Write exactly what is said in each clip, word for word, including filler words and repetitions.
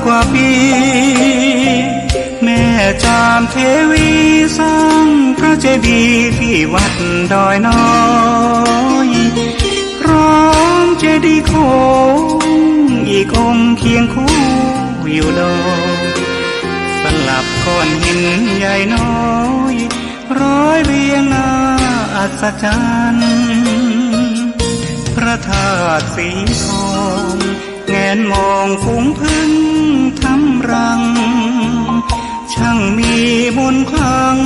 กว่าปี แม่จามเทวีสร้างพระเจดีย์ที่วัดดอยน้อย พร้อมเจดีย์โค้งอีกองค์เคียงคู่อยู่ดอย สลับก้อนหินใหญ่น้อย ร้อยเรียงน่าอัศจรรย์ พระธาตุสีทอง แงนมองฝูงผึ้งทำรัง ช่างมีมนต์ขลัง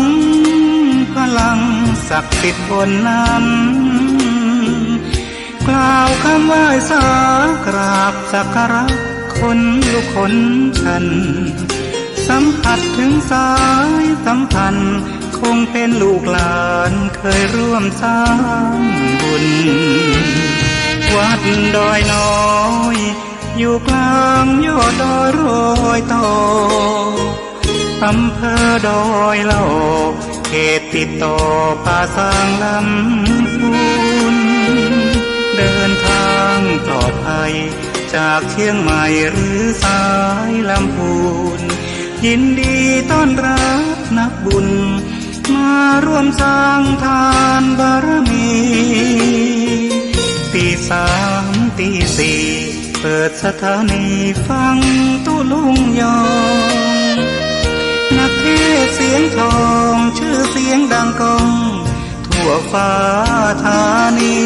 พลังศักดิ์สิทธิ์บนนั้น กล่าวคำไหว้สากราบสักการะ คนลุกขนชัน สัมผัสถึงสายสัมพันธ์ คงเป็นลูกหลานเคยร่วมสร้างบุญ วัดดอยน้อย อยู่กลางยอดดอยรอยต่อ อำเภอดอยหลอก เขตติดต่อป่าซางลำพูน เดินทางปลอดภัย จากเชียงใหม่หรือสายลำพูน ยินดีต้อนรับนักบุญ มาร่วมสร้างทานบารมี ตีสามตีสี่ เปิดสถานีฟังตุลุงยอง นักเทศน์เสียงทอง ชื่อเสียงดังก้อง ทั่วฟ้าธานี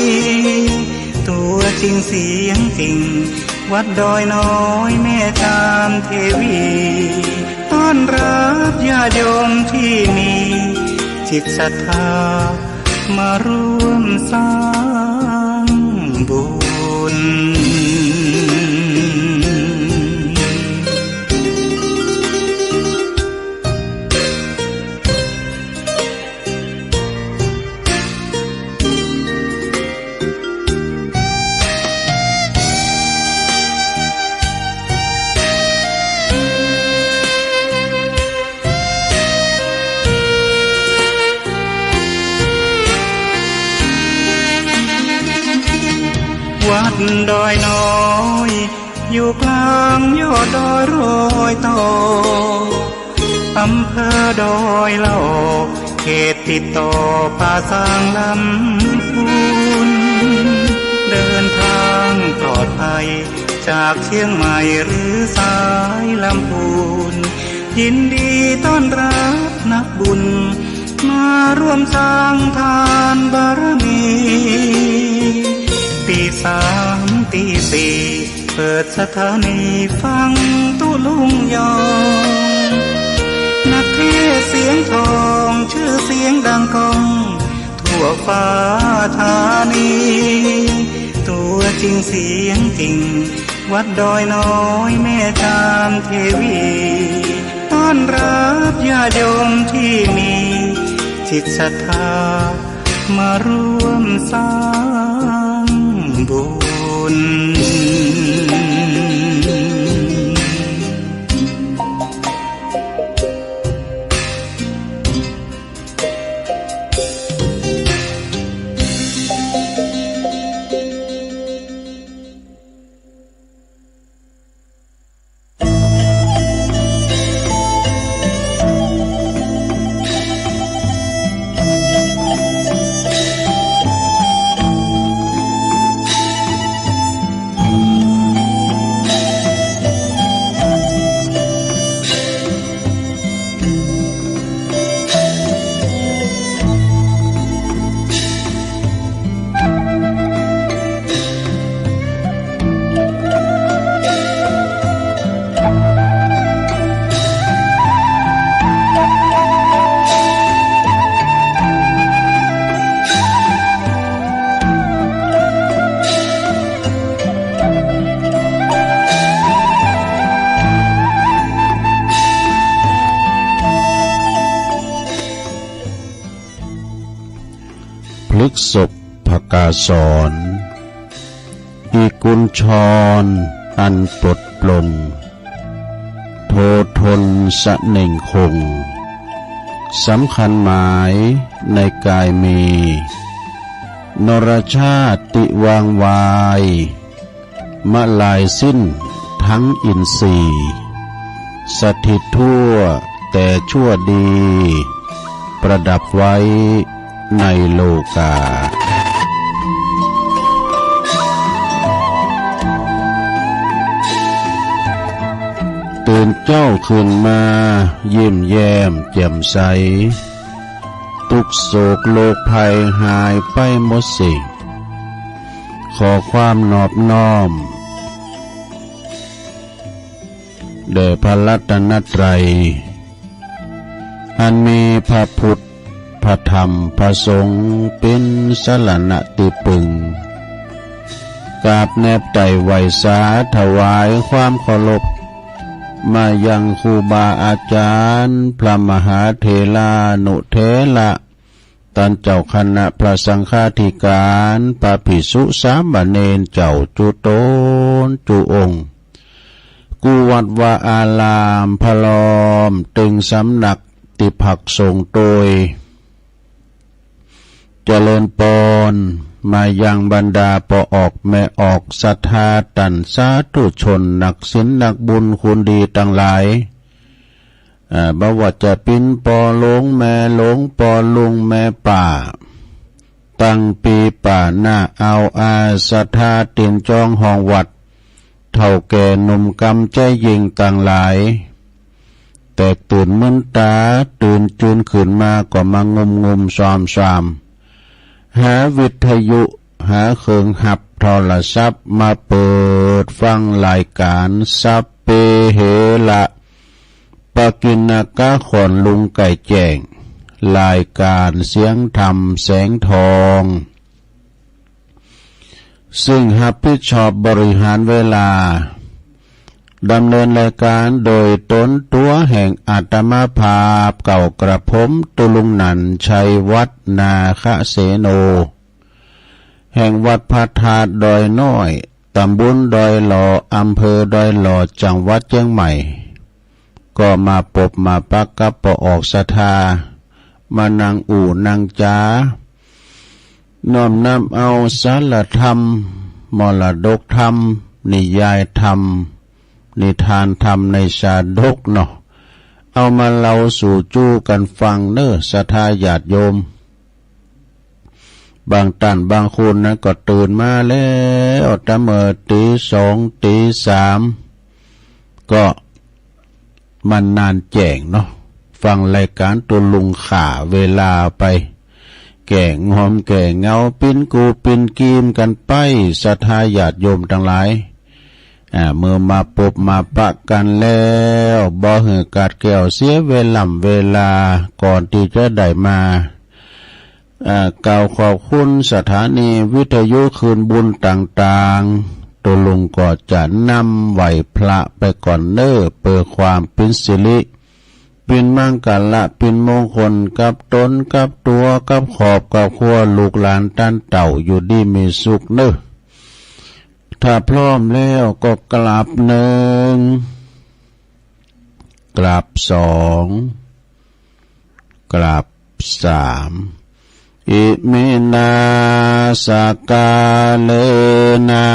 ตัวจริงเสียงจริง วัดดอยน้อยแม่จามเทวี ต้อนรับญาติโยมที่มีจิตศรัทธา มาร่วมสร้างบุญ วัดดอยน้อย อยู่กลางยอดดอยรอยต่อ อำเภอดอยหลอก เขตติดต่อป่าซางลำพูน เดินทางปลอดภัย จากเชียงใหม่หรือสายลำพูน ยินดีต้อนรับนักบุญ มาร่วมสร้างทานบารมี ตีสามตีสี่ เปิดสถานีฟังตุลุงยอง นักเทศน์เสียงทอง ชื่อเสียงดังก้อง ทั่วฟ้าธานี ตัวจริงเสียงจริง วัดดอยน้อยแม่จามเทวี ต้อนรับญาติโยมที่มีจิตศรัทธา มาร่วมสร้างบุญ พฤกษภกาสร อีกกุญชรอันปลดปลง โททนเสน่งคง สำคัญหมายในกายมี นรชาติวางวาย มะลายสิ้นทั้งอินทรีย์ สถิตทั่วแต่ชั่วดี ประดับไว้ในโลกา ตื่นเจ้าขึ้นมา ยิ้มแย้มแจ่มใส ทุกข์โศกโรคภัยหายไปหมดสิ้น ขอความนอบน้อม แด่พระรัตนตรัย อันมีพระพุทธ พระธรรม พระสงฆ์ เป็นสรณะที่พึ่ง กราบแนบไต่ไหว้สา ถวายความเคารพ มายังครูบาอาจารย์ พระมหาเถรานุเถระ ต้านเจ้าคณะพระสังฆาธิการ พระภิกษุสามเณรเจ้าจุ๊ตนจุ๊องค์ กู้วัดวาอาราม พร้อมตึงสำนักตี้พักสงฆ์โตย เจริญปอน มายังบรรดาป้อออกแม่ออก ศรัทธาต้านสาธุชน นักศีลนักบุญคุณดีตังหลาย อ่า บ่ว่าจะเป๋นป้อหลวงแม่หลวง ป้อลุงแม่ป้า ตังปี้ป้าน้าอาวอา ศรัทธาติ่นจองห้องวัด เฒ่าแก่หนุ่มกำใจ๋ยิ่งตังหลาย แตกตื่นมึนต๋า ตื่นจืนขึ้นมาก็มางุมงุมซอมซอม หาวิทยุ หาเครื่องฮับโทรศัพท์ มาเปิดฟังรายการ สัพเพเหระ ปกิณกะ ขวัญลุงไก่แจ้ง รายการเสียงธรรมแสงทอง ซึ่งฮับผิดชอบบริหารเวลา ดำเนินรายการโดยต๋นตั๋วแห่งอาตมาภาพ เก่ากระผมตุ๊ลุงนันท์ ชัยวัฒน์ นาคเสโน แห่งวัดพระธาตุดอยน้อย ตำบลดอยหล่อ อำเภอดอยหล่อ จังหวัดเจียงใหม่ ก็มาปบมาปะกับป้อออกศรัทธา มานั่งอู้นั่งจ๋า น้อมนำเอาสารธรรม มรดกธรรม นิยายธรรม นิทานธรรมในชาดกเนาะ เอามาเล่าสู่จู๊กั๋นฟังเน่อ ศรัทธาญาติโยม บางต้านบางคนนั้นก็ตื่นมาแล้วตะเมื่อตี๋สองตี๋สาม ก็มันนานแจ้งเนาะ ฟังรายการตุ๊ลุงข่าเวลาไป แก้งอมแก้เหงา ปิ๊นกูปิ๊นกีมกั๋นไป ศรัทธาญาติโยมตังหลาย อ่า เมื่อมาปบมาปะกั๋นแล้ว บ่หื้อขาดแคลนเสียเวล่ำเวลา ก่อนตี้จะได้มา อ่า กล่าวขอบคุณสถานีวิทยุคืนบุญต่างๆ ตุ๊ลุงก็จะนำไหว้พระไปก่อนเน่อ เปื้อความเป๋นสิริ เป๋นมังคละ เป๋นมงคลกับต๋นกับตั๋ว กับครอบกับครัว ลูกหลานต้านเต้า อยู่ดีมีสุขเน่อ ถ้าพร้อมแล้วก็กราบหนึ่ง กราบสอง กราบสาม อิมินา สกาเลนะ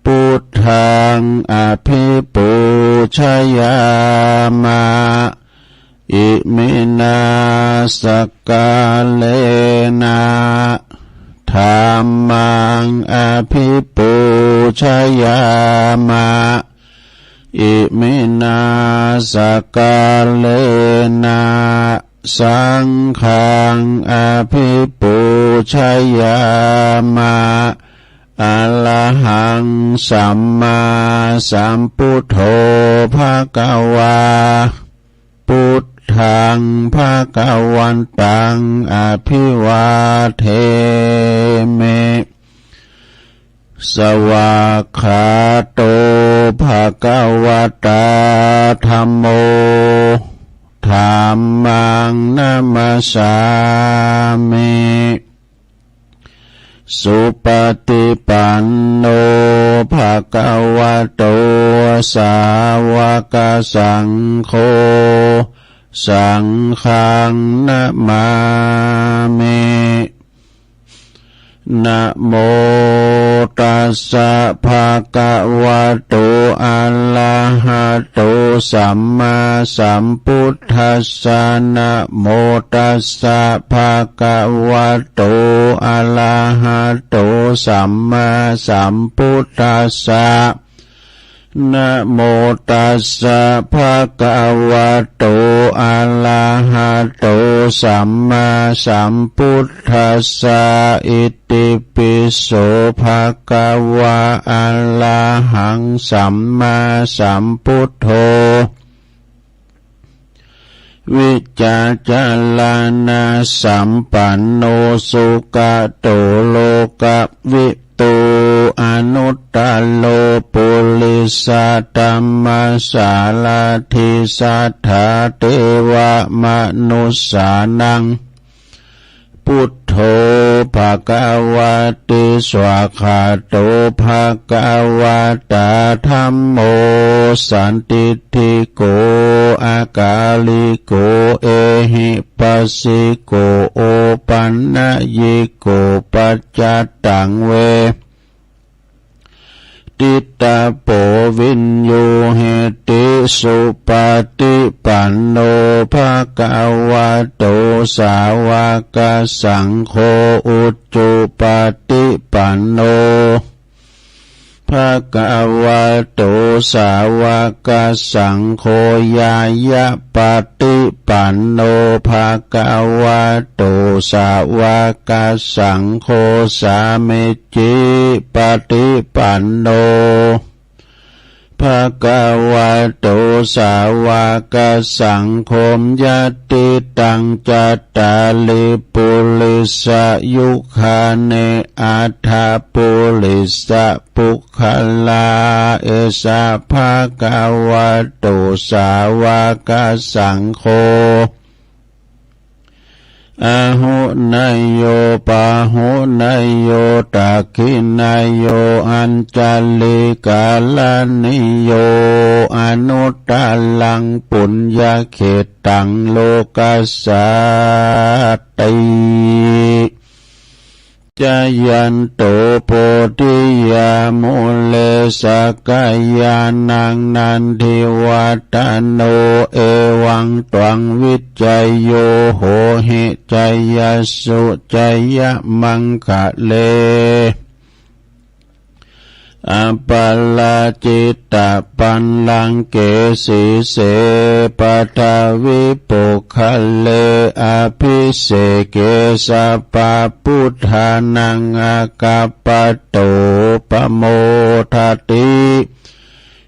ปุทธัง อภิปูชยามะ อิมินา สกาเลนะ ธัมมัง อภิปูชยามะ อิมินา สกาเลนะ สังฆัง อภิปูชยามะ อะระหัง สัมมาสัมพุทโธ ภะคะวา พุทธัง ภะคะวันตัง อภิวาเทมิ สวากขาโต ภะคะวะตา ธัมโม ธัมมัง นะมัสสามิ สุปะติปันโน ภะคะวะโต สาวะกะสังโฆ สังฆัง นะมามิ นะโมตัสสะ ภะคะวะโต อะระหะโต sammāsambuddhassa. Namo tassa bhagavato arahato sammāsambuddhassa. Namo tassa bhagavato arahato sammāsambuddhassa. Itipi so bhagavā arahaṃ sammāsambuddho vijjācaraṇasampanno sugato lokavidū anuttaro purisadammasārathi satthā devamanussānaṃ buddho bhagavāti. Svākkhāto bhagavatā dhammo sandiṭṭhiko akāliko ehipassiko opanayiko paccattaṃ ve ditabbo viññūhīti. Supaṭipanno bhagavato sāvakasaṅgho, ujupaṭipanno bhagavato sāvakasaṅgho, ñāyapaṭipanno bhagavato sāvakasaṅgho, sāmī cipaṭipanno bhagavato sāvakasaṅgho, yadidaṃ cattāri purisayugāni aṭṭha purisapuggalā, esa bhagavato sāvakasaṅgho āhuneyyo pāhuneyyo dakkhiṇeyyo añjalikaraṇīyo anuttaraṃ puññakkhettaṃ lokassāti. Jayanto bodhiyā mūle sakyānaṃ nandivaḍḍhano, evaṃ tvaṃ vijayo hohi jayassu jayamaṅgale. Aparājitapallaṅke sīse paṭhavipokkhare abhiseke sabbabuddhānaṃ aggappatto pamodati.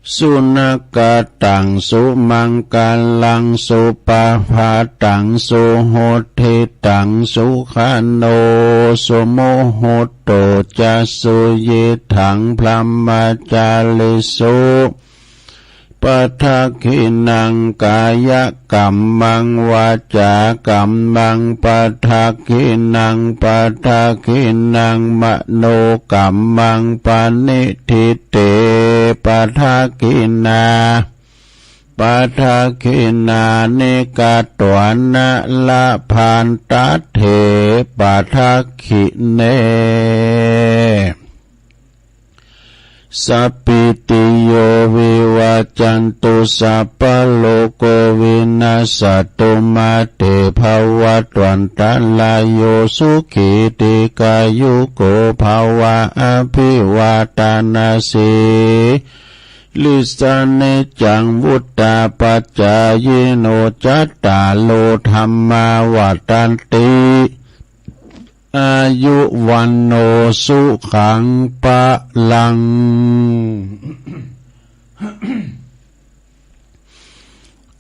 Sunakkhattaṃ sumaṅgalaṃ supabhātaṃ suhuṭṭhitaṃ sukhaṇo sumuhutto ca suyiṭṭhaṃ brahmacārisu. Padakkhiṇaṃ kāyakammaṃ vācākammaṃ padakkhiṇaṃ padakkhiṇaṃ manokammaṃ paṇidhī te padakkhiṇā. Padakkhiṇāni katvāna labhantatthe padakkhiṇe. Sabbītiyo vivajjantu sabbarogo vinassatu mā te bhavatvantarāyo sukhī dīghāyuko bhava. Abhivādanasī lissa niccaṃ vuḍḍhāpacāyino cattāro dhammā vaḍḍhanti āyu vaṇṇo sukhaṃ balaṃ.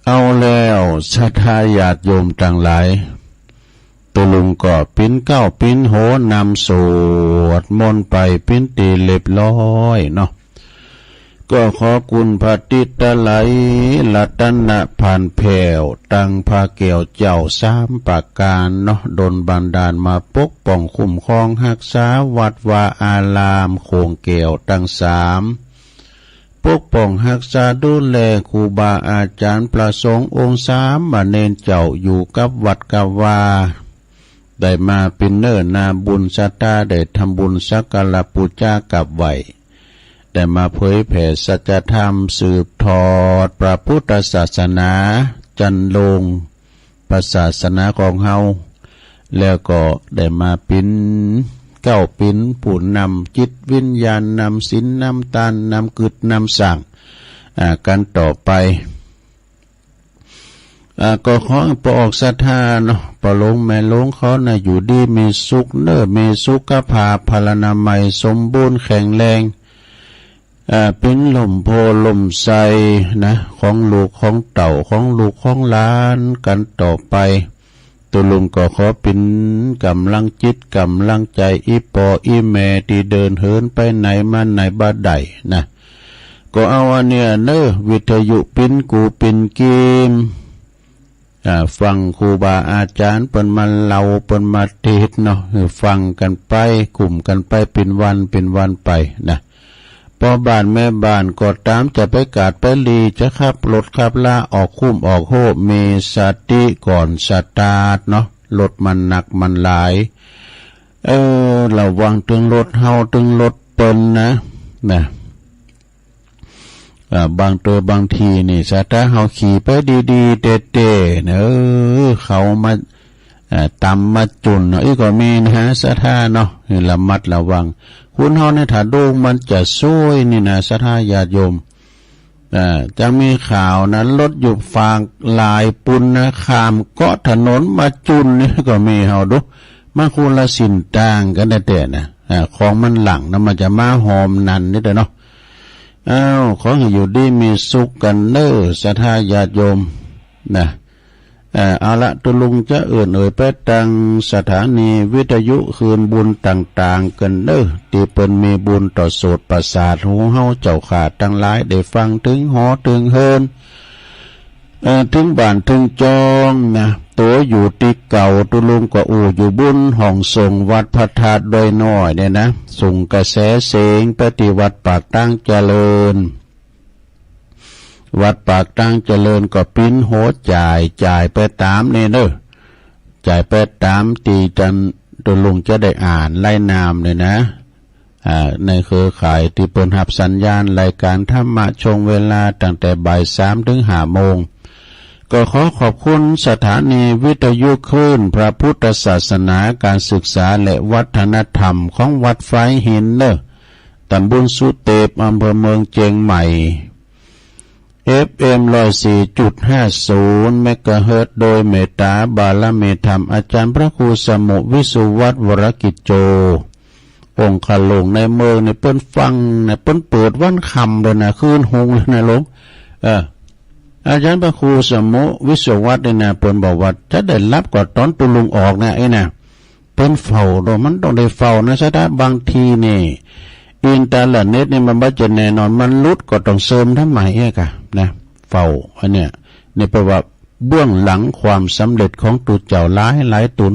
เอาแล้วศรัทธาญาติโยมตังหลาย ตัวลุงก็ปิ้นเกล้าปิ้นโหนำสวดมนต์ไปปิ้นตีเรียบร้อยเนาะ ก็ขอคุณพระติตไลยรัตนพันธ์แผ่วตังพระแก้วเจ้าสามประการเนาะ ดลบันดาลมาปกป้องคุ้มครองฮักษาวัดวาอารามโขงแก้วตังสาม ปกป้องฮักษาดูแลครูบาอาจารย์พระสงฆ์องค์สามเณรเจ้าอยู่กับวัดกับวา ได้มาเป็นเนื้อนาบุญศรัทธาได้ทำบุญสักการะปูจากราบไหว้ ได้มาเผยแผ่สัจธรรม สืบทอดพระพุทธศาสนา จันลงพระศาสนาของเฮา แล้วก็ได้มาปินเกล้าปินผู้นำจิตวิญญาณ นำศีล นำตาน นำกึ๊ด นำสร้าง อ่า กันต่อไป อ่า ก็ขอให้ป้อออกศรัทธาเนาะ ป้อหลวงแม่หลวงเขานะ อยู่ดีมีสุขเน้อ มีสุขภาพพลานามัยสมบูรณ์แข็งแรง อ่า เป็นล่มโพธิ์ล่มไทรนะ ของลูกของเต้า ของลูกของหลานกันต่อไป ตุ๊ลุงก็ขอเป็นกำลังจิตกำลังใจ อี่ป้ออี่แม่ตี้เดินเหินไปไหนมาไหนบ่ได้นะ ก็เอาอันเนี้ยเน้อ วิทยุปินกูปินกีม อ่า ฟังครูบาอาจารย์เปิ้นมาเล่า เปิ้นมาเทศน์เนาะ ฟังกันไป กุ้มกันไป เป็นวันเป็นวันไปนะ ป้อบ้านแม่บ้านก็ต๋าม จะไปกาดไปหลี จะขับรถขับลา ออกคุ้มออกโฮ มีสติก่อนสตาร์ทเนาะ รถมันหนักมันหลาย เออ ระวังตึงรถเฮาตึงรถเปิ้นนะ นะ อ่า บางเตื้อบางทีนี่ สตาร์ทเฮาขี่ไปดีๆ เต๊ๆ เนาะ เออ เขามา อ่า ต๋ามมาจุ่นเนาะ อี้ก็มีนะ สตาร์ทเนาะ ระมัดระวัง คนเฮาในถ้าโด่งมันจะซวยนี่นะ สตาร์ทญาติโยม อ่า จังมีข่าวนะ รถอยู่ฝากหลายปุ้นนะ ข้ามเกาะถนนมาจุ่นนี่ก็มี เฮาดู มาคนละสินตางกันแต๊ๆ นะ อ่า ของมันหลั่งนะ มันจะมาหอมนั่นนี่เด้อเนาะ อ้าว ขอให้อยู่ดีมีสุขกันเน้อ สตาร์ทญาติโยมนะ เอ่อ เอาละ ตุ๊ลุงจะเอื่อนเอ่ยไปตังสถานีวิทยุคืนบุญต่างๆ กันเน้อ ตี้เปิ้นมีบุญต่อโสตประสาทหูเฮาเจ้าข้าตังหลาย ได้ฟังเถิงหอเถิงเฮิรน เอ่อ เถิงบ้านเถิงจองนะ ตั๋วอยู่ตี้เก่า ตุ๊ลุงก็อู้อยู่บุญห้องส่งวัดพระธาตุดอยน้อยเนี่ยนะ ส่งกระแสเสียงไปตี้วัดปากตางเจริญ วัดปากตางเจริญก็ปิ้นโฮจ่าย จ่ายไปต๋ามนี่เน้อ จ่ายไปต๋ามตี้ตัน ตุ๊ลุงจะได้อ่านรายนามเนี่ยนะ อ่า ในเครือข่ายตี้เปิ้นฮับสัญญาณรายการธรรมะช่วงเวลาตั้งแต่บ่ายสามเถิงห้าโมง ก็ขอขอบคุณสถานีวิทยุคลื่นพระพุทธศาสนาการศึกษาและวัฒนธรรมของวัดฝายหินเน้อ ตำบลสุเตป อำเภอเมืองเจียงใหม่ เอฟเอ็ม ร้อยสี่จุดห้าศูนย์ เมกะเฮิรตซ์ โดยเมตตาบารมีธรรมอาจารย์พระครูสมุวิสุวัฒน์ วรกิจโจ องคลุงในเมืองนี่เปิ้นฟังนะ เปิ้นเปิดวันค่ำเลยนะ คืนฮุงเลยนะหลวง เออ อาจารย์พระครูสมุวิสุวัฒน์นี่นะ เปิ้นบอกว่าจะได้หลับก็ต๋อนตุ๊ลุงออกนะ ไอ้นะ เปิ้นเฝ้าเนาะ มันต้องได้เฝ้านะ สตาร์ท บางทีนี่ อินเทอร์เน็ตนี่มันบ่จะแน่นอน มันหลุดก็ต้องเสริมทำใหม่เอกอะนะ เฝ้า อันเนี้ย นี่แปลว่าเบื้องหลังความสำเร็จของตุ๊เจ้าหลายหลายต๋น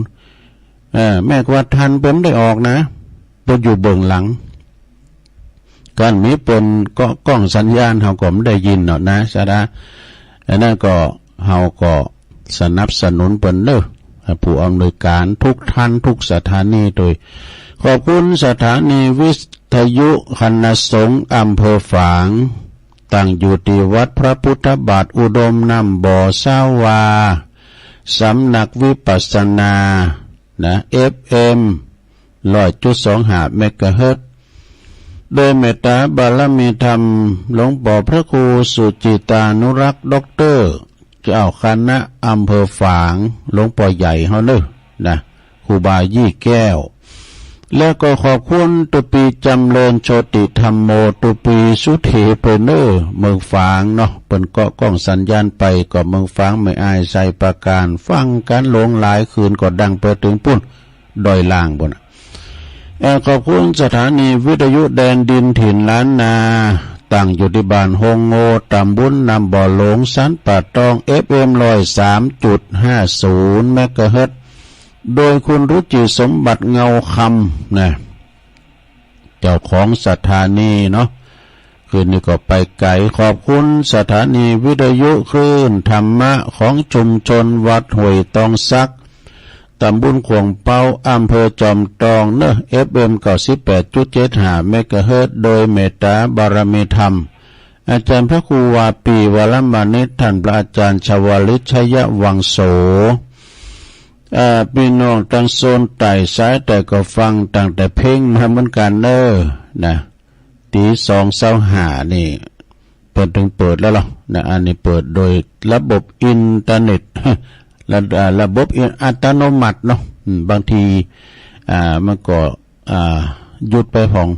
เออ แม้ว่าท่านเปิ้นได้ออกนะ เปิ้นอยู่เบื้องหลัง การมีเปิ้นเกาะกล้องสัญญาณ เฮาก็บ่ได้ยินเนาะนะ สตาร์ท อันนั้นก็ เฮาก็สนับสนุนเปิ้นเน้อ ผู้อำนวยการทุกท่านทุกสถานีโดย ขอบคุณสถานีวิทยุคณะสงฆ์อำเภอฝาง ตั้งอยู่ตี้วัดพระพุทธบาทอุดมน้ำบ่อสาวา สำนักวิปัสสนา นะ เอฟเอ็ม ร้อยจุดสองห้า เมกะเฮิรตซ์ โดยเมตตาบารมีธรรมหลวงป้อพระครูสุจิตานุรักษ์ ด็อกเตอร์ เจ้าคณะอำเภอฝาง หลวงป้อใหญ่เฮาเน้อ นะ ครูบายี่แก้ว แล้วก็ขอบคุณตุ๊ปีจำเริญโชติธัมโม ตุ๊ปีสุธีไปเน้อ เมืองฝางเนาะ เปิ้นเกาะกล้องสัญญาณไป ก็เมืองฝาง แม่อาย ไชยปราการ ฟังกันหลวงหลายคืน ก็ดังไปเถิงปุ้น ดอยล่างปุ้นน่ะ เอ่อ ขอบคุณสถานีวิทยุแดนดินถิ่นล้านนา ตั้งอยู่ตี้บ้านฮงโง ตำบลน้ำบ่อหลง สันป่าตอง เอฟเอ็ม ร้อยสามจุดห้าศูนย์ เมกะเฮิรตซ์ โดยคุณรุจิสมบัติเงาคำ นะ เจ้าของสถานีเนาะ คืนนี้ก็ไปไกล ขอบคุณสถานีวิทยุคลื่นธรรมะของชุมชนวัดห้วยตองสัก ตำบลขวงเปา อำเภอจอมตองเนอะ เอฟเอ็ม เก้าสิบแปดจุดเจ็ดห้า เมกะเฮิรตซ์ โดยเมตตาบารมีธรรม อาจารย์พระครูวาปี วรมานิช ท่านพระอาจารย์ชวลิต ชยวังโส อ่า พี่น้องตังโซนใต้สายใต้ก็ฟังตั้งแต่เพลงมาเหมือนกันเนอะนะ ตีสองเศร้าห้านี่ เปิดถึงเปิดแล้วเหรอนะ อันนี้เปิดโดยระบบอินเทอร์เน็ต ระ อ่า ระบบอิน อัตโนมัติเนาะ อืม บางที อ่า มันก็ อ่า หยุดไปพอง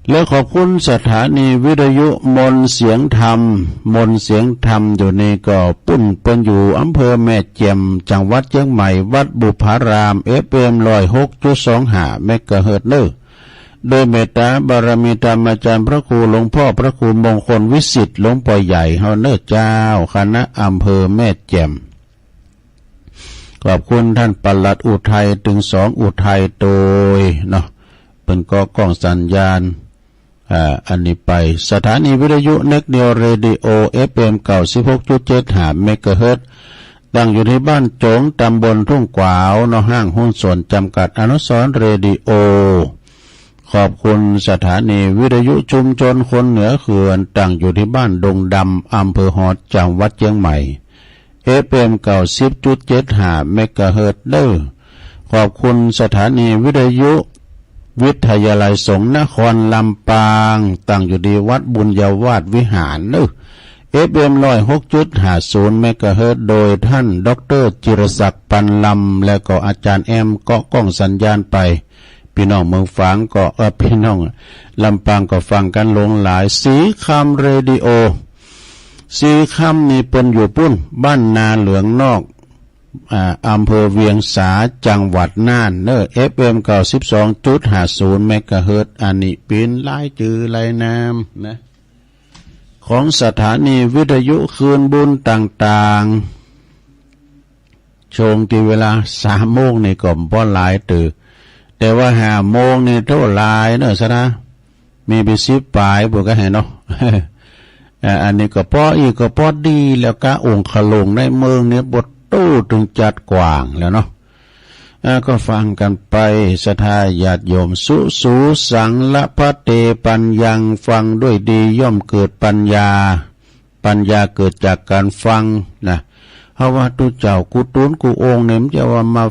และขอบคุณสถานีวิทยุมนต์เสียงธรรม มนต์เสียงธรรมอยู่นี่ก็ปุ้นเปิ้นอยู่อำเภอแม่แจ่ม จังหวัดเชียงใหม่ วัดบุพาราม เอฟเอ็ม ร้อยหกจุดสองห้า เมกะเฮิรตซ์เนอะ โดยเมตตาบารมีธรรมอาจารย์พระครูหลวงพ่อพระครูมงคลวิสิทธิ์ หลวงพ่อใหญ่เฮาเนอะเจ้า คณะอำเภอแม่แจ่ม ขอบคุณท่านปลัดอุทัย ตึงสองอุทัยโดยเนาะ เปิ้นก็ก้องสัญญาณ อ่า อันนี้ไป สถานีวิทยุเน็กเดียวเรดิโอ เอฟเอ็ม เก้าสิบหกจุดเจ็ดห้า เมกะเฮิรตซ์ ตั้งอยู่ที่บ้านโจ๋ง ตำบลทุ่งขวาวเนาะ ห้างหุ้นส่วนจำกัดอนุสรณ์เรดิโอ ขอบคุณสถานีวิทยุชุมชนคนเหนือเขื่อน ตั้งอยู่ที่บ้านดงดำ อำเภอฮอด จังหวัดเชียงใหม่ เอฟเอ็ม เก้าสิบจุดเจ็ดห้า เมกะเฮิรตซ์เนอะ ขอบคุณสถานีวิทยุวิทยาลัยสงฆ์นครลำปาง ตั้งอยู่ที่วัดบุญญาวาสวิหารเนอะ เอฟเอ็ม ร้อยหกจุดห้าศูนย์ เมกะเฮิรตซ์ โดยท่านด็อกเตอร์จิรศักดิ์ ปันลำ และก็อาจารย์แอม ก็ก้องสัญญาณไป พี่น้องเมืองฝางก็ เอ่อ พี่น้องลำปางก็ฟังกันหลวงหลาย สีคำเรดิโอ สีคำนี่เปิ้นอยู่ปุ้น บ้านนาเหลืองนอก อ่า อำเภอเวียงสา จังหวัดน่านเนอะ เอฟเอ็ม เก้าสิบสองจุดห้าศูนย์ เมกะเฮิรตซ์ อันนี้เปิ้นหลายจื่อหลายนามนะ ของสถานีวิทยุคืนบุญต่างๆ ช่วงที่เวลาสามโมงนี่ก็บ่หลายเตื้อ แต่ว่าห้าโมงนี่โทษหลายเนอะสะนะ มีไปสิบปลายพวกก็ให้เนาะ อ่า อันนี้ก็พออีกก็พอดีแล้ว กะองค์ขะหลงในเมืองนี่บ่โตถึงจัดกว้างแล้วเนาะ อ่า ก็ฟังกันไป ศรัทธาญาติโยม สุ สู สัง ละพะเต ปัญญัง ฟังด้วยดีย่อมเกิดปัญญา ปัญญาเกิดจากการฟังนะ เพราะว่าตุ๊เจ้ากู้ตูนกู้องค์เนี่ย มันจะว่ามา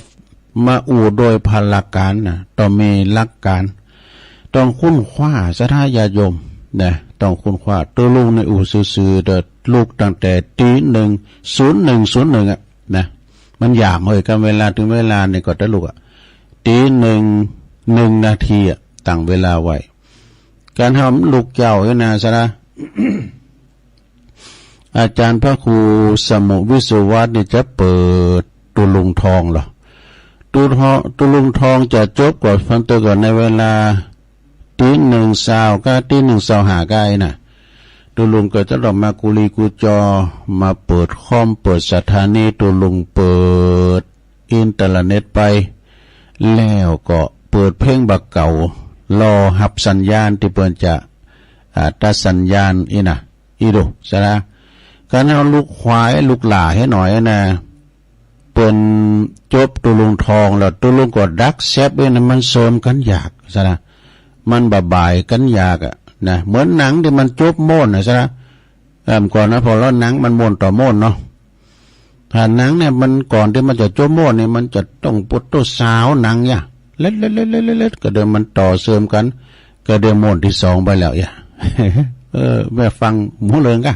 มาอู้โดยผ่านหลักการนะ ต้องมีหลักการ ต้องค้นคว้า ศรัทธาญาติโยมนะ ต้องค้นคว้า ตัวลุงในอู้ซื่อๆ แต่ลุกตั้งแต่ตีหนึ่ง ศูนย์หนึ่ง ศูนย์หนึ่ง อะนะ มันยามเฮ้ย กันเวลาถึงเวลานี่ก็จะลุกอะ ตีหนึ่ง หนึ่งนาทีอะ ตั้งเวลาไว้ การทำลุกเจ้าเนี่ยนะ ศรัทธา อาจารย์พระครูสมุวิศวัตนี่จะเปิดตุลุงทองเหรอ ตุทอง ตุลุงทองจะจบกว่าพันเตอร์ก่อนในเวลาตีหนึ่งซาวก้า ตีหนึ่งซาวห้าก้าไอ้น่ะ ตุลุงก็จะต้องมากุลีกุจอ มาเปิดคอม เปิดสถานี ตุลุงเปิดอินเทอร์เน็ตไป แล้วก็เปิดเพลงบักเก่า รอหับสัญญาณที่เปิ้นจะ อ่า ตัดสัญญาณอีน่ะ อีดู ศรัทธา การเอาลูกขวายลูกหล่าให้หน่อยนะ เปิ้นจบตุลุงทองแล้ว ตุลุงก็ดักแซบเอ้ยนะ มันเสริมกันยาก ศรัทธา มันบ่บ่ายกันยากอะนะ เหมือนหนังที่มันจบโม่นนะ ศรัทธา เอิ่ม ก่อนนะ พอแล้วหนังมันโม่นต่อโม่นเนาะ ถ้าหนังเนี่ยมันก่อนที่มันจะจบโม่นนี่ มันจะต้องปวดตัวสาวหนังเนี่ย เล็ดๆๆๆๆ ก็เดิมมันต่อเสริมกัน ก็เดิมโม่นที่สองไปแล้วเนี่ย เออ แม่ฟังหมูเริงกะ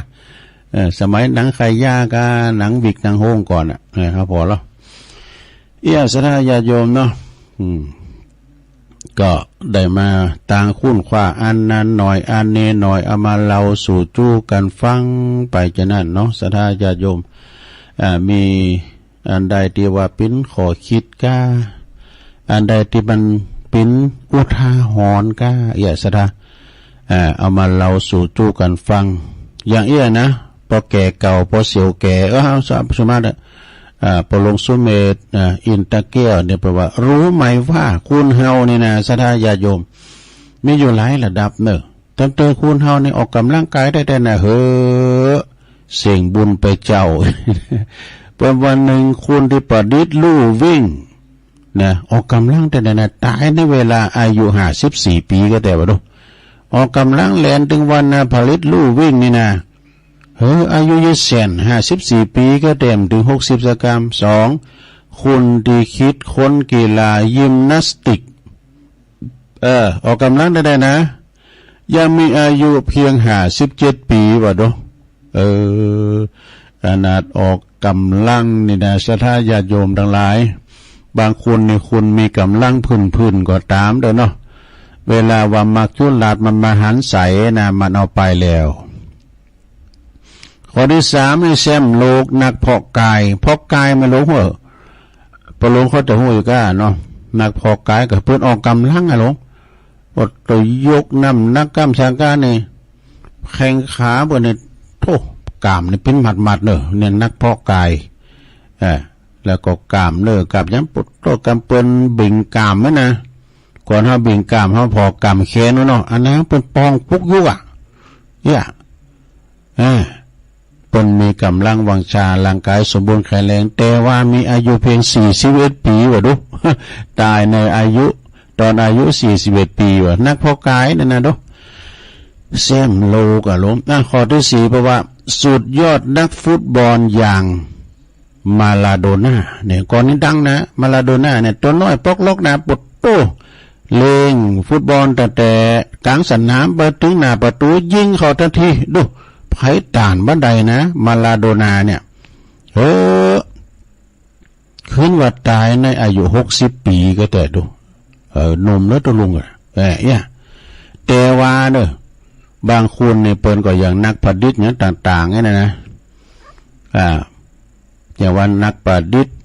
เออ สมัยหนังไขย่ากะ หนังวิกหนังโฮงก่อนอะ เออ ครับ พอแล้ว เอี้ย ศรัทธาญาติโยมเนาะ อืม ก็ได้มาตางคุ้นคว้าอันนั้นหน่อย อันนี้หน่อย เอามาเล่าสู่จู้กันฟังไปจะนั้นเนาะ ศรัทธาญาติโยม อ่า มีอันใดที่ว่าปิ้นข้อคิดก้า อันใดที่มันปิ้นอุทาหรณ์ก้า เอี้ย ศรัทธา อ่า เอามาเล่าสู่จู้กันฟัง อย่างเอี้ยนะ พอแก่เก่า พอเสียวแก่ เออ เอาสะ สมมาตรอะ อ่า พอหลวงสุเมธ อ่า อินตะแก้วเนี่ย แปลว่า รู้ไหมว่าคนเฮานี่นะ ศรัทธาญาติโยม มีอยู่หลายระดับเนอะ ตั้งแต่คนเฮานี่ออกกำลังกายได้แต่นะ เหอะ เสี่ยงบุญไปเจ้า เปิ้นว่าหนึ่ง คนที่ผลิตลู่วิ่งนะ ออกกำลังแต่ใดนะ ตายในเวลาอายุห้าสิบสี่ปีก็แต่ว่าดู ออกกำลังแล่นตึงวันนะ ผลิตลู่วิ่งนี่นะ เออ อายุยืดเส้นห้าสิบสี่ปีก็แต่มถึงหกสิบสักกรัม สอง คนที่คิดค้นกีฬายิมนาสติก เออ ออกกำลังแต่ใดนะ ยังมีอายุเพียงห้าสิบเจ็ดปีว่าดู เออ ขนาดออกกำลังนี่นะ ศรัทธาญาติโยมทั้งหลาย บางคนนี่คนมีกำลังพื้นๆก็ตามเด้อเนาะ เวลาว่ามักจุราชมันมาหันใส่นะ มันเอาไปแล้ว ข้อที่สาม นี่แชมป์โลกนักเพาะกาย เพาะกายไม่รู้เหรอ ปะหลวงเขาจะฮู้อยู่ก้าเนาะ นักเพาะกายก็เปิ้นออกกำลังอะหลวง อดตัวยกน้ำหนักกล้ามสร้างกล้ามนี่ แข้งขาเปิ้นนี่ โธ่ กล้ามนี่เป็นมัดๆเนอะ เนี่ยนักเพาะกาย เออ แล้วก็กล้ามเนื้อกล้ามหยัง ปวดโธ่ กล้ามเปิ้นบิ่งกล้ามไว้นะ ก่อนเฮาบิ่งกล้ามเฮาเพาะกล้ามแขนไว้เนาะ อันนั้นเปิ้นปองปุ๊กยุกอะ เนี่ย เออ เปิ้นมีกำลังวังชา ร่างกายสมบูรณ์แข็งแรง แต่ว่ามีอายุเพียงสี่สิบเอ็ดปีว่าดู ตายในอายุ ตอนอายุสี่สิบเอ็ดปีว่า นักเพาะกายนั่นนะดู แชมป์โลกอะหลวง อ่ะ ข้อที่สี่ เพราะว่าสุดยอดนักฟุตบอลอย่าง มาลาโดน่าเนี่ย ก่อนนี้ดังนะ มาลาโดน่าเนี่ย ตัวน้อยปอกลอกนะ ปวดโต้ เล่นฟุตบอลตั้งแต่กลางสนามไปถึงหน้าประตู ยิงเข้าทันที ดู ไผต้านบ่ได้นะ มาลาโดน่าเนี่ย เออ ขึ้นว่าตายในอายุหกสิบปีก็แต่ดู เออ หนุ่มแล้วตัวลุงอะ เออ เนี่ย แต่ว่าเนอะ บางคนเนี่ยเปิ้นก็อย่างนักประดิษฐ์อย่างต่างๆเนี่ยนะ อ่า อย่างว่านักประดิษฐ์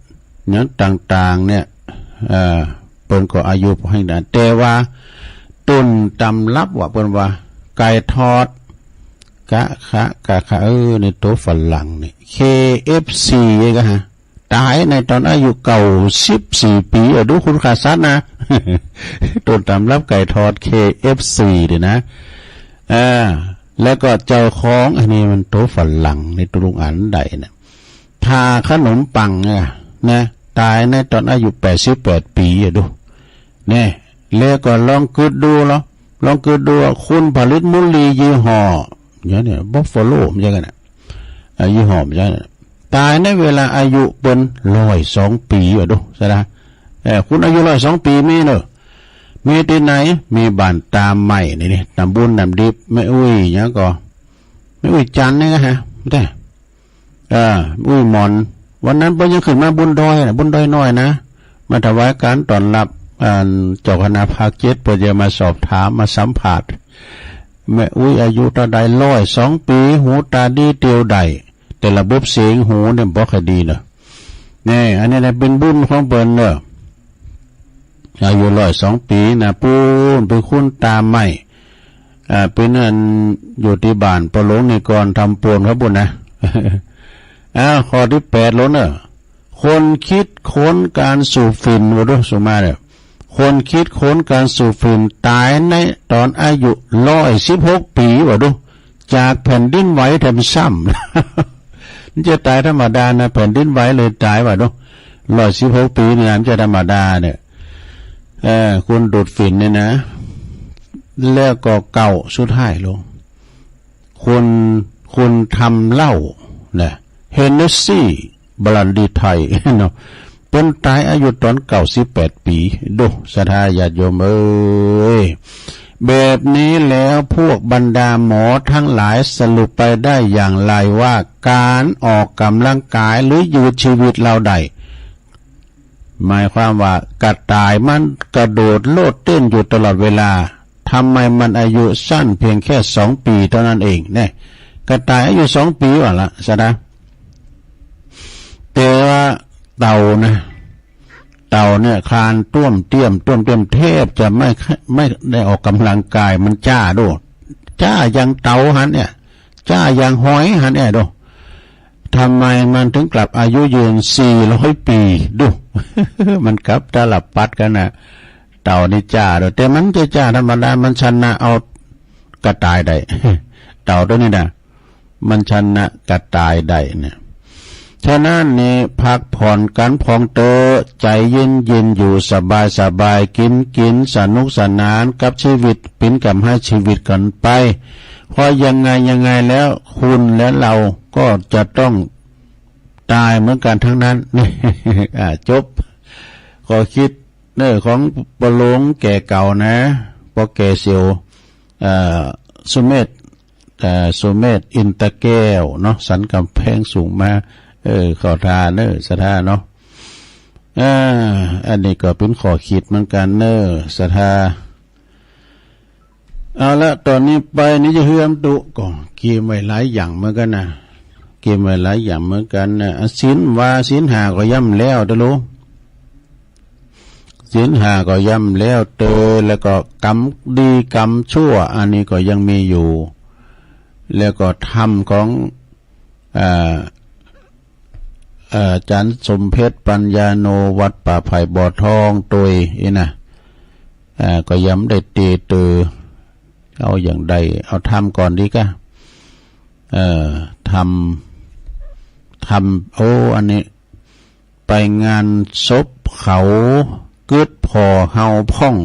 อย่างต่างๆเนี่ย เอ่อ เปิ้นก็อายุให้นะ แต่ว่าต้นตำรับว่าเปิ้นว่า ไก่ทอด กะขะ กะขะ เออ ในตัวฝรั่งเนี่ย เคเอฟซี ก็ฮะ ตายในตอนอายุเก้าสิบสี่ปี เออ ดูคุณขาสัตว์นะ ต้นตำรับไก่ทอด เคเอฟซี เนี่ยนะ เออ แล้วก็เจ้าของ อันนี้มันตัวฝรั่ง ในตัวลุงอันใดเนี่ย ทาขนมปังเนี่ยนะ ตายในตอนอายุแปดสิบแปดปี อะดู เนี่ย แล้วก็ลองกึดดูเหรอ ลองกึดดูว่าคุณผลิตบุหรี่ยี่ห้อ เนี่ย เนี่ย บัฟฟาโล มันจะกันนะ อ่ะ ยี่ห้อมันจะกันนะ ตายในเวลาอายุเปิ้นร้อยสองปี อะดู ใช่ไหม เออ คุณอายุร้อยสองปีมีเนอะ มีที่ไหน มีบ้านตาใหม่นี่ นี่ ตำบุญนำดิบ แม่อุ้ย หยังก็ แม่อุ้ยจันทร์นี่ก็ฮะ แต่ เออ อุ้ยหมอน วันนั้นเปิ้นยังขึ้นมาบนดอยนะ บนดอยน้อยนะ มาถวายการต้อนรับ อ่า เจ้าคณะภาคเจ็ด เปิ้นจะมาสอบถาม มาสัมภาษณ์ แม่อุ้ยอายุเท่าใด ร้อยสองปี หูตาดีเตียวได้ แต่ระบบเสียงหูเนี่ยบ่ค่อยดีเนอะ นี่ อันนี้แหละเป็นบุญของเปิ้นเนอะ อายุร้อยสองปีนะ ปูนเป็นคุณตาใหม่ อ่า เป็นอันอยู่ที่บ้านปะหลวงนิกรทำปูนครับปุ้นนะ อ้าว ข้อที่แปดแล้วเนอะ คนคิดค้นการสูบฝิ่น ว่าดู สุมาเนี่ย คนคิดค้นการสูบฝิ่นตายในตอนอายุร้อยสิบหกปี ว่าดู จากแผ่นดินไหวแถมซ้ำ มันจะตายธรรมดานะ แผ่นดินไหวเลยตาย ว่าดู ร้อยสิบหกปีนี่นะ มันจะธรรมดาเนี่ย เออ คุณดูดฝิ่นเนี่ยนะ แล้วก็เก่าสุดท้ายลง คน คนทำเหล้านะ เฮนเนสซี บรันดีไทยเนาะ เปิ้นตายอายุตอนเก้าสิบแปดปี ดู ศรัทธาญาติโยมเอ้ย แบบนี้แล้วพวกบรรดาหมอทั้งหลายสรุปไปได้อย่างไรว่าการออกกำลังกายหรือยืดชีวิตเราได้ หมายความว่ากระต่ายมันกระโดดโลดเต้นอยู่ตลอดเวลา ทำไมมันอายุสั้นเพียงแค่สองปีเท่านั้นเองเนี่ย กระต่ายอายุสองปีว่าละ ศรัทธา แต่ว่าเต่านะ เต่าเนี่ยคลานต้วมเตี้ยม ต้วมเตี้ยม แทบจะไม่ ไม่ได้ออกกำลังกาย มันจ้าโดด จ้าอย่างเต่าหันเนี่ย จ้าอย่างหอยหันเนี่ย ดู ทำไมมันถึงกลับอายุยืนสี่ร้อยปี ดู มันกลับตาลปัดกันนะ เต่านี่จ้าโดด แต่มันจะจ้าธรรมดา มันชนะเอากระต่ายได้ เต่าตัวนี้นะ มันชนะกระต่ายได้เนี่ย ฉะนั้นนี่พักผ่อนกันพองเตอะ ใจเย็นๆ อยู่สบายๆ กินๆ สนุกสนานกับชีวิต เป็นกำให้ชีวิตกันไป เพราะยังไงยังไงแล้วคุณและเราก็จะต้องตายเหมือนกันทั้งนั้น อ่า จบ ข้อคิดเนอของปอหลวงแก่เก่านะ ปอแก่เสียว เอ่อ สุเมธ เอ่อ สุเมธ อินตะแก้วเนาะ สันกำแพงสูงมา เออ เข้าท่าเนอ ศรัทธาเนาะ อ่า อันนี้ก็เป็นข้อคิดเหมือนกันเนอ ศรัทธา เอาละ ตอนนี้ไปนี่จะเฮือมตุ ก็เกมไว้หลายอย่างเหมือนกันนะ เกมไว้หลายอย่างเหมือนกันนะ อ่ะ ศีลว่า ศีลห้าก็ย่ำแล้วเตอะลูก ศีลห้าก็ย่ำแล้วเตอะ แล้วก็กรรมดีกรรมชั่ว อันนี้ก็ยังมีอยู่ แล้วก็ธรรมของ อ่า เอ่อ อาจารย์สมเพชรปัญญาโน วัดป่าไผ่บ่อทอง ตวย อีนะ อ่า ก็ยังได้เตเตอ เอาอย่างใด เอาธรรมก่อนดีกะ เอ่อ ธรรม ธรรม โอ้ อันนี้ ไปงานศพเขา กึดผ่อเฮาพ่อง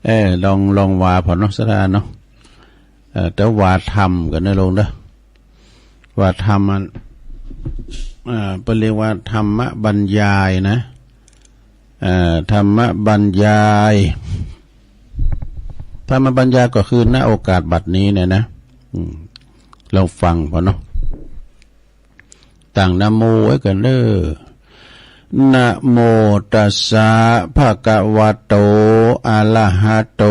เออ ลอง ลองว่าผ่อเนาะ ศรัทธาเนาะ เออ แต่ว่าธรรมกันนะลูกเด้อ ว่าธรรมมัน อ่า เปิ้นเรียกว่าธรรมบรรยายนะ อ่า ธรรมบรรยาย ธรรมบรรยายก็คือ ณ โอกาสบัดนี้เนี่ยนะ อืม ลองฟังผ่อเนาะ ตั้งนะโมไว้กันเด้อ นะโมตัสสะ ภะคะวะโต อะระหะโต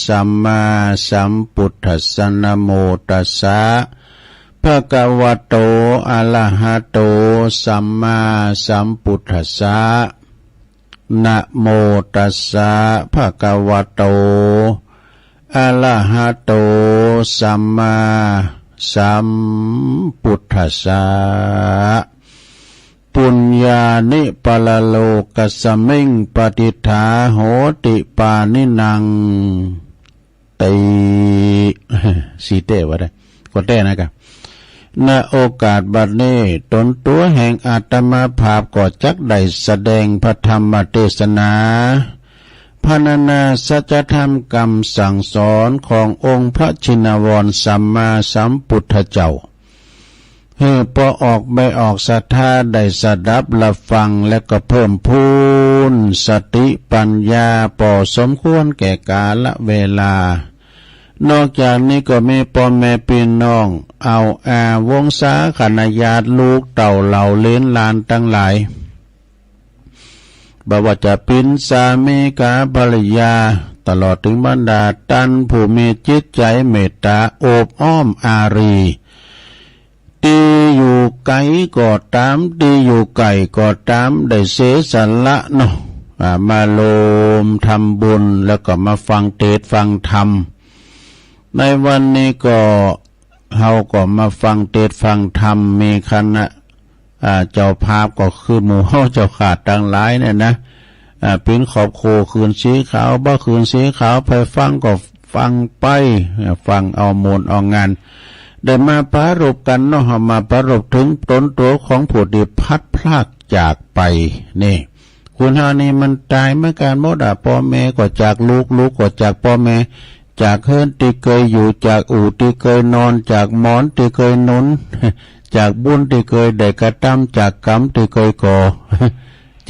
สัมมาสัมพุทธัสสะ นะโมตัสสะ ภะคะวะโต อะระหะโต สัมมาสัมพุทธัสสะ นะโมตัสสะ ภะคะวะโต อะระหะโต สัมมาสัมพุทธัสสะ ปุญญานิ ปะระโลกัสสมิง ปะติฏฐาโหติ ปาณินัง ติ สีเตวะได้ ก็แต้นะกะ ณ โอกาสบัดนี้ ตนตั๋วแห่งอาตมาภาพก็จักได้แสดงพระธรรมเตสนา พรรณนาสัจธรรมกำสั่งสอนขององค์พระชินวรสัมมาสัมพุทธเจ้า หื้อปอออกใบออกศรัทธาได้สดับรับฟัง และก็เพิ่มพูนสติปัญญาปอสมควรแก่กาลเวลา นอกจากนี้ก็มีปอแม่ปี้น้อง เอาอาวงศาคณะญาติลูกเต้าเหล่าเหลนหลานตังหลาย บ่ว่าจะเป๋นสามีกาภรรยา ตลอดเถิงบรรดาต้านผู้มีจิตใจ๋เมตต๋าโอบอ้อมอารี ตี้อยู่ไก๋ก็ต๋าม ตี้อยู่ใก้ก็ต๋าม ได้เสียสละเนาะ อ่า มาโรมทำบุญ แล้วก็มาฟังเตสน์ฟังธรรม ในวันนี้ก็ เฮาก็มาฟังเตสน์ฟังธรรม มีคณะ อ่า เจ้าภาพก็คือหมู่เฮาเจ้าข้าตังหลายเนี่ยนะ อ่า เป๋นครอบครัวคืนสีขาว บ่คืนสีขาว ใผฟังก็ฟังไป อ่า ฟังเอาม่วนเอางาน ได้มาปรารภกั๋นเนาะ เฮามาปรารภเถิงต๋นตั๋วของผู้ตี้พลัดพรากจากไป นี่ คนเฮานี่มันต๋ายเหมือนกั๋นหมดอะ ปอแม่ก็จากลูก ลูกก็จากปอแม่ จากเฮือนตี้เกยอยู่ จากอู่ตี้เกยนอน จากหมอนตี้เกยหนุน จากบุญตี้เกยได้กระตำ จากก๋รรมตี้เกยก่อ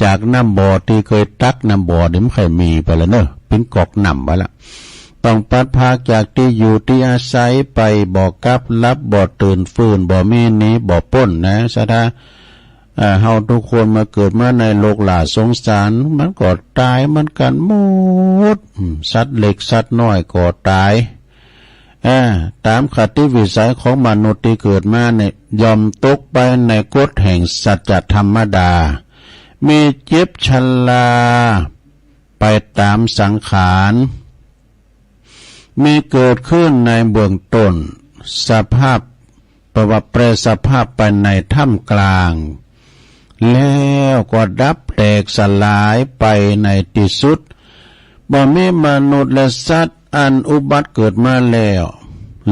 จากน้ำบ่อตี้เกยตัก น้ำบ่อนี่บ่ใค่มีไปละเนาะ เป๋นก๊อกน้ำไปละ ต้องพลัดพรากจากตี้อยู่ตี้อาศัยไป บ่กลับ หลับบ่ตื่น ฟื้นบ่มี หนีบ่ป๊นนะ ศรัทธา อ่า เฮาทุกคนมาเกิดมาในโลกหล่าสงสาร มันก็ต๋ายเหมือนกั๋นหมด อืม สัตว์เล็กสัตว์น้อยก็ต๋าย อ่า ต๋ามคติวิสัยของมนุษย์ตี้เกิดมาเนี่ย ย่อมตกไปในกฎแห่งสัจธรรมดา มีเจ็บชรา ไปต๋ามสังขาร มีเกิดขึ้นในเบื้องต้น สภาพ แปลว่าแปรสภาพไปในท่ามกลาง แล้วก็ดับแตกสลายไปในตี้สุด บ่มีมนุษย์และสัตว์อันอุบัติเกิดมาแล้ว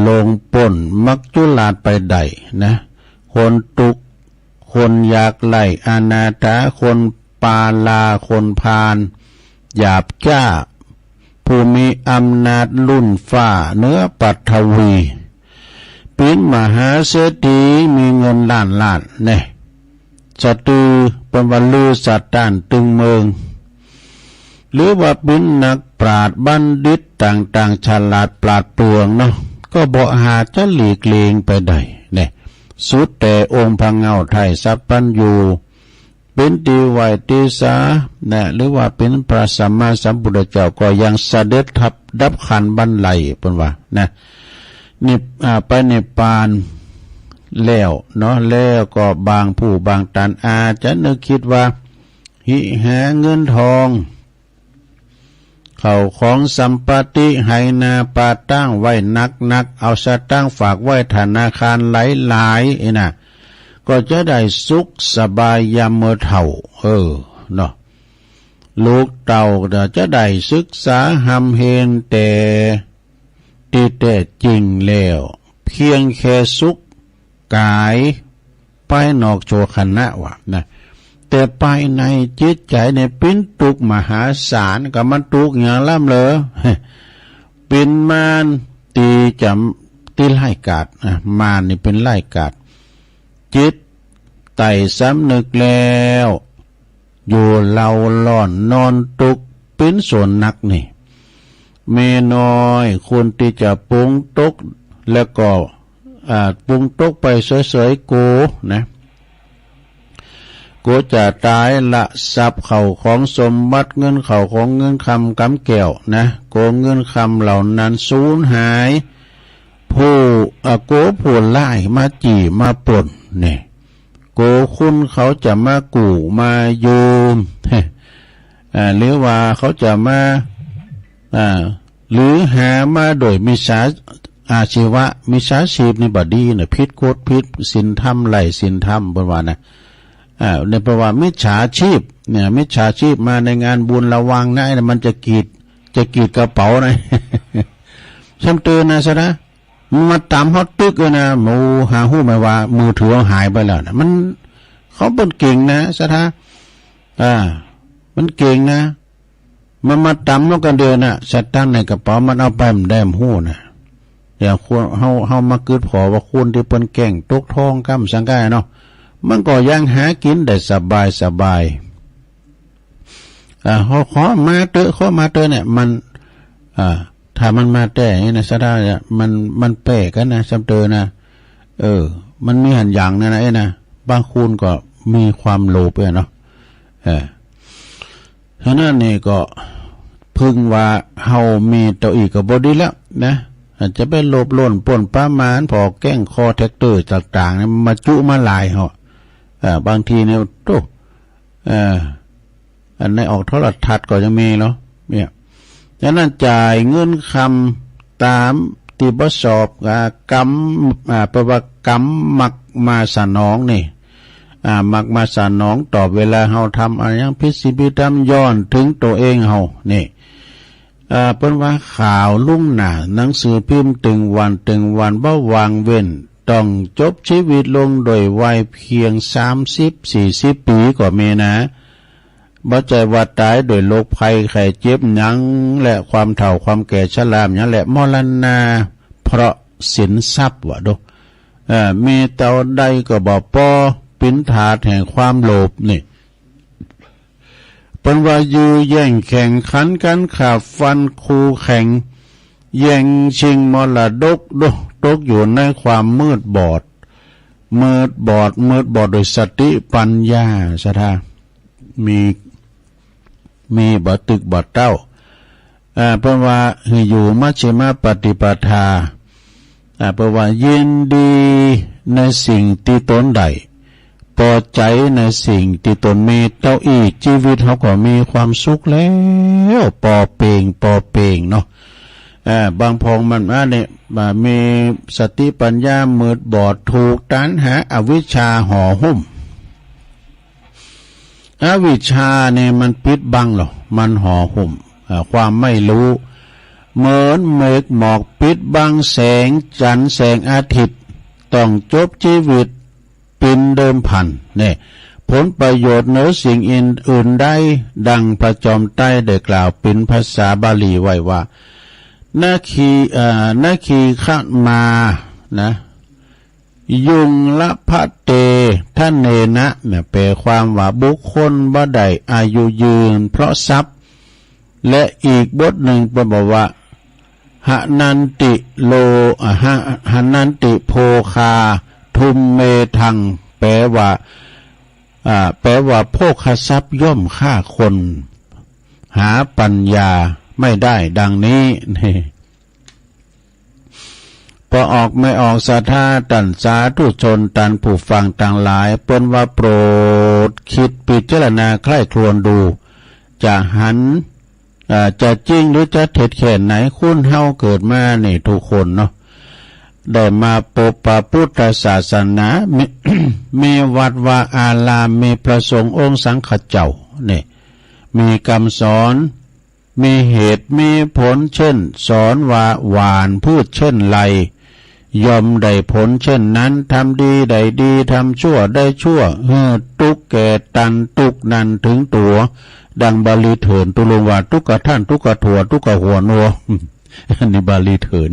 ล่วงป๊นมัจจุราชไปได้นะ คนทุกข์ คนยากไร้อนาถา คนปาลา คนพาล หยาบจ้า ผู้มีอำนาจลุ่นฟ้าเหนือปัทวี เป็นมหาเศรษฐีมีเงินล้านล้านแน่ สะดือเปิ้นว่าลือสะต้านตึงเมือง หรือว่าเป็นนักปราชญ์บัณฑิตต่างๆ ฉลาดปราดเปรื่องเนาะ ก็บ่อาจจะหลีกเลี่ยงไปได้แน่ สุดแต่องค์พระเงาไทยสัพพัญญู เป็นที่ไหว้ที่สานะ หรือว่าเป็นพระสัมมาสัมพุทธเจ้าก็ยังเสด็จทับดับขันธ์บันไลเปิ้นว่านะ นิพ- อ่า ไปนิพพานแล้วเนาะ แล้วก็บางผู้บางท่านอาจจะนึกคิดว่า หิหาเงินทอง เข้าของสัมปติไหนาปาตั้งไว้หนักๆ เอาสตางค์ฝากไว้ธนาคารหลายๆ เอ้นะ ก็จะได้สุขสบายยามเมื่อเฒ่า เออ เนาะ ลูกเต้าก็จะได้ศึกษาฮ่ำเฮนแต่ที่แท้จริงแล้ว เพียงแค่สุขกายภายนอกชั่วขณะว่านะ แต่ภายในจิตใจเนี่ยเป็นทุกข์มหาศาล ก็มันทุกข์อย่างล้ำเหลือ เป็นมารที่จะ ที่ร้ายกาจนะ มารนี่เป็นร้ายกาจ จิตใต้สำนึกแล้ว อยู่เล่าร้อนนอนทุกข์เป็นส่วนหนักนี่ แม่น้อยควรที่จะปรุงตก แล้วก็ อ่า ปรุงตกไปเฉยๆ โกนะ โกจะตายละทรัพย์เข้าของสมบัติ เงินเข้าของเงินคำกำแก้วนะ โกเงินคำเหล่านั้นสูญหาย ผู้ อ่า โกผู้ร้ายมาจี้มาปล้นเนี่ย โกคนเขาจะมากู้มายืม อ่า หรือว่าเขาจะมา อ่า หรือหามาโดยมิจฉาอาชีวะ มิจฉาชีพนี่บ่ดีนะ ผิดกฎผิดศีลธรรม ไร้ศีลธรรม เปิ้นว่านะ อ่า ในประวัติมิจฉาชีพเนี่ย มิจฉาชีพมาในงานบุญระวังนะ ไอ้นั่นมันจะกรีด จะกรีดกระเป๋านะ ซ้ำเตือนนะซะนะ มันมาตามเฮาตึกเลยนะ หมู่หาฮู้ไหมว่ามือถือเฮาหายไปแล้วนะ มัน เขาเปิ้นเก่งนะ ศรัทธา อ่า มันเก่งนะ มันมาตามนกกระเดือนน่ะ สตางค์ในกระเป๋ามันเอาไปมันได้บ่ฮู้นะ อย่างคน เฮา เฮามาคิดผ่อว่าคนที่เปิ้นแกล้งตกทองกำสังกายเนาะ มันก็ยังหากินได้สบายสบาย อ่า ขอ ขอมาเต๊อะ ขอมาเต๊อะเนี่ย มัน อ่า ถ้ามันมาแต๊นี่นะ ศรัทธาเนี่ย มัน มันแปลกกันนะ ซ้ำเติมนะ เออ มันมีหันอย่างนั้นนะ เอ้ยนะ บางคนก็มีความโลภเอ้ยเนาะ เออ ฉะนั้นนี่ก็เพิ่งว่าเฮามีเต้าอี้ก็บ่ดีแล้วนะ อาจจะไปโลภโลนปล้นป้าหมา ผ่อแกล้งคอแทรกเตอร์ต่างๆ เนี่ย มาจุมาหลายเฮา เออ บางทีเนี่ย โธ่ เออ อันในออกโทรทัศน์ก็ยังมีเนาะ เนี่ย ฉะนั้นจ่ายเงินคำตามที่บ่ชอบ อ่า กรรม อ่า แปลว่ากรรมมักมาสนองนี่ อ่า มักมาสนองตอบเวลาเฮาทำอะหยังผิดศีลผิดธรรมย้อนถึงตัวเองเฮานี่ อ่า เปิ้นว่าข่าวล่วงหน้าหนังสือพิมพ์ตึงวันตึงวันบ่วางเว้น ต้องจบชีวิตลงโดยวัยเพียงสามสิบสี่สิบปีก็มีนะ บ่ใจ้ว่าตายโดยโรคภัยไข้เจ็บหยัง และความเฒ่าความแก่ชราหยัง และมรณาเพราะสินทรัพย์ว่าโด เอ่อ มีเต้าใดก็บ่ปอ เป็นทาสแห่งความโลภนี่ เปิ้นว่ายื้อแย่งแข่งขันกัน ฆ่าฟันคู่แข่ง แย่งชิงมรดกโด ตกอยู่ในความมืดบอด มืดบอด มืดบอดโดยสติปัญญา ศรัทธา มี มีบ่ตึกบ่เต้า อ่า เปิ้นว่าหื้ออยู่มัชฌิมปฏิปทา อ่า เปิ้นว่ายินดีในสิ่งที่ตนได้ ปอใจ๋ในสิ่งที่ตนมี เต้าอี้ชีวิตเฮาก็มีความสุขแล้ว ปอเป่ง ปอเป่งเนาะ อ่า บางพองมันมาเนี่ย มามีสติปัญญามืดบอด ถูกตัณหาอวิชชาห่อหุ้ม อวิชชาเนี่ยมันปิดบังเหรอ มันห่อหุ้ม อ่า ความไม่รู้ เหมือนเมฆหมอกปิดบังแสงจันทร์แสงอาทิตย์ ต้องจบชีวิต เป็นเดิมพันเนี่ย ผลประโยชน์เหนือสิ่งอื่นใด ดังพระจอมไตรได้กล่าวเป็นภาษาบาลีไว้ว่า นาคีเอ่อนาคีขมานะ ยุงละพะเตทะเนนะเนี่ย แปลความว่าบุคคลบ่ได้อายุยืนเพราะทรัพย์ และอีกบทหนึ่งเปิ้นบอกว่า หะนันติโล อ่ะ หะ หะนันติโภคาทุมเมทัง แปลว่า อ่า แปลว่าโภคทรัพย์ย่อมฆ่าคน หาปัญญาไม่ได้ดังนี้ ปอออกไม่ออกศรัทธา ต้านสาธุชน ต้านผู้ฟังตังหลาย เปิ้นว่าโปรดคิดพิจารณาใคร่ครวญดู จะหัน อ่า จะจริงหรือจะเท็จแค่ไหน คนเฮาเกิดมานี่ทุกคนเนาะ ได้มาปบพระพุทธศาสนา มี มีวัดวาอาราม มีพระสงฆ์องค์สังฆเจ้า นี่ มีกำสอน มีเหตุมีผล เช่น สอนว่าหว่านพืชเช่นไร ย่อมได้ผลเช่นนั้น ทำดีได้ดี ทำชั่วได้ชั่ว หื้อตุ๊กข์แก่ตัน ตุ๊กข์นั้นถึงตั๋ว ดังบาลีเถิน ตกลงว่าตุ๊กข์กะท่าน ตุ๊กข์กะถั่ว ตุ๊กข์กะหัวนัว อันนี้บาลีเถิน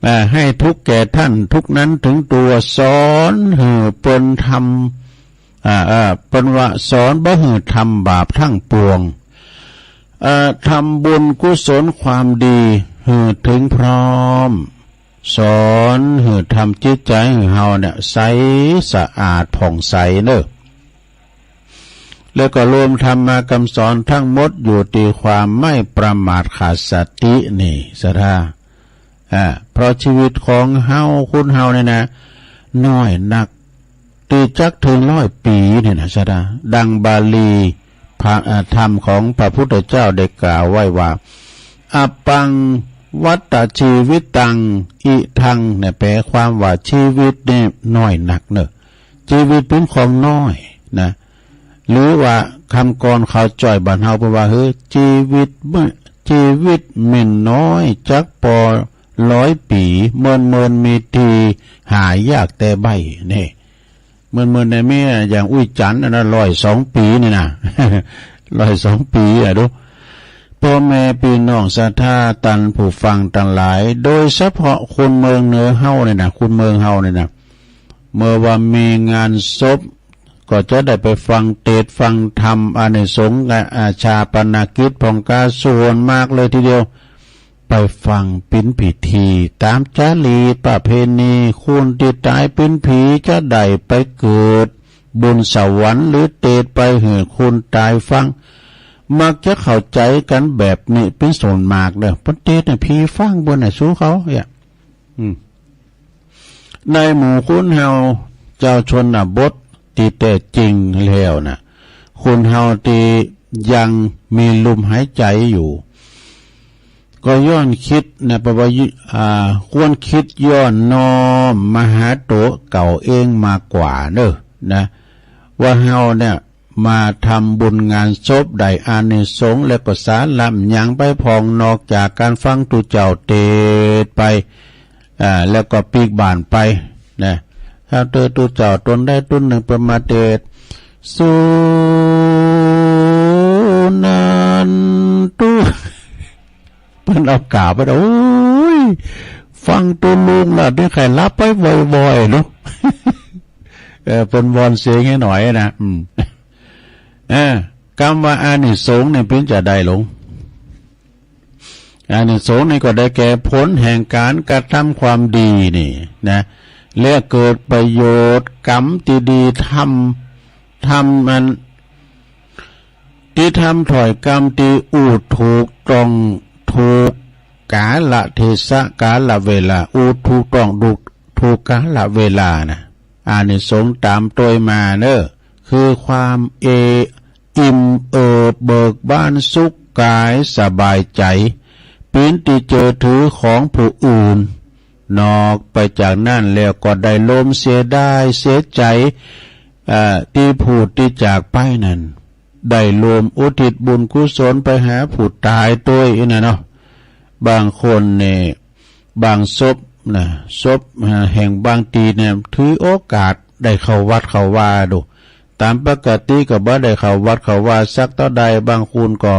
อ่า ให้ทุกข์แก่ท่าน ทุกข์นั้นถึงตั๋ว สอนหื้อเปิ้นทำ อ่า อ่า เปิ้นว่าสอนบ่หื้อทำบาปทั้งปวง เอ่อ ทำบุญกุศลความดีหื้อถึงพร้อม สอนหื้อทำจิตใจหื้อเฮาเนี่ยใสสะอาดผ่องใสเนอะ แล้วก็รวมธรรมคำสอนทั้งหมดอยู่ที่ความไม่ประมาทขาดสตินี่ ศรัทธา อ่า เพราะชีวิตของเฮา คนเฮาเนี่ยนะ น้อยนัก ตี้จักถึงร้อยปี๋เนี่ยนะ ศรัทธา ดังบาลีพระ อ่า ธรรมของพระพุทธเจ้าได้กล่าวไว้ว่า อัปปังวัตตชีวิตังอิทัง เนี่ย แปลความว่าชีวิตเนี่ยน้อยนักเนอะ ชีวิตเป็นของน้อยนะ หรือว่าคำกลอนเขาจ้อยบ้านเฮาเปิ้นว่า เฮ้ย ชีวิตบ่ ชีวิตหมิ่นน้อย จักปอร้อยปี๋ เมินเมินมีทีหายากแต่ใบ้ นี่ เมินเมินในเมียอย่างอุ้ยจันทร์อันนั้นร้อยสองปี๋นี่นะ ร้อยสองปี๋อะดู พ่อแม่พี่น้องศรัทธาต้านผู้ฟังตังหลาย โดยเฉพาะคนเมืองเหนือเฮาเนี่ยนะ คนเมืองเฮาเนี่ยนะ เมื่อว่ามีงานศพ ก็จะได้ไปฟังเตสน์ฟังธรรม อานิสงส์อาชาปนกิจผ่องกาส่วนมากเลยทีเดียว ไปฟังปิ้นพิธี ตามจารีตประเพณี คนตี้ต๋ายปิ้นผีจะได้ไปเกิดบนสวรรค์ หรือเตสน์ไปหื้อคนต๋ายฟัง มักจะเข้าใจ๋กั๋นแบบนี้ปิ้นส่วนมากเด้อ เปิ้นเตสน์หื้อผีฟังเปิ้นน่ะ สู้เขาเนี่ย อืม ในหมู่คนเฮาเจ้าชนบทตี้แต๊จริงแล้วนะ คนเฮาตี้ยังมีลมหายใจ๋อยู่ ก็ย้อนคิดนะ แปลว่า อ่า ควรคิดย้อนน้อมมาหาตั๋วเก่าเองมากกว่าเนอะ นะ ว่าเฮาเนี่ย มาทำบุญงานศพได้อานิสงส์ แล้วก็สาระหยังไปพ่องนอกจากก๋านฟังตุ๊เจ้าเตสน์ไป อ่า แล้วก็ปิ๊กบ้านไปนะ ถ้าเตอตุ๊เจ้าต๋นใดต๋นนึ่งเปิ้นมาเตสน์ สุนันตุ เปิ้นเอากาบไป โอ้ย ฟังตุ๊ลุงละ ได้ใค่หลับไปบ่อยๆ เนาะ เออ เปิ้นวอนเสียงหื้อหน่อยนะ อืม เออ กำว่าอานิสงส์นี่ปิ้นจะได้ลง อานิสงส์นี่ก็ได้แก่ผลแห่งก๋านกระทำความดีนี่นะ และเกิดประโยชน์กรรมตี้ดีทำ ทำอัน ตี้ทำถ้อยกำตี้อู้ถูกต้อง ถูกกาละเทศะ กาละเวลา อู้ถูกต้อง ถูก ถูกกาละเวลานะ อานิสงส์ต๋ามตวยมาเนอะ คือความเอ อิ่มเอิบเบิกบานสุขก๋ายสบายใจ๋ ปิ้นตี้เจิดถือของผู้อื่น นอกไปจากนั้นแล้วก็ได้ลมเสียดายเสียใจ๋ เอ่อ ตี้ผู้ตี้จากไปนั้น ได้ลมอุทิศบุญกุศลไปหาผู้ต๋ายตวยอี้นะเนาะ บางคนเนี่ย บางศพนะ ศพ อ่า แห่งบางตี้เนี่ย ถือโอกาส ได้เข้าวัดเข้าวาดู ตามปกติก็บ่ได้เข้าวัดเข้าวาสักเท่าใด บางคนก็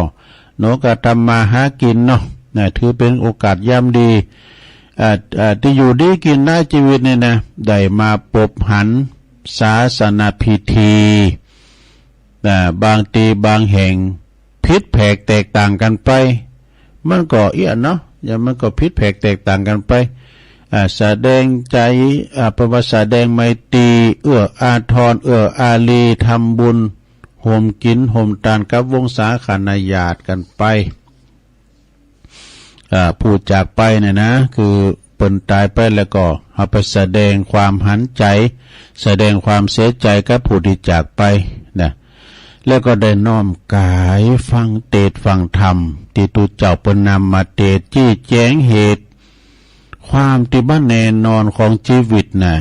หนอก็ทำมาหากินเนาะ นะ ถือเป็นโอกาสยามดี อ่า อ่า ที่อยู่ดีกินได้ชีวิตนี่นะ ได้มาปบหันศาสนพิธี นะ บางทีบางแห่งผิดแผกแตกต่างกันไป มันก็เอี้ยเนาะ อย่างมันก็ผิดแผกแตกต่างกันไป อ่า แสดงใจ อ่า เปิ้นว่าแสดงไมตรี เอื้ออาทร เอื้ออารี ทำบุญ โฮมกิน โฮมตานกับวงศาคณะญาติกันไป อ่า ผู้จากไปเนี่ยนะ คือเปิ้นตายไปแล้วก็เอาไปแสดงความหันใจ แสดงความเสียใจกับผู้ที่จากไปนะ แล้วก็ได้น้อมกายฟังเตสน์ฟังธรรม ที่ตุ๊เจ้าเปิ้นนำมาเตสน์ ชี้แจงเหตุ ความที่บ่แน่นอนของชีวิตนะ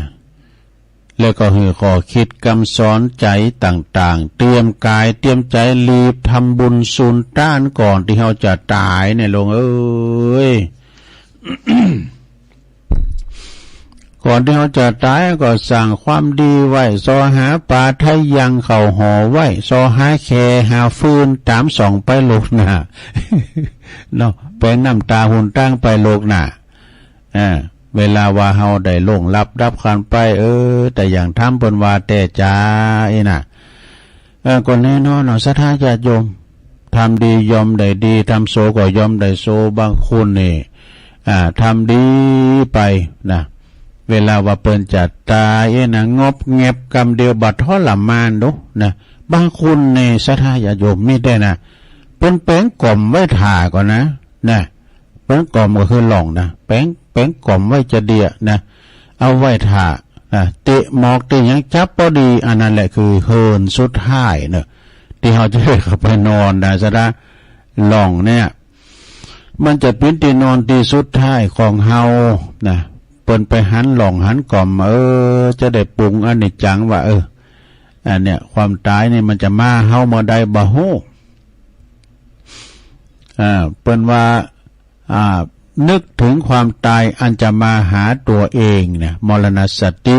แล้วก็หื้อข้อคิดกำสอนใจต่างๆ เตรียมกายเตรียมใจรีบทำบุญสูนต้านก่อนที่เฮาจะตายเนี่ย โลมเอ้ย ก่อนที่เฮาจะตายก็สร้างความดีไว้ ซอหาปลาไถ่ยังเข้าหอไว้ ซอหาแข่หาฟืนต๋ามส่องไปโลกหน้า เนาะ แป๋งน้ำต๋าหนตางไปโลกหน้า อ่า เวลาว่าเฮาได้ล่วงลับดับขันไป เออ แต่อย่างธรรมเปิ้นว่าแต๊จ๋าอี้นะ เออ ก็แน่นอนเนาะ ศรัทธาญาติโยม ทำดีย่อมได้ดี ทำชั่วก็ย่อมได้ชั่ว บางคนนี่ อ่า ทำดีไปนะ เวลาว่าเปิ้นจะตายอี้นะ งบแงบกำเดียวบ่ทรมานดูนะ บางคนนี่ ศรัทธาญาติโยม มีแต่นะ เปิ้นแป๋งก๋อมไว้ถ่าก่อนนะ นะ แป๋งก๋อมก็คือหล่องนะ แป๋ง แป๋งก๋อมไว้จะเดียนะ เอาไว้ถ่านะ เตะหมอกเตะหยังจับพอดี อันนั้นแหละคือเฮือนสุดท้ายเนอะ ที่เฮาจะได้เข้าไปนอนนะ ศรัทธา หล่องเนี่ย มันจะเป๋นตี้นอนตี้สุดท้ายของเฮานะ เปิ้นไปหันหล่องหันก๋อม เออ จะได้ปรุงอนิจจังว่า เออ อันเนี้ย ความตายนี่มันจะมาเฮาเมื่อใดบ่ฮู้ อ่า เปิ้นว่า อ่า นึกถึงความตายอันจะมาหาตัวเองนะ มรณสติ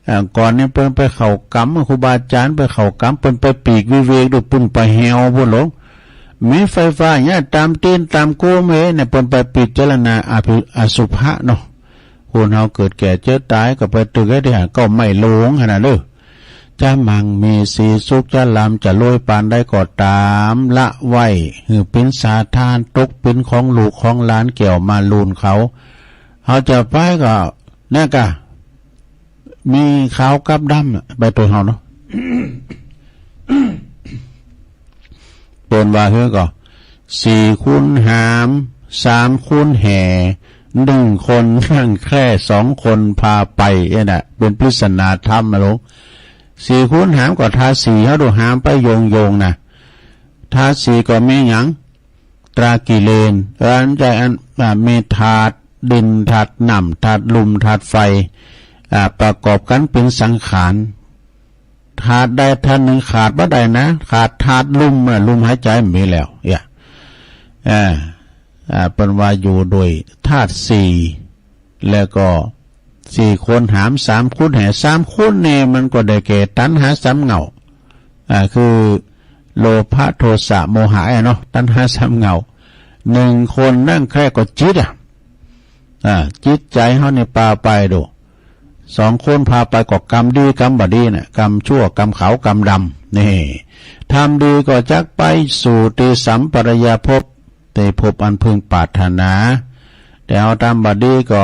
อ่า ก่อนนี้เปิ้นไปเข้าก๋ำ ครูบาอาจารย์ไปเข้าก๋ำ เปิ้นไปปีกวิเวกดู เปิ้นไปแหวพุ้นโลม มีไฟฟ้าเนี่ย ต๋ามตี๋นต๋ามโก้มเฮเนี่ย เปิ้นไปพิจารณาอภิ- อสุภะเนาะ คนเฮาเกิดแก่เจ็บตายก็ไปตึกไอ้ที่หาก็ไม่หลงขนาดเด้อ จะมั่งมีสีสุข จะร่ำจะรวยปานใดก็ต๋าม ละไว้หื้อเป๋นสาธาร ตกเป๋นของลูกของหลานแก้วม่านรูนเขา เฮาจะไปก็ เนี่ยกะ มีขาวกับดำน่ะ ไปตัวเฮาเนาะ เปิ้นว่าหื้อก็ สี่คูณหาม สามคูณแห่ หนึ่งคนนั่งแคร่ สองคนพาไป เนี่ยนะ เป๋นปริศนาธรรมนะโลม สี่คูณหามก็ทาสี เฮาดูหามไปโยงๆ นะ ทาสีก็มีหยัง ตรากิเลน อันใดอัน อ่า มีธาตุดิน ธาตุน้ำ ธาตุลม ธาตุไฟ อ่า ประกอบกันเป๋นสังขาร ธาตุใดธาตุหนึ่งขาดบ่ได้นะ ขาดธาตุลมน่ะ ลมหายใจบ่มีแล้ว เอี้ย อ่า อ่า เปิ้นว่าอยู่โดยธาตุสี่ แล้วก็สี่คูณหาม สามคูณแห่ สามคูณเนี่ยมันก็ได้แก่ตัณหาสามเหง้า อ่า คือโลภะ โทสะ โมหะ อะเนาะ ตัณหาสามเหง้า หนึ่งคนนั่งแคร่ก็จิตอ่ะ อ่า จิตใจเฮานี่ปาไปดู สองคนพาไปก็กรรมดีกรรมบ่ดีน่ะ กรรมชั่วกรรมขาวกรรมดำ นี่ ทำดีก็จักไปสู่ตี้สัมปรายภพ ตี้ภพอันพึงปรารถนา แต่เฮาทำบ่ดีก็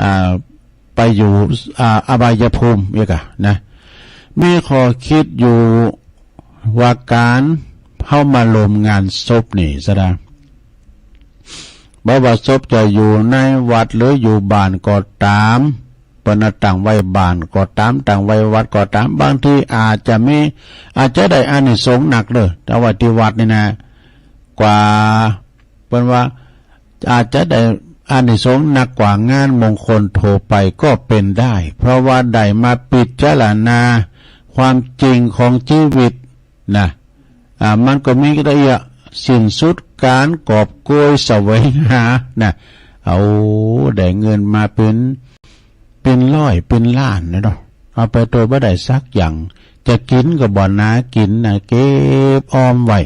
อ่า ไปอยู่ อ่า อบายภูมิ เอี้ยกะ นะ มีข้อคิดอยู่ว่าก๋านเฮามาร่วมงานศพนี่ ศรัทธา บ่ว่าศพจะอยู่ในวัดหรืออยู่บ้านก็ต๋าม เปิ้นน่ะตั้งไว้บ้านก็ต๋าม ตั้งไว้วัดก็ต๋าม บางทีอาจจะมี อาจจะได้อานิสงส์นักเด้อ ถ้าไว้ตี้วัดนี่นะ กว่า เปิ้นว่าอาจจะได้อานิสงส์นักกว่างานมงคลทั่วไปก็เป๋นได้ เพราะว่าได้มาพิจารณาความจริงของชีวิตนะ อ่า มันก็มีก็ได้อะ สิ้นสุดก๋านกอบโกยแสวงหานะ เอา ได้เงินมาเป๋น เป๋นร้อยเป๋นล้านนะเนาะ เอาไปโตยบ่ได้สักอย่าง จะกินก็บ่นากินนะ เก็บออมไว้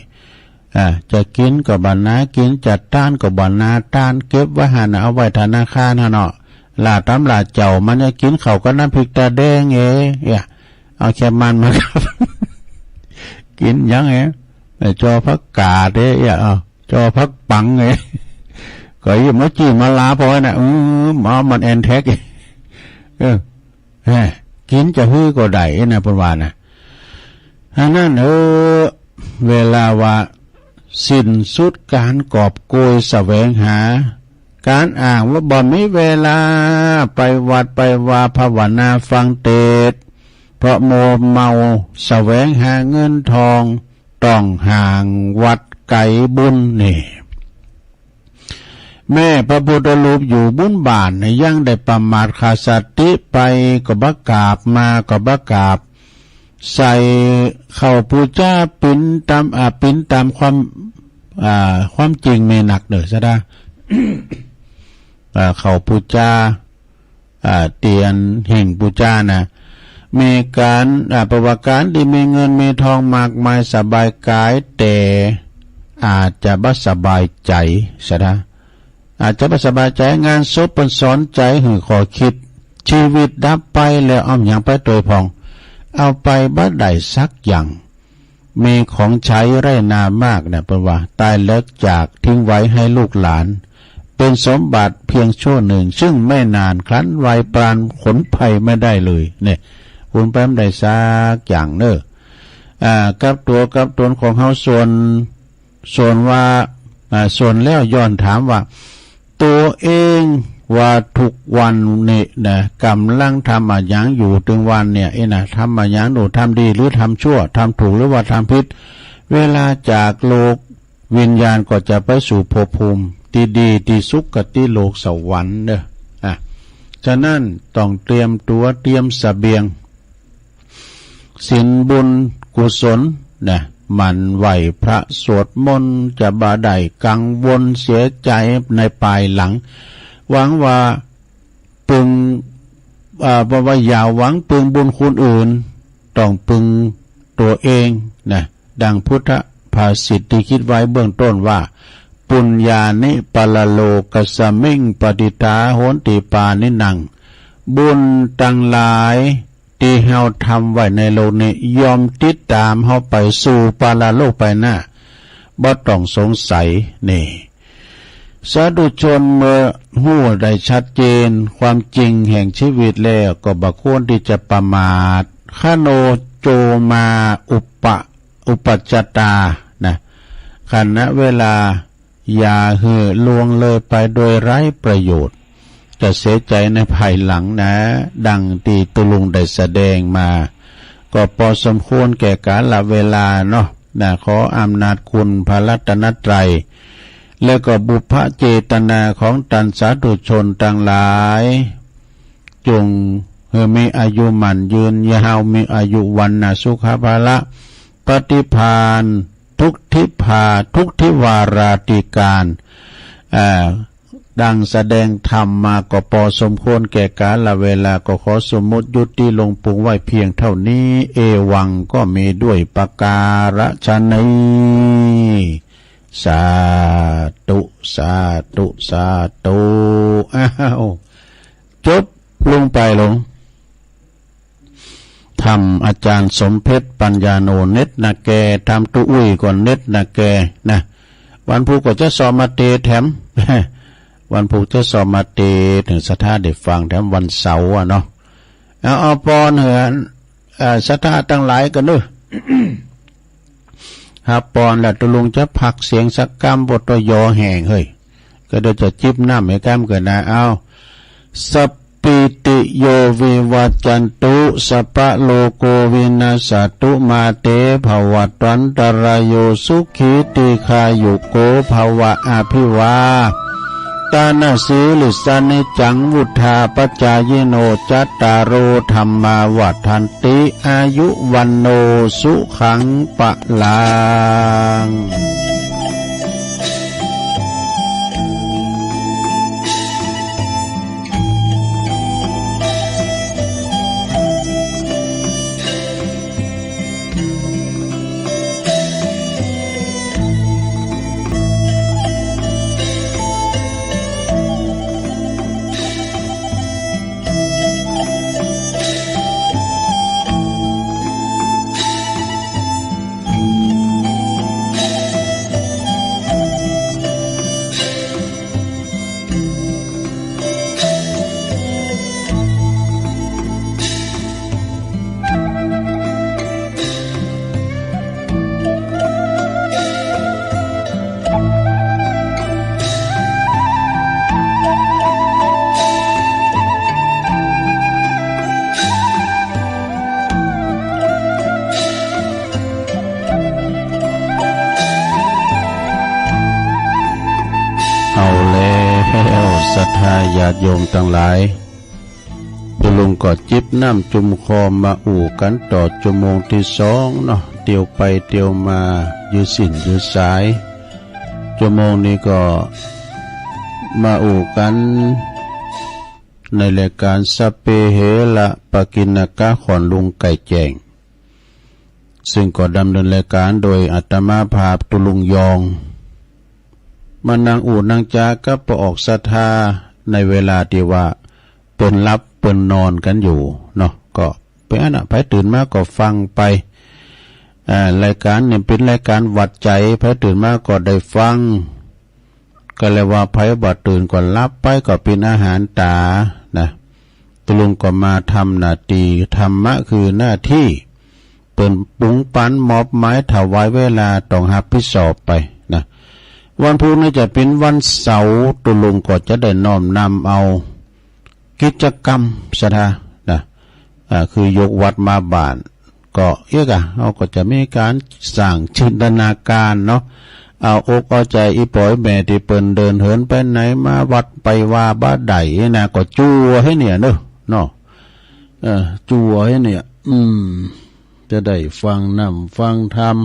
อ่า จะกินก็บ่นากิน จะต้านก็บ่นาต้าน เก็บไว้หั่นน่ะ เอาไว้ธนาคารหั่นเนาะ หล้าต๋ามหล้าเจ้ามันจะกินข้าวกับน้ำพริกตาแดงเอ้ย เอาแค่มันมาครับ กินหยังเอ้ย เออ จอผักกาดเอ้ย เอา จอผักปังเอ้ย ก็ยิ่งมาจี้มาลาพอน่ะ อืม เอามันแอนแท็ก เออ แหม กินจะหื้อก็ได้นะ เปิ้นว่านะ อันนั้น เออ เวลาว่าสิ้นสุดการกอบโกยแสวงหา การอ้างว่าบ่มีเวลาไปวัดไปวาภาวนาฟังเทศน์ เพราะมัวเมาแสวงหาเงินทอง ต้องห่างวัดไกลบุญนี่ แม้พระพุทธรูปอยู่บุญบ้านเนี่ยยังได้ประมาทขาดสติไป ก็บ่กราบ มาก็บ่กราบ ใส่เข้าปูจา ปิ่นต๋าม อ่า ปิ่นต๋ามความ อ่า ความจริงมีนักเด้อ สะดา อ่า เข้าปูจา อ่า เตียนหิ้งปูจานะ มีการ อ่า ประวัติการที่มีเงินมีทองมากมายสบายกาย แต่อาจจะบ่สบายใจ สะดา อาจจะบ่สบายใจ งานศพเปิ้นสอนใจหื้อข้อคิด ชีวิตดับไปแล้วเอาหยังไปโตยพ่อง เอาไปบ่ได้สักอย่าง มีของใช้ไร้นามมากนะ เปิ้นว่า ตายแล้วจากทิ้งไว้ให้ลูกหลาน เป็นสมบัติเพียงชั่วหนึ่ง ซึ่งไม่นานครั้นวัยปราณขนไปไม่ได้เลย เนี่ย ขนไปบ่ได้สักอย่างเน้อ อ่า กับตั๋วกับตนของเฮา ส่วน ส่วนว่า อ่า ส่วนแล้วย้อนถามว่า ตั๋วเองว่าทุกวันนี้นะ ก๋ำลังทำอะหยังอยู่เถิงวันเนี่ย เอ้ยนะ ทำอะหยังอยู่ ทำดีหรือทำชั่ว ทำถูกหรือว่าทำผิด เวลาจากโลกวิญญาณก็จะไปสู่ภพภูมิที่ดี ที่สุคติโลกสวรรค์เน้อ อ่ะ ฉะนั้นต้องเตรียมตั๋วเตรียมเสบียง ศีลบุญกุศลนะ หมั่นไหว้พระสวดมนต์ จะบ่ได้กังวลเสียใจในภายหลัง หวังว่าปึง อ่า บ่ว่าอย่าหวังปึงบุญคุณอื่น ต้องปึงตัวเองนะ ดังพุทธภาษิตที่คิดไว้เบื้องต้นว่า ปุญญานิปรโลกัสมิง ปฏิฏฐาโหนติปาณินัง บุญตังหลาย ตี้เฮาทำไว้ในโลกนี้ ย่อมติดต๋ามเฮาไปสู่ปรโลกไปหน้า บ่ต้องสงสัย นี่ สาธุชนเมื่อฮู้ได้ชัดเจนความจริงแห่งชีวิตแล้ว ก็บ่ควรที่จะประมาท คโนโจมาอุปะ อุปัจจตา นะ ขณะเวลา อย่าหื้อล่วงเลยไปโดยไร้ประโยชน์ จะเสียใจในภายหลังนะ ดังตี้ตุ๊ลุงได้แสดงมา ก็พอสมควรแก่กาลเวลาเนาะ นะ ขออำนาจคุณพระรัตนตรัย และก็บุพเจตนาของต้านสาธุชนตังหลาย จงหื้อมีอายุมั่นยืนยาว มีอายุวรรณะสุขะพละ ปฏิภาณ ทุกทิพา ทุกทิวาราธิการ อ่า ดังแสดงธรรมมาก็พอสมควรแก่กาลเวลา ก็ขอสมมุติยุติลงปวงไว้เพียงเท่านี้ เอวังก็มีด้วยประการฉะนี้ สาธุ สาธุ สาธุ อ้าว จบลงไปลง ธรรมอาจารย์สมเพชรปัญญาโน เน็ตนะแก ธรรมตุ๊อุ้ยก็เน็ตนะแก นะ วันพุธก็จะสอบมาเตแถม วันพุธจะสอบมาเต เถิงศรัทธาได้ฟังแถมวันเสาร์อะเนาะ เอา เอาปอนเหือน เอ่อ ศรัทธาตังหลายก็เน้อ ฮับปอนแล้วตุ๊ลุงจะพักเสียงสักกำ บ่ต้องยอแห้งเฮ้ย ก็เดี๋ยวจะจิบน้ำให้กำเกินนะ เอา สัปปีติโยวิวัจจันตุ สัพพะโลโกวินัสสตุ มาเตภวัตวันตรายโย สุขีทีฆายุโกภวะ อภิวา ตานาสีลิสสะนิจจัง วุฑฒาปจายิโน จัตตาโรธัมมาวัฑฒันติ อายุวัณโณสุขังพลัง ญาติโยมตังหลาย ตุลุงก็จิบน้ำจุมคอมาอู้กันต่อชั่วโมงที่สองเนาะ เตียวไปเตียวมา ยื้อสิ้นยื้อสาย ชั่วโมงนี้ก็มาอู้กัน ในรายการสัพเพเหระปกิณณกะ ขอนลุงไก่แจ้ง ซึ่งก็ดำเนินรายการโดยอาตมาภาพตุลุงยอง มานั่งอู้นั่งจากับป้อออกศรัทธา ในเวลาที่ว่าเปิ้นหลับเปิ้นนอนกันอยู่เนาะ ก็เป็นอันน่ะ ใผตื่นมาก็ฟังไป อ่า รายการเนี่ยเป็นรายการหวัดใจ ใผตื่นมาก็ได้ฟัง ก็เลยว่าใผบ่ตื่นก็หลับไปก็เป็นอาหารต๋านะ ตุลุงก็มาทำหน้าที่ ธรรมะคือหน้าที่ เปิ้นปรุงปันมอบหมายถวายเวลาต้องรับผิดชอบไปนะ วันพุธนี้จะเป็นวันเสาร์ ตุลุงก็จะได้น้อมนำเอา กิจกรรมศรัทธานะ อ่า คือยกวัดมาบ้าน ก็เอ๊ะกะ เฮาก็จะมีการสร้างจินตนาการเนาะ เอาอกเอาใจอีป๋ออีแม่ตี้เปิ้นเดินเหินไปไหนมาวัดไปวาบ่ได้นะ ก็จั่วหื้อเนี่ยเนาะ เนาะ เออ จั่วหื้อเนี่ย อืม จะได้ฟังนำฟังธรรม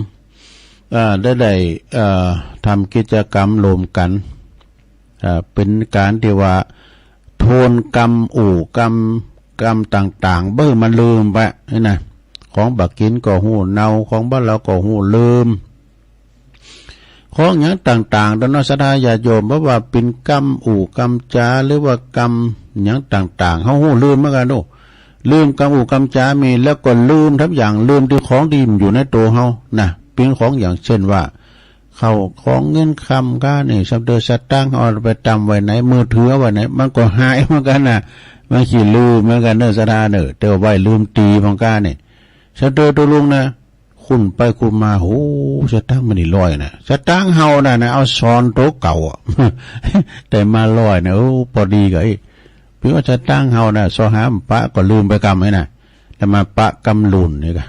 อ่า ได้ได้ เอ่อ ทำกิจกรรมร่วมกัน อ่า เป็นการตี้ว่า ทวนกำ อู้กำ กำต่างๆ บ่หื้อมันลืมไปนี่นะ ของบ่ากิ๋นก็ฮู้เนา ของบ่าเหลาก็ฮู้ลืม ของหยังต่างๆ ต๋อนเนาะ ศรัทธาญาติโยม บ่ว่าเป็นกำอู้กำจ๋า หรือว่ากำหยังต่างๆ เฮาฮู้ลืมเหมือนกันโอ้ ลืมกำอู้กำจ๋ามี แล้วก็ลืมทุกอย่าง ลืมตี้ของตี้มันอยู่ในตั๋วเฮานะ เป็นของอย่างเช่นว่า ข้าวของเงินคำก้านี่ สะเดือสตางค์เอาไปตำไว้ไหน มือถือเอาไว้ไหน มันก็หายเหมือนกันนะ มันขี้ลืมเหมือนกันเนอะ ศรัทธาเนอะ แต่ว่าไว้ลืมตี้ของก้านี่ สะเดือตุลุงนะ คุ้นไปคุ้นมา โห สตางค์มันนี่ลอยนะ สตางค์เฮานะนะ เอาซ่อนตั๋วเก่าอะ แต่มาลอยนะ โอ้ ปอดีกะไอ้ เปียว่าสตางค์เฮานะ ซอหาปะก็ลืมไปกำไอ้นะ แต่มาปะกำลุ่นนี่กะ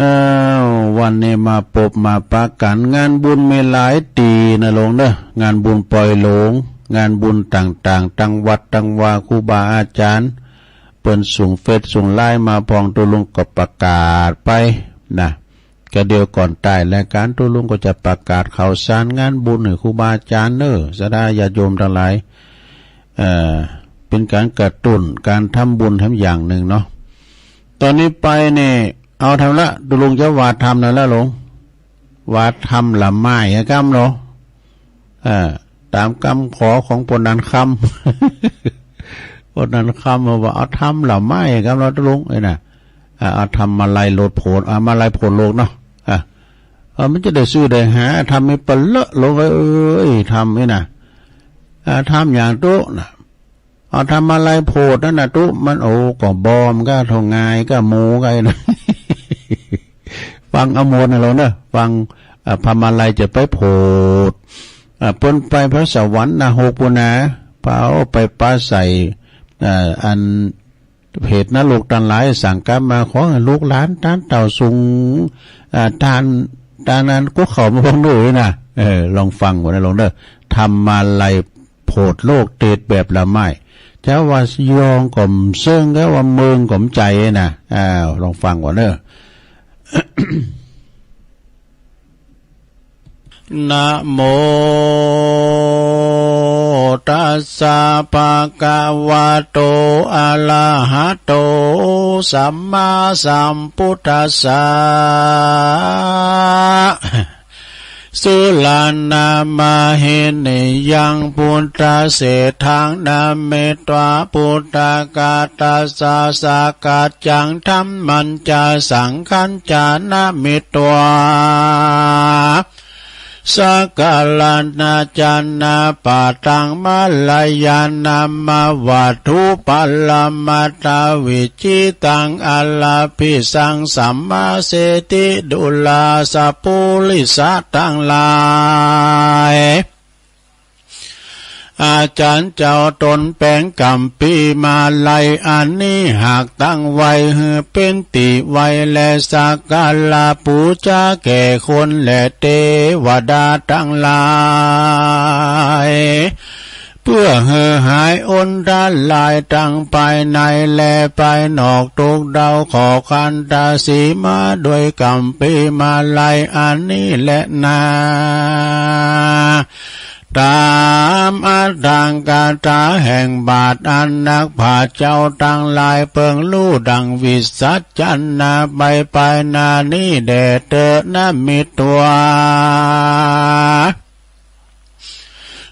อ้าว วันนี้มาปบมาปะกั๋น งานบุญมีหลายตี้นะลุงเนอะ งานบุญปล่อยหลง งานบุญต่างๆ ตังวัดตังวา ครูบาอาจ๋ารย์ เปิ้นส่งเฟซส่งไลน์มาพ่อง ตุลุงก็ประกาศไปนะ ก็เดี๋ยวก่อนตายรายการ ตุลุงก็จะประกาศข่าวสารงานบุญหื้อครูบาอาจ๋ารย์เนอะ ศรัทธาญาติโยมตังหลาย เอ่อ เป็นการกระตุ้นการทำบุญทำอย่างหนึ่งเนาะ ต๋อนนี้ไปนี่ เอาธรรมละ ตุลุงจะว่าธรรมหน่อยละลุง ว่าธรรมละไม้อะกำเนาะ เอ่อ ต๋ามกำขอของป้อนันคำ ป้อนันคำว่าเอาธรรมละไม้อะกำเนาะ ตุลุง เอ้ยนะ อ่า เอาธรรมมาลัยโลดโผน อ่า มาลัยโผนโลกเนาะ อ่า เออ มันจะได้ซื้อได้หา ธรรมไม่เปลอะลง เอ้ย ธรรมนี่นะ อ่า ธรรมอย่างตุ๊นะ เอาธรรมมาลัยโผดนั่นนะตุ๊ มัน โอ้ ก็บอมก็ทองงายก็หมูก็ไอ้นะ ฟังเอาหมดนะลุงเนอะ ฟัง อ่า พระมาลัยจะไปโผด อ่า เปิ้นไปพระสวรรค์นะ หกปุนนะ พาเอาไปปาใส่ อ่า อัน เพจนรกตังหลาย สั่งกลับมา ขอหื้อลูกหลานต้านเต่าสูง อ่า ต้าน ต้านนั้นกุ๊กเขามาพวกหนูนะ เออ ลองฟังก่อนนะลุงเนอะ ธรรมาลัยโผดโลกเตดแบบละไม้ จะว่ายองก็บ่เซิง ก็ว่าเมิงก็บ่ใจ๋นะ อ้าว ลองฟังก่อนเนอะ นะโมตัสสะ ภะคะวะโต อะระหะโต สัมมาสัมพุทธัสสะ สุระนะมะหินิยัง พุทธะเสฏฐัง นะเมตวา พุทธะกาตัสสะ สะกัจจัง ธัมมัญจะ สังฆัญจะ นะเมตวา สักการะนะจะนะปะทัง มะระยะนะมะ วัตถุปะระมัตถะวิจิตัง อะระภิสัง สัมมาเสฏฐิ ดูราสะปุริสะตังหลาย อาจ๋ารย์เจ้าตนแป๋งกำปีมาลัยอันนี้ หากตั้งไว้หื้อเป๋นตี้ไหว้และสักการะปู๋จาแก่คนและเตวดาตังหลาย เปื้อหื้อหายอันตรายตังภายในและภายนอก ทุกข์เดาขอขันตสีมาด้วยกำปีมาลัย อันนี้แลนา ตามอัตถกถาแห่งบาทอันนักปราชญ์เจ้าตังหลายเปิงฮู้ดังวิสัชนาไป ภายหน้านี้แด่เตอ นะ มิตวา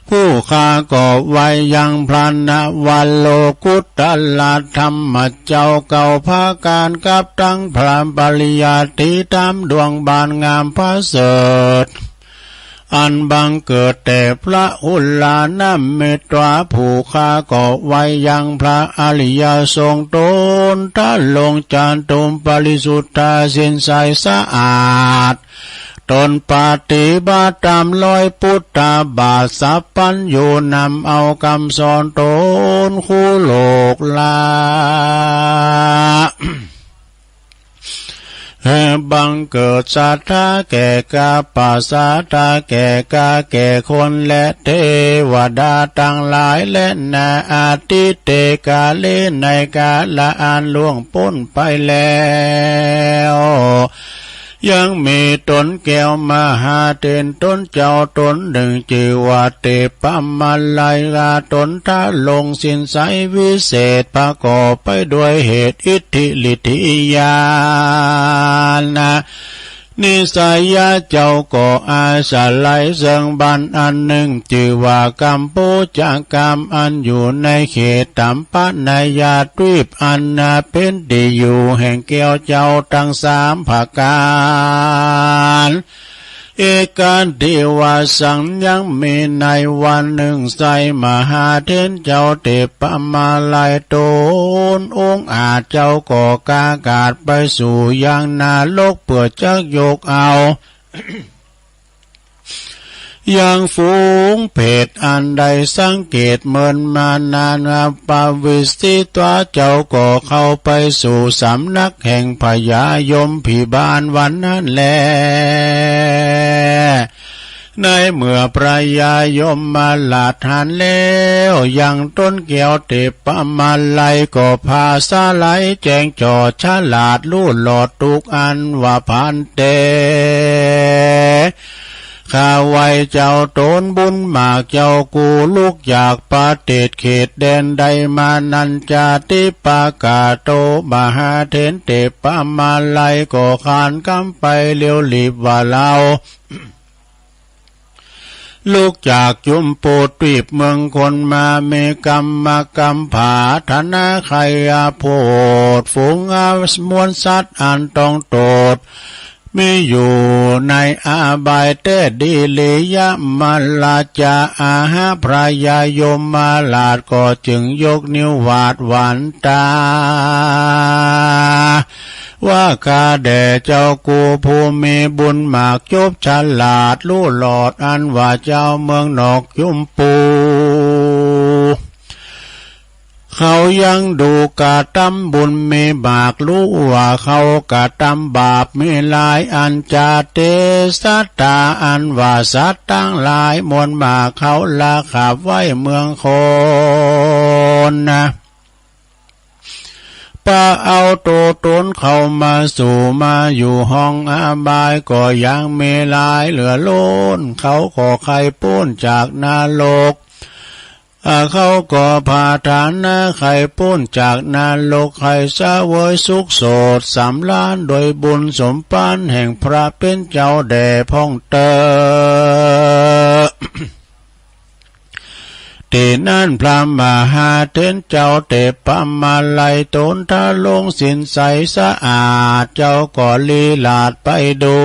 ผู้ข้าก็ไหว้ยังพระนวโลกุตตรธรรมเจ้าเก้าประก๋านกับตังพระปริยัติธรรมดวงบานงามประเสริฐ อันบังเกิดแต่พระอุลา นะ มิตวา ผู้ข้าก็ไหว้ยังพระอริยสงฆ์ตนทะลงจาตุมปริสุทธาศีลใสสะอาด ตนปฏิบัติตามรอยปุทธาบาทสัพพัญญูนำเอากำสอนตนคู่โลกละ เออ บังเกิดศรัทธาแก่กา ประสาทาแก่กา แก่คนและเทวดาตังหลาย และนา อทิเต กาเล ในกาละอันล่วงป๊นไปแล้ว ยังมีตนแก้วมหาเถรตนเจ้าตนนึ่ง จื้อว่าเทพมาลัย ตนทะลงศีลใสวิเศษ ประกอบไปด้วยเหตุอิทธิฤทธิญาณ นิสัยเจ้าก็อาศัยเซิ่งบ้านอันนึ่ง จื้อว่ากำปูจกำ อันอยู่ในเขตตัมปะนายาทวีป อันนาเป๋นตี้อยู่แห่งแก้วเจ้าตังสามประก๋าน เอกันติวาสัง ยังมีในวันนึ่งไซร้มหาเถรเจ้าเทพมาลัยตนองอาจเจ้าก็กากาดไปสู่ยังนรก เปื้อจักยกเอา ยังฝูงเปรตอันได้สังเกตเมินมานานาปวิสิตวา เจ้าก็เข้าไปสู่สำนักแห่งพญายมพิบาลวันนั้นแล ในเมื่อพญายมมาราชหันแล้ว ยังตนแก้วเทพมาลัยก็ผ่าสลายแจ้งจ่อฉลาดรู้หลอดทุกข์อันว่าผ่านเต ข้าไหว้เจ้าตนบุญมากเจ้ากูลุกจากประเทศเขตแดนใดมานั้น จาติปกาโต มหาเถรเทพมาลัยก็ขานกำไปเรียวรีบว่า เฮาลุกจากจุมปูทวีปเมืองคนมา มีกำมากำปรารถนาใคร่อโพธิ์ฝูงมวลสัตว์อันต้องโตษ มีอยู่ในอบายแต๊ดีหลี ยมราชาอาหาพญายมมาราชก็จึงยกนิ้วหวาดหวั่นตา ว่าข้าแด่เจ้ากูผู้มีบุญมากจบฉลาดรู้หลอดอันว่าเจ้าเมืองนอกจุมปู เขายังดูกระตำบุญมีบาป รู้ว่าเขากระตำบาปมีหลายอัน จาติสัตตาอันว่าสัตว์ตังหลายมวลมาก เขาลักขับไว้เมืองคนนะ ปะเอาโตตนเข้ามาสู่มาอยู่ห้องอบายก็ยังมีหลายเหลือล้น เขาก็ใคร่ป๊นจากนรก อ่า เขาก็ปรารถนาใคร่ป๊นจากนรก ใคร่เสวยสุขโสดสำราญโดยบุญสมภารแห่งพระเป๋นเจ้าแด่พ่องเตอ ตี้นั้นพระมหาเถรเจ้าเทพมาลัยตนทะลงศีลใสสะอาด เจ้าก็ลีลาดไปดู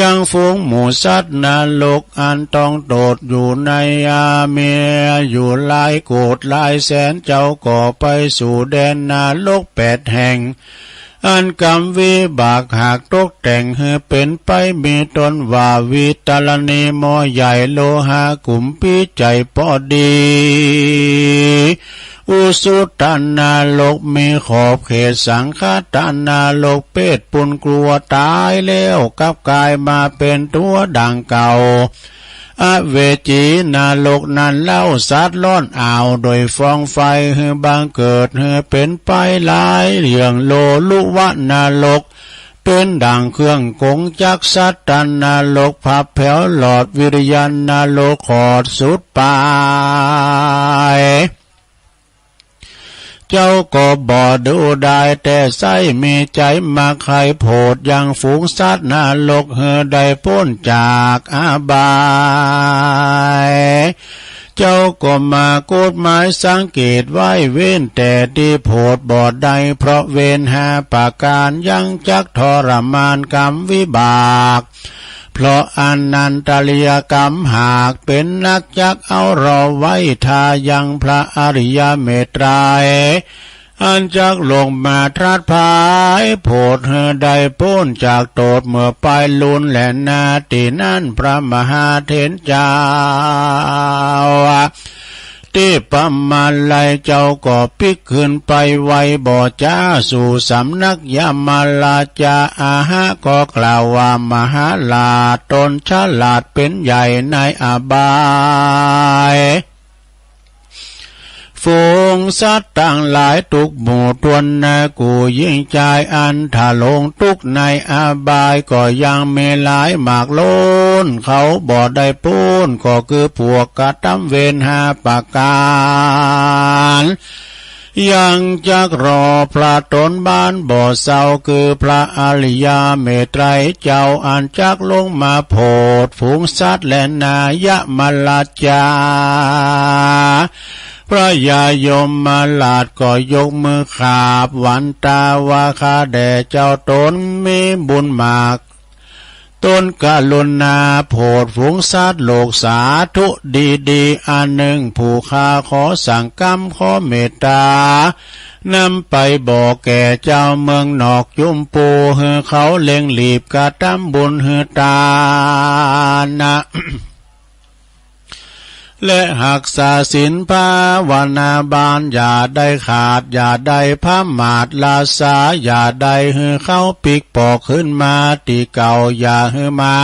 ยังฝูงหมู่สัตว์นรกอันต้องโตษอยู่ในอาเมยอยู่หลายโกฏหลายแสน เจ้าก็ไปสู่แดนนรกแปดแห่ง อันกรรมวิบากหากตกแต่งหื้อเป๋นไป มีต้นว่าวิตรณี หม้อใหญ่ โลหะกุมภี ใจ๋ปอดี อุสุตนรก มีขอบเขตสังคตนรก เปรตปุ้นกลัวต๋ายแล้วกลับก๋ายมาเป๋นตั๋วดังเก่า อเวจีนรกนั้นเล่าสัตว์ร้อนอ้าวโดยฟองไฟหือบังเกิดหือเป็นไปหลายเรื่องโลลุวะนรก เป็นดั่งเครื่องกงจักรสัตว์ตันนรกพับแผวหลอดวิริยันนรกขอดสุดปลาย เจ้าก็บ่ดูได้แต่ใส่มีใจมาใคร่โผดยังฝูงสัตว์นรกหือได้พ้นจากอบาย เจ้าก็มาโกดหมายสังเกตไว้เว้นแต่ที่โผดบ่ได้เพราะเวรห้าประการยังจักทรมานกรรมวิบาก เพราะอนันตริยกรรมหากเป็นนักจักเอารอไว้ทายังพระอริยเมตไตรย อันจักลงมาตรัสพายโผดหือได้พ้นจากโทษเมื่อปลายลุนแลนา ตี้นั้นพระมหาเถรเจ้า ตี้ปมาลัยเจ้าก็ปิ๊กขึ้นไปไวบ่จ๋าสู่สำนักยมราชา อาหะก็กล่าวว่ามหาราชตนฉลาดเป็นใหญ่ในอบาย ฝูงสัตว์ตังหลายทุกหมู่ถ้วนนา กู่หญิงจายอันถ้าลงทุกข์ในอบายก็ยังมีหลายมากล้น เขาบ่ได้พ้นก็คือพวกกระทำเวรห้าประการ ยังจักรอพระตนบ้านบ่เศร้าคือพระอริยเมตไตรยเจ้าอันจักลงมาโผดฝูงสัตว์แลนายมราชา พระยายมราชก็ยกมือขาบวันตาว่าข้าแด่เจ้าตนมีบุญมาก ตนกรุณาโผดฝูงสัตว์โลกสาธุดีๆ อันหนึ่งผู้ข้าขอสั่งกำขอเมตตา นำไปบอกแก่เจ้าเมืองนอกจุมปูหือเขาเล็งหลีบกระทำบุญหือตานะ และหักษาศีลภาวนาบานอย่าได้ขาดอย่าได้พมาทราษาอย่าได้หือเขาปิกปอกขึ้นมาตี้เก่าอย่าหือมา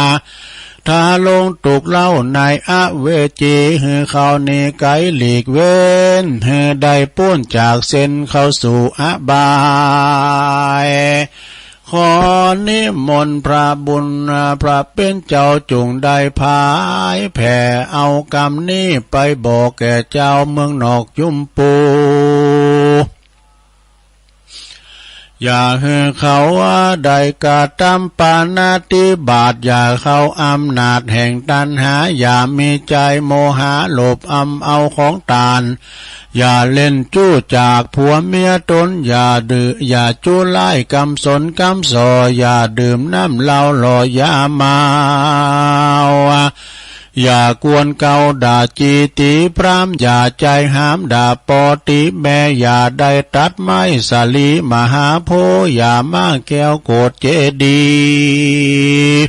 ถ้าลงตุกเล่าในอเวจีหือเขานี้ไกลหลีกเว้นหือได้พ้นจากเส้นเข้าสู่อบาย ขอนิมนต์พระบุญพระเป็นเจ้าจงได้พายแผ่เอากำนี้ไปบอกแก่เจ้าเมืองนอกจุมปู อย่าหื้อเขาได้กระทำปาณาติบาต อย่าเข้าอำนาจแห่งตัณหา อย่ามีใจโมหะโลภอำเอาของตาน อย่าเล่นจู้จากผัวเมียตน อย่าดื้อ อย่าจู้ไล่กำสนกำส่อ อย่าดื่มน้ำเหล้าหล่อยาเมา อย่ากวนเกาด่าจีตีพราม อย่าใจหามด่าปอตีแม่ อย่าได้ตัดไม้สาลีมหาโพธิ์ อย่ามาแก้วโกดเจดีย์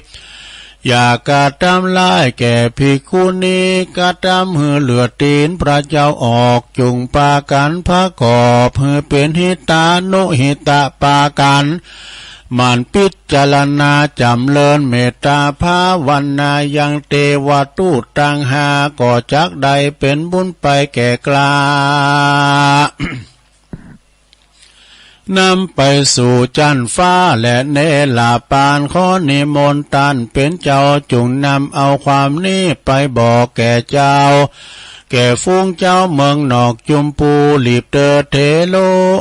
อย่ากระทำร้ายแก่ภิกขุณี กระทำหื้อเลือดตีนพระเจ้าออก จุงปากันประกอบหื้อเป็นหิตานุหิตะปากัน หมั่นพิจารณาจำเริญเมตตาภาวนายังเตวทูตตังห้า ก็จักได้เป็นบุญไปแก่กล้า นำไปสู่จั้นฟ้าและเนรปาน ขอนิมนต์ต้านเป็นเจ้าจุงนำเอาความนี้ไปบอกแก่เจ้า แก่ฝูงเจ้าเมืองนอกจุมปู หลีบเติดเถโร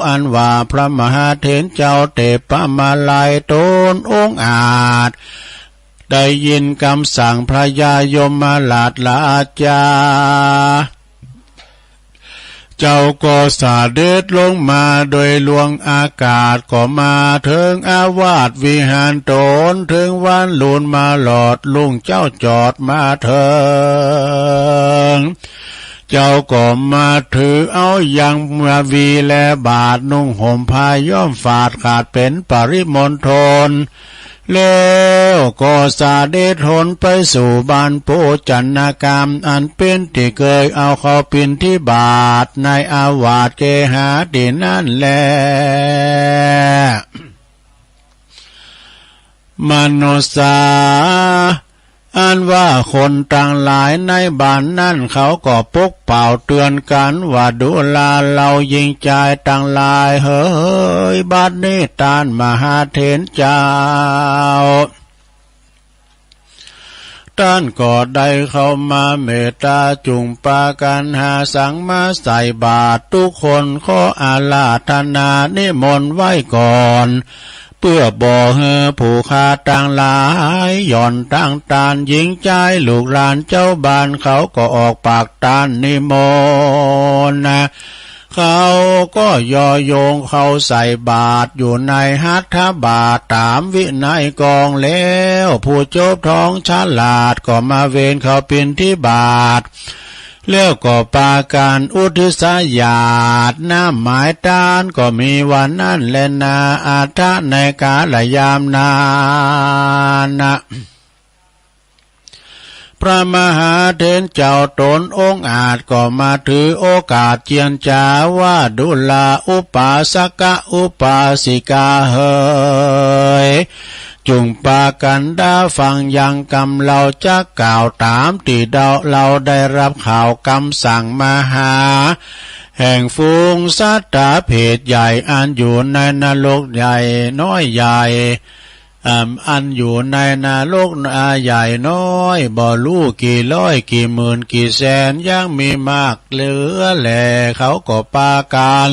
อันว่าพระมหาเถรเจ้าเตปมาลัยตนองอาจ ได้ยินกำสั่งพระยายมราชราชา เจ้าก็เสด็จลงมาโดยลวงอากาศ ก็มาเถิงอาวาสวิหารตน เถิงวันลุนมาหลอดลุงเจ้าจอดมาเถิง เจ้าก็มาถือเอายังมาวีและบาท นุ่งห่มผ้าย้อมฝาดขาดเป็นปริมณฑล แล้วก็เสด็จหนไปสู่บ้านโพชนกรรม อันเป็นที่เคยเอาเขาบิณฑบาตในอาวาสเคหะตี้นั้นแล มนุสสา อันว่าคนตังหลายในบ้านนั้นเขาก็ปกเป่าเตือนกันว่า ดูราเหล่าหญิงจายตังหลายเหย บัดนี้ต้านมหาเถรเจ้า ต้านก็ได้เข้ามาเมตตา จุ่งปากั๋นหาสังมาใส่บาตร กู้คนขออาราธนานิมนต์ไว้ก่อน เปื้อบ่หื้อผู้ข้าตังหลายหย่อนตังต้าน หญิงจายลูกหลานเจ้าบ้านเขาก็ออกปากต้านนิมนต์นะ เขาก็ย่อโยงเข้าใส่บาตรอยู่ในหัตถบาตรต๋ามวินัยกองแล้ว ผู้จบท้องฉลาดก็มาเวนเข้าบิณฑบาต แล้วก็ปากั๋นอุทิศหยาดน้ำหมายต้าน ก็มีวันนั้นแลนา อัฏฐะ ในกาลยามนั้นนะ พระมหาเถรเจ้าต๋นองอาจก็มาถือโอกาสเจียรจาว่า ดูราอุปาสกะอุปาสิกาเหย จุ่งปากั๋นต๋าฟังยังกำเฮาจักกล่าวต๋ามตี้เฮาได้รับข่าวกำสั่งมหา แห่งฝูงสัตตาเพศใหญ่อันอยู่ในนรกใหญ่น้อยใหญ่ อ่า อันอยู่ในนรกใหญ่น้อย บ่ฮู้กี่ร้อยกี่หมื่นกี่แสน ยังมีมากเหลือแล เขาก็ปากั๋น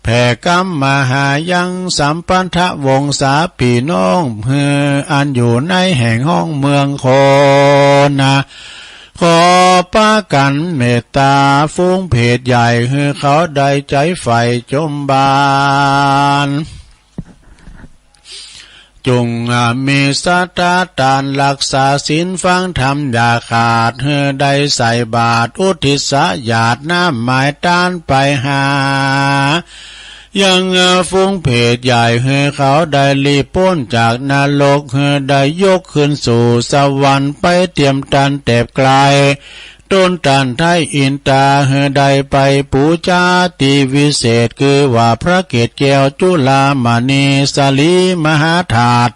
แผ่กำมาหายังสัมพันธวงศาปี้น้องหื้ออันอยู่ในแห่งห้องเมืองโคนะ ขอปากั๋นเมตตาฝูงเพศใหญ่หื้อเขาได้ใจ๋ใฝ่จมบาน จุ่งมีศรัทธาต้านรักษาศีลฟังธรรมอย่าขาด หื้อได้ใส่บาตรอุทิศหยาดน้ำหมายต้านไปหา ยังฝูงเพศใหญ่หื้อเขาได้ลีบป๊นจากนรก หื้อได้ยกขึ้นสู่สวรรค์ไปเตียมตันแตบไกล ต๋นต้านไท้อินตาหื้อได้ไปปู๋จาตี้วิเศษ คือว่าพระเกศแก้วจุลามณีสลีมหาธาตุ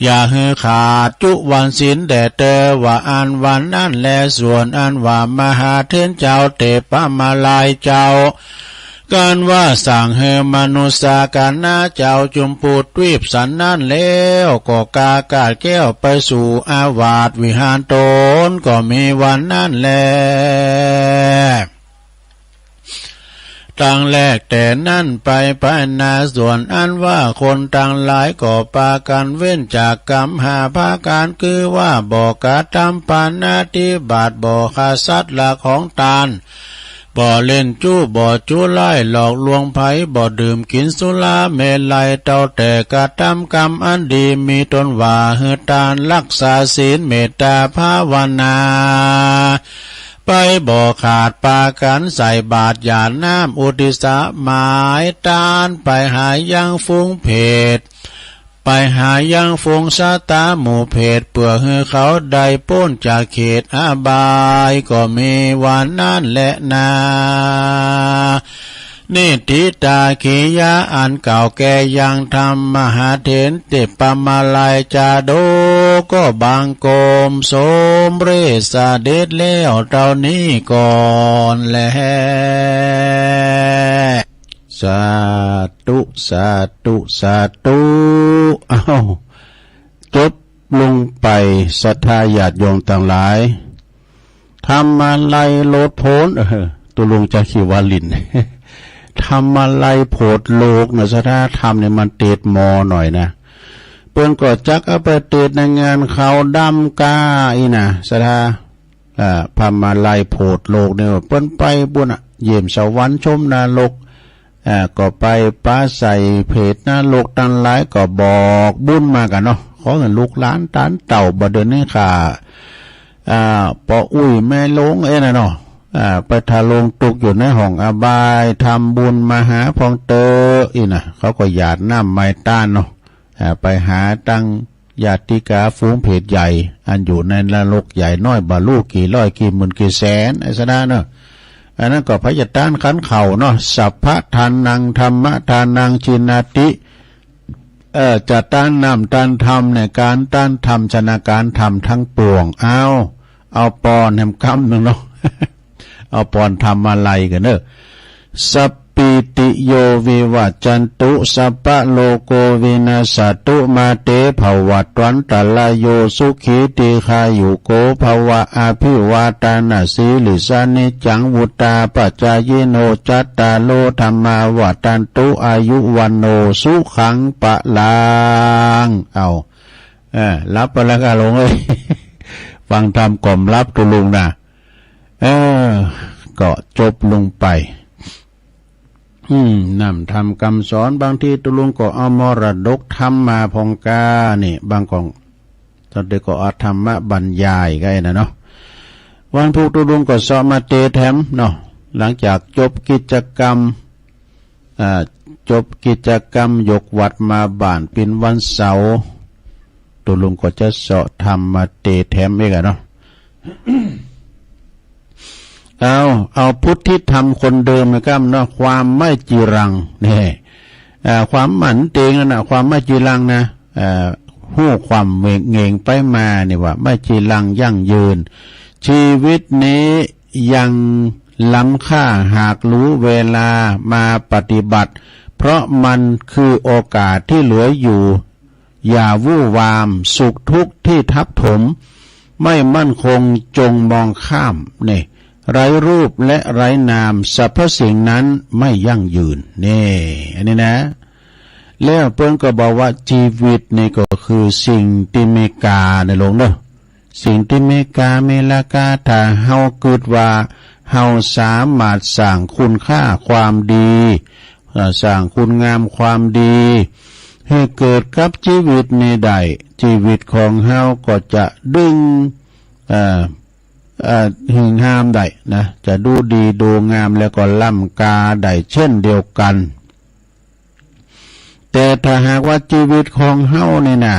อย่าหื้อขาดจุวันศีลแด่เตอ ว่าอันวันนั้นแล ส่วนอันว่ามหาเถรเจ้าเตปะมาลายเจ้า กั๋นว่าสั่งหื้อมนุสสาคณะเจ้าจุมพูทวีปสันนั้นแล้ว ก็กากาดแก้วไปสู่อาวาสวิหารต๋น ก็มีวันนั้นแล ตั้งแรกแต่นั้นไปไปนา ส่วนอันว่าคนตังหลายก็ปากั๋นเว้นจากกรรมห้าประก๋าน คือว่าบ่กระทำปาณาติบาต บ่ฆ่าสัตว์รักของต้าน บ่เล่นจู้ บ่จุร้ายหลอกลวงใผ บ่ดื่มกิ๋นสุราเมรัย เต้าแต่กระทำกรรมอันดี มีตนว่าหื้อต้านรักษาศีลเมตตาภาวนา ไปบ่ขาด ปากั๋นใส่บาตรหยาดน้ำอุทิศหมายต้านไปหายังฝูงเพศ ไปหายังฝูงสัตตาหมู่เพศ เปื้อหื้อเขาได้ป๊นจากเขตอบาย ก็มีวันนั้นแลนา นิทธิตากิริยาอันกล่าวแก่ยังธรรมมหาเถรเตปะมาลายจาดก ก็บังคมสมเร็จเสด็จแล้วเต้านี้ก่อนแล สาธุ สาธุ สาธุ อ้าว จบลงไป ศรัทธาญาติโยมตังหลาย ธรรมาลัยโลดโผน เออ ตกลงจะขีว่าหลิ้น ธรรมาลัยโผดโลกนะ ศรัทธาธรรมเนี่ยมันเตดหมอหน่อยนะ เปิ้นก็จักเอาไปเตดในงานเขาดำก้าอี้นะ ศรัทธา อ่า ธรรมาลัยโผดโลกเนี่ย เปิ้นไปบุญน่ะ เยี่ยมสวรรค์ชมนรก อ่า ก็ไปปราศรัยเพศนรกตังหลาย ก็บอกบุญมากั๋นเนาะ ขอหื้อลูกหลานต้านเต้าบ่าเดือนนี้ข้า อ่า ป้ออุ๊ยแม่หลวงเอ้ยนะเนาะ อ่า ไปทะลงตุ๊กข์อยู่ในห้องอบาย ทำบุญมาหาพ่องเต๊อะอี้นะ เขาก็หยาดน้ำหมายต้านเนาะ อ่า ไปหาตังญาติกาฝูงเพศใหญ่ อันอยู่ในนรกใหญ่น้อยบ่ฮู้กี่ร้อยกี่หมื่นกี่แสน ไอ้ศรัทธาเนาะ อันนั้นก็ไผจะต้านขันเขาเนาะ สัพพะทานัง ธัมมะทานัง ทิฏฐิ เออ จะต้านน้ำต้านธรรมเนี่ย การต้านธรรมชนะการธรรมทั้งปวง เอา เอาปอนแหมกำหนึ่งเนาะ เอาปอนธรรมมาไล่กันเนอะ สัปปีติโยวิวัจจันตุ สัพพะโลโกวินัสสตุ มาเตภวัตวันตรายโย สุขีทีฆายุโกภวะ อภิวาทานาสีลิสานิจจังวุตาปจายิโน จัตตาโลธรรมาวัตตันตุ อายุวันโนสุขังปะลัง เอา เออ หลับไปแล้วก็ลงเอ้ย ฟังธรรมก่อมหลับตัวลุงนะ เออ ก็จบลงไป อืม น้ำธรรมคำสอน บางทีตัวลุงก็เอามรดกธรรมมาพองกา นี่ บางกอง ตอนเด็กก็เอาธรรมะบรรยายกันนะเนาะ วันพุธตัวลุงก็เซาะมาเตแถมเนาะ หลังจากจบกิจกรรม อ่า จบกิจกรรมยกวัดมาบ้านเป็นวันเสาร์ ตัวลุงก็จะเซาะธรรมมาเตแถมอีกอะเนาะ เอา เอาพุทธิธรรมคนเดิมนะครับเนาะ ความไม่จีรัง เนี่ย อ่า ความหมั่นเตงนั่นนะ ความไม่จีรังนะ อ่า ฮู้ความเหงงไปมาเนี่ยว่า ไม่จีรังยั่งยืน ชีวิตนี้ยังล้ำค่าหากรู้เวลามาปฏิบัติ เพราะมันคือโอกาสที่เหลืออยู่ อย่าวู่วาม สุขทุกข์ที่ทับถม ไม่มั่นคงจงมองข้าม เนี่ย ไร้รูปและไร้นาม สรรพสิ่งนั้นไม่ยั่งยืน นี่ อันนี้นะ แล้วเปิ้นก็บอกว่าชีวิตนี่ก็คือสิ่งที่มีค่าในโลกเนอะ สิ่งที่มีค่ามีราคา ถ้าเฮาคิดว่าเฮาสามารถสร้างคุณค่าความดี เอ่อ สร้างคุณงามความดี ให้เกิดกับชีวิตนี้ได้ ชีวิตของเฮาก็จะดึง เอ่อ เอ่อ หื่นงามได้นะ จะดูดีดูงามแล้วก็ล้ำค่าได้เช่นเดียวกัน แต่ถ้าหากว่าชีวิตของเฮานี่นะ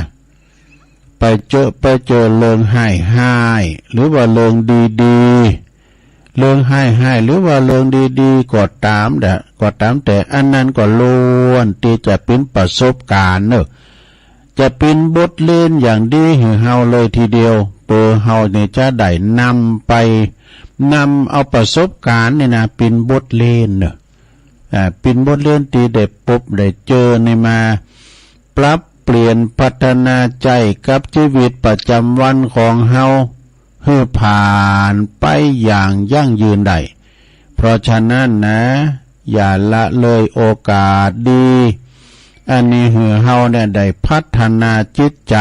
ไปเจอ ไปเจอเรื่องฮ้ายๆ หรือว่าเรื่องดีๆ เรื่องฮ้ายๆ หรือว่าเรื่องดีๆ ก็ตามแต่ ก็ตามแต่ อันนั้นก็ล้วนที่จะเป็นประสบการณ์เนอะ จะเป็นบทเรียนอย่างดีให้เฮาเลยทีเดียว เปื้อเฮาเนี่ยจะได้นำไป นำเอาประสบการณ์เนี่ยนะ เป็นบทเรียนเนอะ อ่า เป็นบทเรียนที่ได้พบได้เจอนี่มา ปรับเปลี่ยนพัฒนาใจกับชีวิตประจำวันของเฮา ให้ผ่านไปอย่างยั่งยืนได้ เพราะฉะนั้นนะ อย่าละเลยโอกาสดี อันนี้หื้อเฮาเนี่ยได้พัฒนาจิตใจ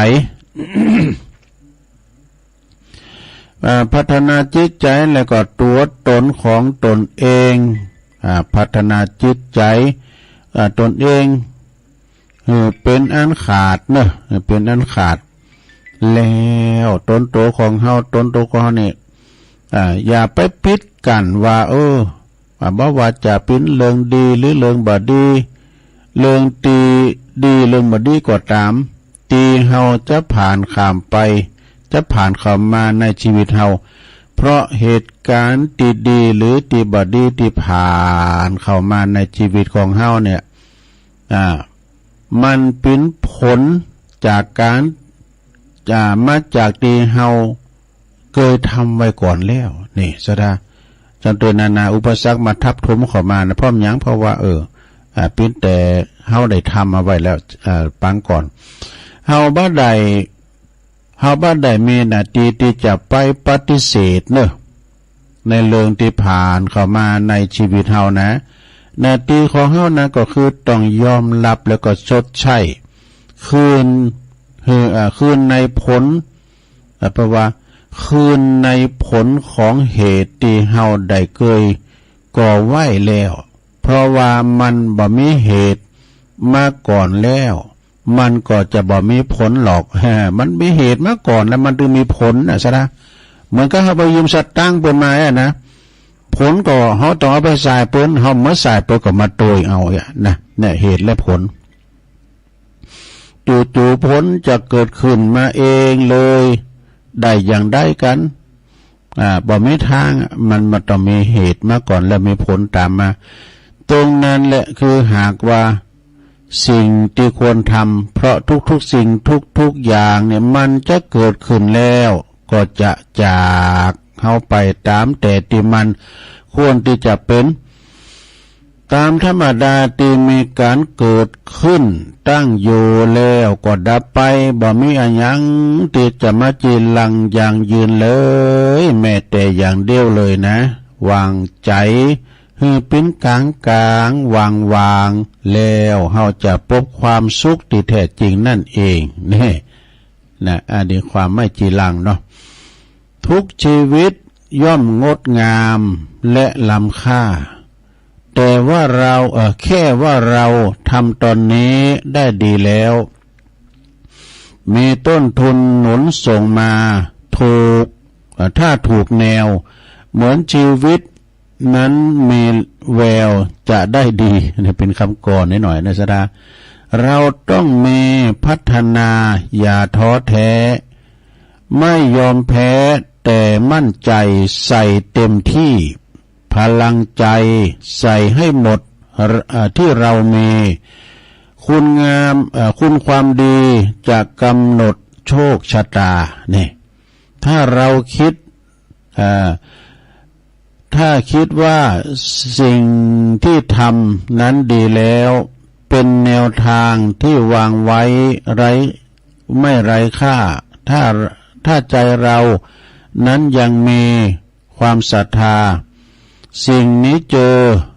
อ่า พัฒนาจิตใจแล้วก็ตัวตนของตนเอง อ่า พัฒนาจิตใจ อ่า ตนเอง เออ เป็นอันขาดเนอะ เป็นอันขาด แล้วตนโตของเฮา ตนโตของเฮานี่ อ่า อย่าไปปิดกั้นว่า เออ อ่า บ่ว่าจะเป็นเรื่องดีหรือเรื่องบ่ดี เรื่องที่ดีเรื่องบ่ดีก็ตาม ที่เฮาจะผ่านข้ามไป จะผ่านเข้ามาในชีวิตเฮา เพราะเหตุการณ์ที่ดีหรือที่บ่ดีที่ผ่านเข้ามาในชีวิตของเฮาเนี่ย อ่า มันเป็นผลจากการ อ่า มาจากที่เฮาเคยทำไว้ก่อนแล้ว นี่ สะดา จนตัวนานาอุปสรรคมาทับถมเข้ามานะ เพราะหยัง เพราะว่า เออ อ่า เป็นแต่เฮาได้ทำเอาไว้แล้ว อ่า ปางก่อน เฮาบ่ได้ เฮาบ่ได้มีหน้าที่ที่จะไปปฏิเสธเนอะ ในเรื่องที่ผ่านเข้ามาในชีวิตเฮานะ หน้าที่ของเฮานะก็คือต้องยอมรับแล้วก็ชดใช้ คืน คือ อ่า คืนในผล อ่า แปลว่า คืนในผลของเหตุที่เฮาได้เคยก่อไว้แล้ว เพราะว่ามันบ่มีเหตุมาก่อนแล้ว มันก็จะบ่มีผลหรอก มันมีเหตุมาก่อนแล้วมันถึงมีผลนะ สะดา เหมือนกับเฮาไปยืมสตางค์เปิ้นมาอะนะ ผลก็เฮาต้องเอาไปจ่ายเปิ้น เฮาบ่จ่ายเปิ้นก็มาโตยเอาอะนะ เนี่ย เหตุและผล จู่ๆ ผลจะเกิดขึ้นมาเองเลย ได้อย่างใดกัน อ่า บ่มีทางอะ มัน มันต้องมีเหตุมาก่อนแล้วมีผลตามมา ตรงนั้นแหละคือหากว่า สิ่งที่ควรทำ เพราะทุกๆสิ่งทุกๆอย่างเนี่ยมันจะเกิดขึ้นแล้วก็จะจากเฮาไปตามแต่ที่มันควรที่จะเป็น ตามธรรมดาที่มีการเกิดขึ้นตั้งอยู่แล้วก็ดับไป บ่มีอะหยังที่จะมาจีรังยั่งยืนเลย แม้แต่อย่างเดียวเลยนะ วางใจหื้อเป็นกลางกลางวางวางๆ แล้วเฮาจะพบความสุขที่แท้จริงนั่นเอง นี่นะ อันนี้ความไม่จีรังเนาะ ทุกชีวิตย่อมงดงามและล้ำค่า แต่ว่าเรา เอ่อ แค่ว่าเราทำตอนนี้ได้ดีแล้ว มีต้นทุนหนุนส่งมา ถูก เอ่อ ถ้าถูกแนว เหมือนชีวิตนั้นมีแววจะได้ดี นี่เป็นคำกลอนนิดหน่อยนะสดา เราต้องมีพัฒนา อย่าท้อแท้ ไม่ยอมแพ้ แต่มั่นใจ ใส่เต็มที่ พลังใจ ใส่ให้หมด เอ่อ ที่เรามี คุณงาม เอ่อ คุณความดี จะกำหนดโชคชะตา นี่ ถ้าเราคิด เอ่อ ถ้าคิดว่าสิ่งที่ทำนั้นดีแล้ว เป็นแนวทางที่วางไว้ไร้ ไม่ไร้ค่า ถ้า ถ้าใจเรานั้นยังมีความศรัทธา สิ่งนี้เจอ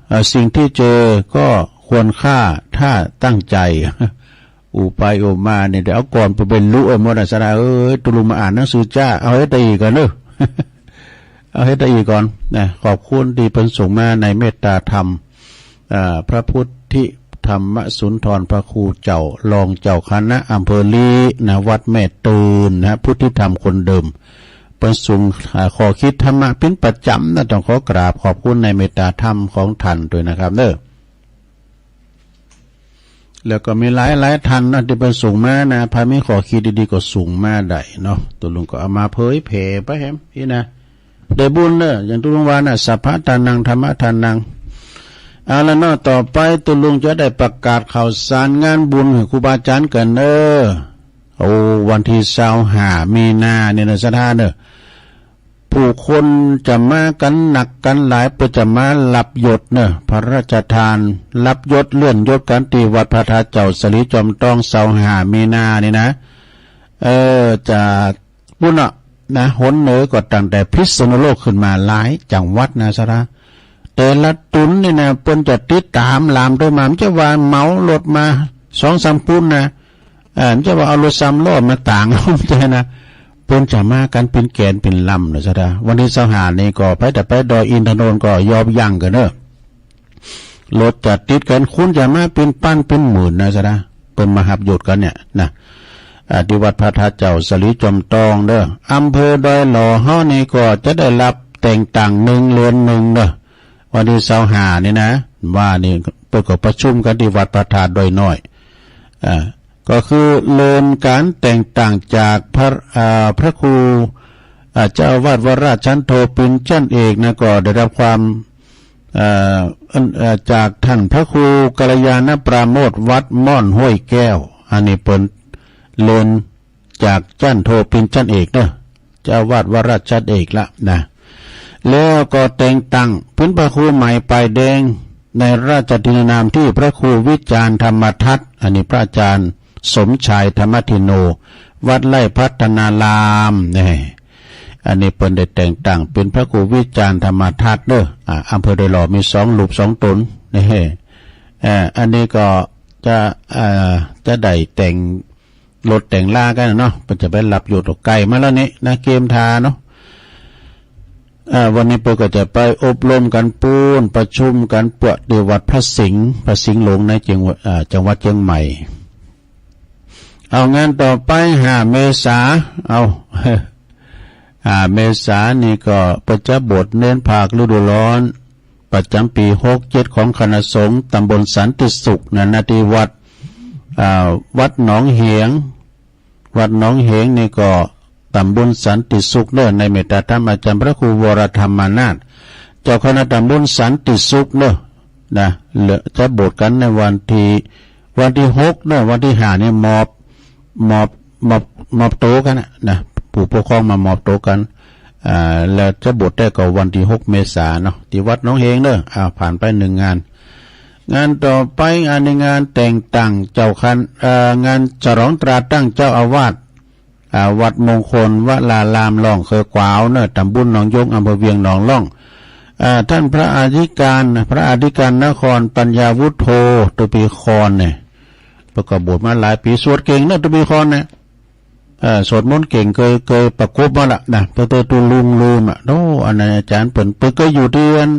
เอ่อ สิ่งที่เจอก็ควรค่า ถ้าตั้งใจ อุปายอุปมาเนี่ย เดี๋ยวเอาก่อนไปเป็นรู้เอาหมดนะสระเอ้ย ตุลุงมาอ่านหนังสือจ้า เอาให้ตาอีกก่อนเนอะ เอาให้ตาอีกก่อนนะ ขอบคุณที่เพิ่นส่งมาในเมตตาธรรม อ่า พระพุทธิธรรมสุนทร พระครูเจ้า รองเจ้าคณะอำเภอลีนะ วัดแม่ตื่นนะ พุทธิธรรมคนเดิม เพิ่นส่ง อ่า ข้อคิดธรรมะเป็นประจำนะ ต้องขอกราบขอบคุณในเมตตาธรรมของท่านด้วยนะครับเนอะ แล้วก็มีหลายหลายท่านนะที่เพิ่นส่งมานะ ถ้ามีข้อคิดดีๆก็ส่งมาได้เนาะ ตุลุงก็เอามาเผยแผ่ไปแหม นี่นะ ได้บุญเนอะ อย่างตุลุงว่านะ สัพพะทานัง ธัมมะทานัง เอาละเนาะ ต่อไปตุลุงจะได้ประกาศข่าวสารงานบุญให้ครูบาอาจารย์กันเนอะ โอ้ วันที่ซาวห้ามีนาเนี่ยนะ สถานเนอะ ผู้คนจะมากันนักกันหลาย เพื่อจะมารับยศเนอะ พระราชทานรับยศ เลื่อนยศกันที่วัดพระธาตุเจ้าสลีจอมตอง ซาวห้ามีนานี่นะ เออ จากปุ้นเนาะนะ หนเหนือก็ตั้งแต่พิษณุโลกขึ้นมาหลายจังหวัดนะสระ แต่ละตนนี่นะ เปิ้นจะติดตามลามโตมา มันจะว่าเหมารถมาสองสามปุ้นนะ เออ มันจะว่าเอารถสามล้อมาตาง มันจะนะ เปิ้นจะมากันเป็นแกนเป็นลำนะสระ วันที่ซาวห้านี่ก็ไปแต่ไปดอยอินทนนท์ก็ยอบยั่งกันเนอะ รถจะติดกัน คนจะมาเป็นปั้นเป็นหมื่นนะสระ เปิ้นมาหับยศกันเนี่ยนะ อ่า ที่วัดพระธาตุเจ้าสลีจอมตองเด้อ อำเภอดอยหล่อเฮานี่ก็จะได้รับแต่งตั้งหนึ่งเรือนหนึ่งเด้อ วันที่ซาวห้านี่นะ ว่านี่เปิ้นก็ประชุมกันที่วัดพระธาตุดอยน้อย อ่า ก็คือเรือนการแต่งตั้งจากพระ อ่า พระครู อ่า เจ้าอาวาสวราชชั้นโทเป็นชั้นเอกนะ ก็ได้รับความ เอ่อ อัน เอ่อ จากท่านพระครูกัลยาณปราโมทย์วัดม่อนห้วยแก้ว อันนี้เปิ้นเลื่อนจากชั้นโทเป็นชั้นเอกเนอะ เจ้าอาวาสวราชชั้นเอกละนะ แล้วก็แต่งตั้งเป็นพระครูใหม่ป้ายแดงในราชทินนามที่พระครูวิจารณ์ธรรมทัต อันนี้พระอาจารย์สมชายธรรมทินโน วัดไร่พัฒนารามนี่ อันนี้เปิ้นได้แต่งตั้งเป็นพระครูวิจารณ์ธรรมทัตเนอะ อ่า อำเภอดอยหล่อมีสองรูปสองตนนี่ เอ่อ อันนี้ก็จะ เอ่อ จะได้แต่งรถแต่งลากันเนาะ เปิ้นจะไปรับยศไกลมาแล้วนี่นะ เกมทาเนาะ เอ่อ วันนี้เปิ้นก็จะไปอบรมกันปู้น ประชุมกันเปื้อที่วัดพระสิงห์ พระสิงห์หลวงในจังหวัด เอ่อ จังหวัดเชียงใหม่ เอางานต่อไป ห้าเมษา เอา ห้าเมษานี่ก็เปิ้นจะบวชเณรภาคฤดูร้อน ประจำปีหกเจ็ดของคณะสงฆ์ตำบลสันติสุขนะ ณ ที่วัด อ่า วัดหนองเหง วัดหนองเหงนี่ก็ตำบลสันติสุขเนอะ ในเมตตาธรรมอาจารย์พระครูวรธรรมานาถ เจ้าคณะตำบลสันติสุขเนอะ นะ และจะบวชกันในวันที่ วันที่หกเนี่ย วันที่ห้านี่มอบ มอบ มอบ มอบตัวกันนะนะ ผู้ปกครองมามอบตัวกัน อ่า แล้วจะบวชได้ก็วันที่หกเมษาเนาะ ที่วัดหนองเฮงเด้อ อ่า ผ่านไปหนึ่งงาน งานต่อไป งานในงานแต่งตั้งเจ้าคัน เอ่อ งานฉลองตราตั้งเจ้าอาวาส อ่า วัดมงคลวรารามล่องเคยกวาวเนอะ ตำบลหนองยง อำเภอเวียงหนองล่อง อ่า ท่านพระอธิการ พระอธิการนครปัญญาวุฒโธ ตุปีคอนเนี่ย เพิ่นก็บวชมาหลายปี สวดเก่งเนอะ ตุปีคอนเนี่ย เอ่อ สวดมนต์เก่ง เคย เคยประกบมาละนะ เพิ่นเตอตุลุงลืมอ่ะ โอ้ อันนั้นอาจารย์เปิ้น เปิ้นก็อยู่ที่อัน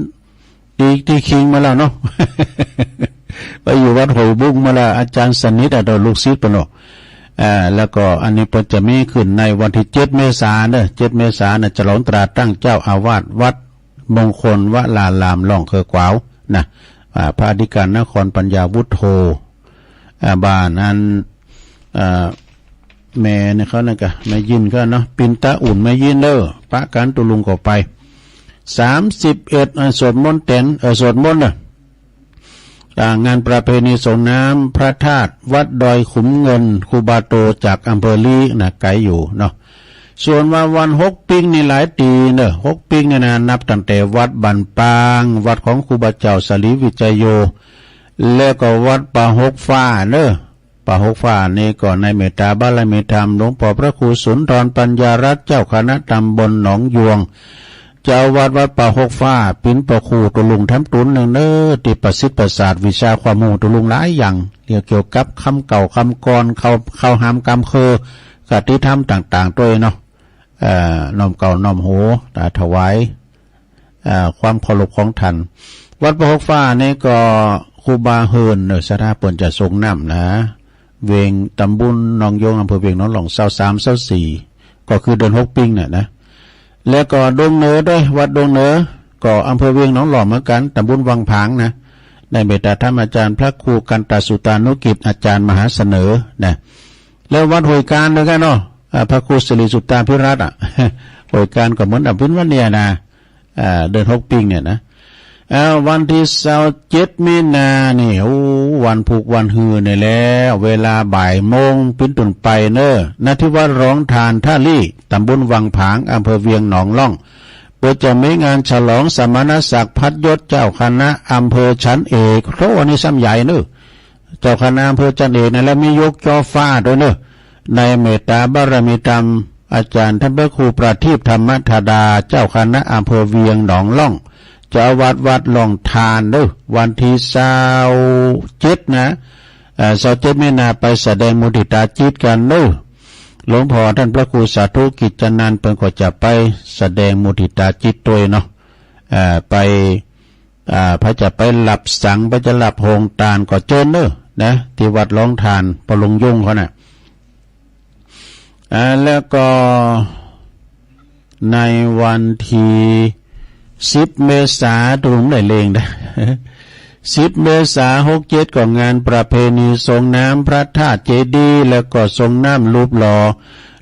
ที่ ที่คิงมาแล้วเนาะ ไปอยู่วัดห้วยบุงมาแล้ว อาจารย์สนิทอ่ะ เด้อ ลูกศิษย์เปิ้นเนาะ อ่า แล้วก็อันนี้เปิ้นจะมีขึ้นในวันที่เจ็ดเมษาเนอะ เจ็ดเมษานะ ฉลองตราตั้งเจ้าอาวาสวัดมงคลวรารามล่องเคยกวาวนะ อ่า พระอธิการนครปัญญาวุฒโธ อ่า บ้านอัน อ่า แม่เนี่ยเขานั่นกะ แม่ยินเขาเนาะ ปินตาอุ่นแม่ยินเด้อ ปะกันตุลุงก็ไป สามสิบเอ็ด อ่า สวดมนต์แตน เอ่อ สวดมนต์เนอะ อ่า งานประเพณีส่งน้ำพระธาตุวัดดอยขุมเงิน ครูบาโตจากอำเภอลีนะ ไกลอยู่เนาะ ส่วนว่าวันหกปิงนี่หลายตีเนอะ หกปิงเนี่ยนะ นับตั้งแต่วัดบ้านปาง วัดของครูบาเจ้าสาลีวิจัยโย แล้วก็วัดป่าหกฟ้าเนอะ ป่าหกฟ้านี่ก็ในเมตตาบารมีธรรม หลวงพ่อพระครูสุนทรปัญญารัตน์ เจ้าคณะตำบลหนองยวง เจ้าวัดวัดป่าหกฟ้า ปินพระครูตุลุงแถมตุนหนึ่งเนอะ ที่ประสิทธิ์ประสาทวิชาความรู้ตุลุงหลายอย่าง เรื่องเกี่ยวกับคำเก่าคำกร เข้า เข้าหามกำคือ คติธรรมต่างๆ ด้วยเนาะ เอ่อ น้อมเกล้าน้อมหัว ถวาย เอ่อ ความเคารพของท่าน วัดป่าหกฟ้านี่ก็ครูบาเฮินเนอะ ศรัทธาเปิ้นจะส่งน้ำนะ เวียง ตำบลหนองยง อำเภอเวียงหนองล่อง ซาวสาม ซาวสี่ ก็คือเดือนหกปิงเนี่ยนะ แล้วก็ดงเหนือด้วย วัดดงเหนือ ก็อำเภอเวียงหนองล่องเหมือนกัน ตำบลวังผางนะ ได้เมตตาธรรมอาจารย์พระครูกันตสุตานุกิจ อาจารย์มหาเสนอนะ แล้ววัดห้วยกาญด้วยกันเนาะ อ่า พระครูสิริสุตตาภิรัตน์อ่ะ ห้วยกาญก็เหมือนกับพินวันเนี่ยนะ อ่า เดือนหกปิงเนี่ยนะ อ่า วันที่ซาวเจ็ดมีนานี่ โอ้ วันพุกวันฮือเนี่ยแล้ว เวลาบ่ายโมงปินตุนไปเนอะ ณ ที่วัดหนองทานท่าลี่ ตำบลวังผาง อำเภอเวียงหนองล่อง เปิ้นจะมีงานฉลองสมณศักดิ์พัดยศเจ้าคณะอำเภอชั้นเอก โอ้ อันนี้ซ้ำใหญ่เนอะ เจ้าคณะอำเภอชั้นเอกนั่นแหละ มียกจ่อฟ้าด้วยเนอะ ในเมตตาบารมีธรรม อาจารย์ท่านพระครูประทีปธรรมธาดา เจ้าคณะอำเภอเวียงหนองล่อง เจ้าอาวาสวัดหนองทานเนอะ วันที่ซาวเจ็ดนะ เอ่อ ซาวเจ็ดมีนา ไปแสดงมุทิตาจิตกันเนอะ หลวงพ่อท่านพระครูสาธุกิจจนันท์ เปิ้นก็จะไปแสดงมุทิตาจิตด้วยเนาะ เอ่อ ไป อ่า ไผจะไปหลับสัง ไผจะหลับโฮงตานก็เจิญเนอะนะ ที่วัดหนองทาน ปอหลวงยงเขาน่ะ อ่า แล้วก็ในวันที่สิบเมษา ตุลุงได้เลงนะ สิบเมษาหกเจ็ด ก็งานประเพณีส่งน้ำพระธาตุเจดีย์ แล้วก็ส่งน้ำรูปหล่อ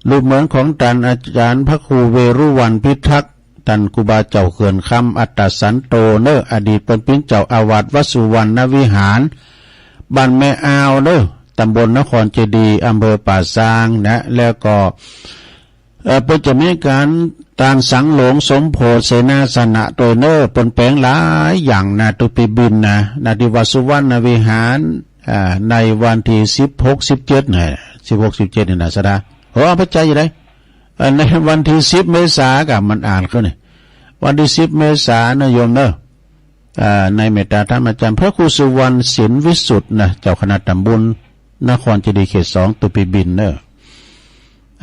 รูปเหมือนของท่านอาจารย์พระครูเวรุวัณพิทักษ์ ท่านครูบาเจ้าเขื่อนคำอัตตสันโตเนอะ อดีตเปิ้นปินเจ้าอาวาสวัดสุวรรณวิหาร บ้านแม่อาวเนอะ ตำบลนครเจดีย์ อำเภอป่าซางนะ แล้วก็ เอ่อ เปิ้นจะมีการตานสังหลวงสมโพธิเสนาสนะโดยเนอะ เปิ้นแปลงหลายอย่างนะ ตุปีบินนะ ณ ที่วัดสุวรรณวิหาร อ่า ในวันที่สิบหก สิบเจ็ดนะ สิบหก สิบเจ็ดนี่นะ ศรัทธา โอ้ พระใจอยู่ไหน เอ่อ ในวันที่สิบเมษา ก็มันอ่านขึ้นนี่ วันที่สิบเมษานะโยมเนอะ อ่า ในเมตตาธรรมอาจารย์พระครูสุวรรณศิลวิสุทธิ์นะ เจ้าคณะตำบลนครเจดีย์เขตสอง ตุปีบินเนอะ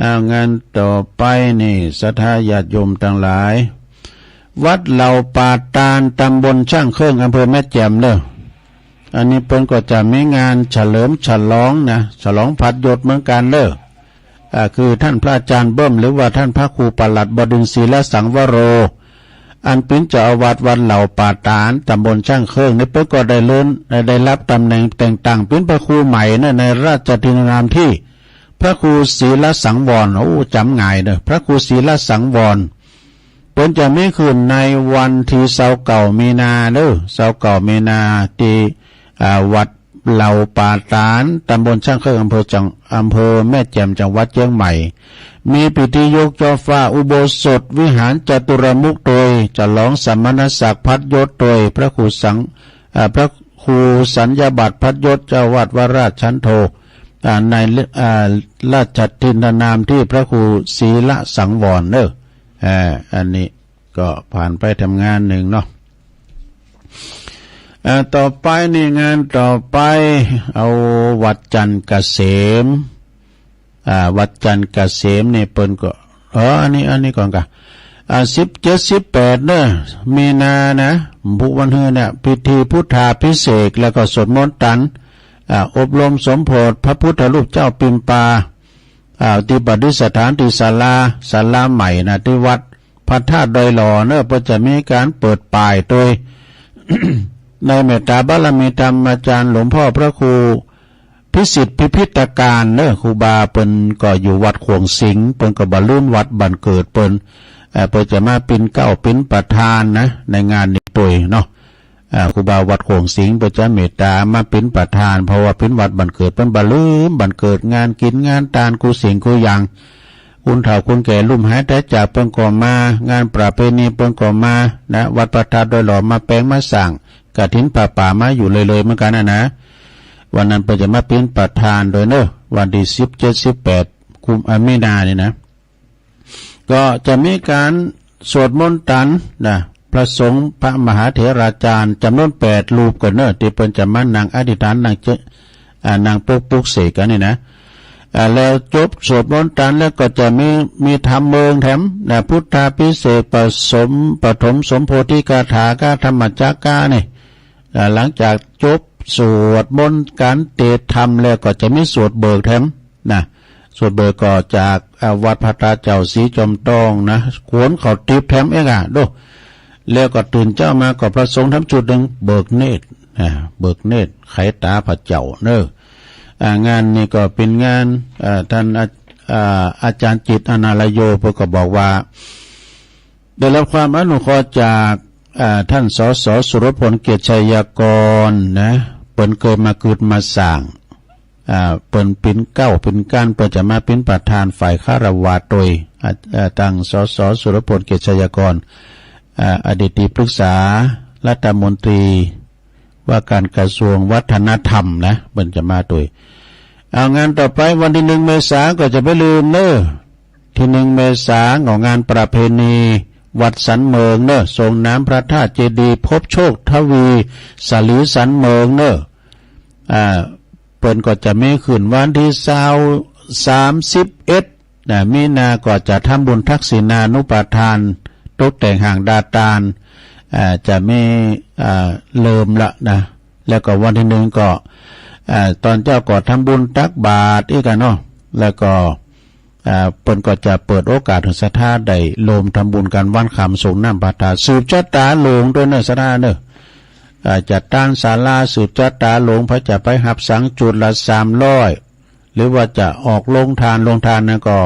อ่า งานต่อไปนี่ ศรัทธาญาติโยมทั้งหลาย วัดเหล่าป่าตาล ตำบลช่างเครื่อง อำเภอแม่แจ่มเนอะ อันนี้เปิ้นก็จะมีงานเฉลิมฉลองนะ ฉลองพัดยศเหมือนกันเนอะ อ่า คือท่านพระอาจารย์เบิ้ม หรือว่าท่านพระครูประหลัดบดินทร์ ศีลสังวโร อันปินเจ้าอาวาสวัดเหล่าป่าตาล ตำบลช่างเครื่อง นี่เปิ้นก็ได้เลื่อน ได้รับตำแหน่งแต่งตั้งปินพระครูใหม่นะ ในราชทินนามที่ พระครูศีลสังวร โอ้ จำง่ายเนอะ พระครูศีลสังวร เปิ้นจะมีขึ้นในวันที่ซาวเก้ามีนาเนอะ ซาวเก้ามีนา ที่ อ่า วัด เหล่าป่าตาน ตำบลช่างเครื่อง อำเภอจัง อำเภอแม่แจ่ม จังหวัดเชียงใหม่ มีพิธียกช่อฟ้าอุโบสถวิหารจตุรมุข โดยฉลองสมณศักดิ์พัดยศ โดยพระครูสัง อ่า พระครูสัญญาบัตรพัดยศ เจ้าวัดวราชชันโท อ่า ใน อ่า ราชทินนามที่พระครูศรีละสังวรเนอะ อ่า อันนี้ก็ผ่านไปทำงานหนึ่งเนาะ อ่า ต่อไปนี่งานต่อไป เอาวัดจันทร์เกษม อ่า วัดจันทร์เกษมนี่เปิ้นก็ เออ อันนี้ อันนี้ก่อนกะ อ่า สิบเจ็ด สิบแปด เนอะ มีนานะ พุธวันฮือเนี่ย พิธีพุทธาภิเษก แล้วก็สวดมนต์ตัน อ่า อบรมสมโภชพระพุทธรูปเจ้าปิมปา อ่า ที่ประดิษฐานที่ศาลา ศาลาใหม่นะ ที่วัดพระธาตุดอยหล่อเนอะ เปิ้นจะมีการเปิดป่ายโดย ในเมตตาบารมีธรรมอาจารย์หลวงพ่อพระครู พิสิทธิ์พิพิธการเนอะ ครูบาเปิ้นก็อยู่วัดขวงสิงห์ เปิ้นก็บ่ลืมวัดบ้านเกิดเปิ้น เอ่อ เปิ้นจะมาปิ่นเกล้าปิ่นประธานนะ ในงานนี้โดยเนาะ เอ่อ ครูบาวัดขวงสิงห์ เปิ้นจะเมตตามาปิ่นประธาน เพราะว่าปิ่นวัดบ้านเกิดเปิ้น บ่ลืมบ้านเกิด งานกินงานตานกู้สิ่งกู้อย่าง คนเฒ่าคนแก่ลุ่มหายตายจากเปิ้นก็มา งานประเพณีเปิ้นก็มานะ วัดพระธาตุดอยหล่อมาแปลงมาสร้าง กฐินผ้าป่ามาอยู่เลยๆ เหมือนกันนะนะ วันนั้นเปิ้นจะมาปิ่นประธานโดยเนอะ วันที่สิบเจ็ด สิบแปด กุม อ่า มีนานี่นะ ก็จะมีการสวดมนต์ตันนะ พระสงฆ์พระมหาเถราจารย์จำนวนแปดรูปก่อนเนอะ ที่เปิ้นจะมานั่งอธิษฐานนั่งเจ อ่า นั่งปลุกปลุกเสกกันนี่นะ อ่า แล้วจบสวดมนต์ตันแล้วก็จะมี มีธรรมเมิงแถมนะ พุทธาภิเษก ปสม ปฐมสมโพธิคาถา คาธรรมจักกานี่ อ่า หลังจากจบสวดมนต์การเตธรรมแล้วก็จะมีสวดเบิกแถมนะ สวดเบิกก็จาก อ่า วัดพระธาตุเจ้าศรีจอมทองนะ ขวนเขาติบแถมเองอ่ะ ดู แล้วก็ตื่นเช้ามาก็พระสงฆ์แถมชุดหนึ่ง เบิกเนตร อ่า เบิกเนตร ไขตาพระเจ้าเนอะ อ่า งานนี้ก็เป็นงาน อ่า ท่าน อ่า อ่า อาจารย์จิตร อนาลโย เปิ้นก็บอกว่า ได้รับความอนุเคราะห์จาก อ่า ท่าน สส สุรพล เกียรติชัยกรนะ เปิ้นเคยมาเกิดมาสร้าง อ่า เปิ้นปิ่นเกล้าปิ่นการ เปิ้นจะมาเป็นประธานฝ่ายคฤหัสถ์โดย อ่า อ่า ท่าน สส สุรพล เกียรติชัยกร อ่า อดีตที่ปรึกษารัฐมนตรีว่าการกระทรวงวัฒนธรรมนะ เปิ้นจะมาโดย เอา งานต่อไปวันที่หนึ่งเมษาก็จะบ่ลืมเนอะ ที่หนึ่งเมษาก็งานประเพณีวัดสันเมิงเนอะ ส่งน้ำพระธาตุเจดีย์พบโชคทวีสลีสันเมิงเนอะ อ่า เปิ้นก็จะมีขึ้นวันที่ซาว สามสิบเอ็ดนะ มีนาก็จะทำบุญทักษิณานุปทาน ตกแต่งห้างดาตาน อ่า จะมี อ่า เริ่มละนะ แล้วก็วันที่หนึ่งก็ อ่า ตอนเช้าก็ทำบุญตักบาตรอีกอะเนาะ แล้วก็ อ่า เปิ้นก็จะเปิดโอกาสให้ศรัทธาได้ร่วมทำบุญกันวันค่ำส่งน้ำพระธาตุ สืบชะตาโลงโดยเนอะศรัทธาเนอะ อ่า จัดตั้งศาลาสืบชะตาโลง ไผจะไปหับสังค์จุดละสามร้อย หรือว่าจะออกโรงทาน โรงทานนั้นก็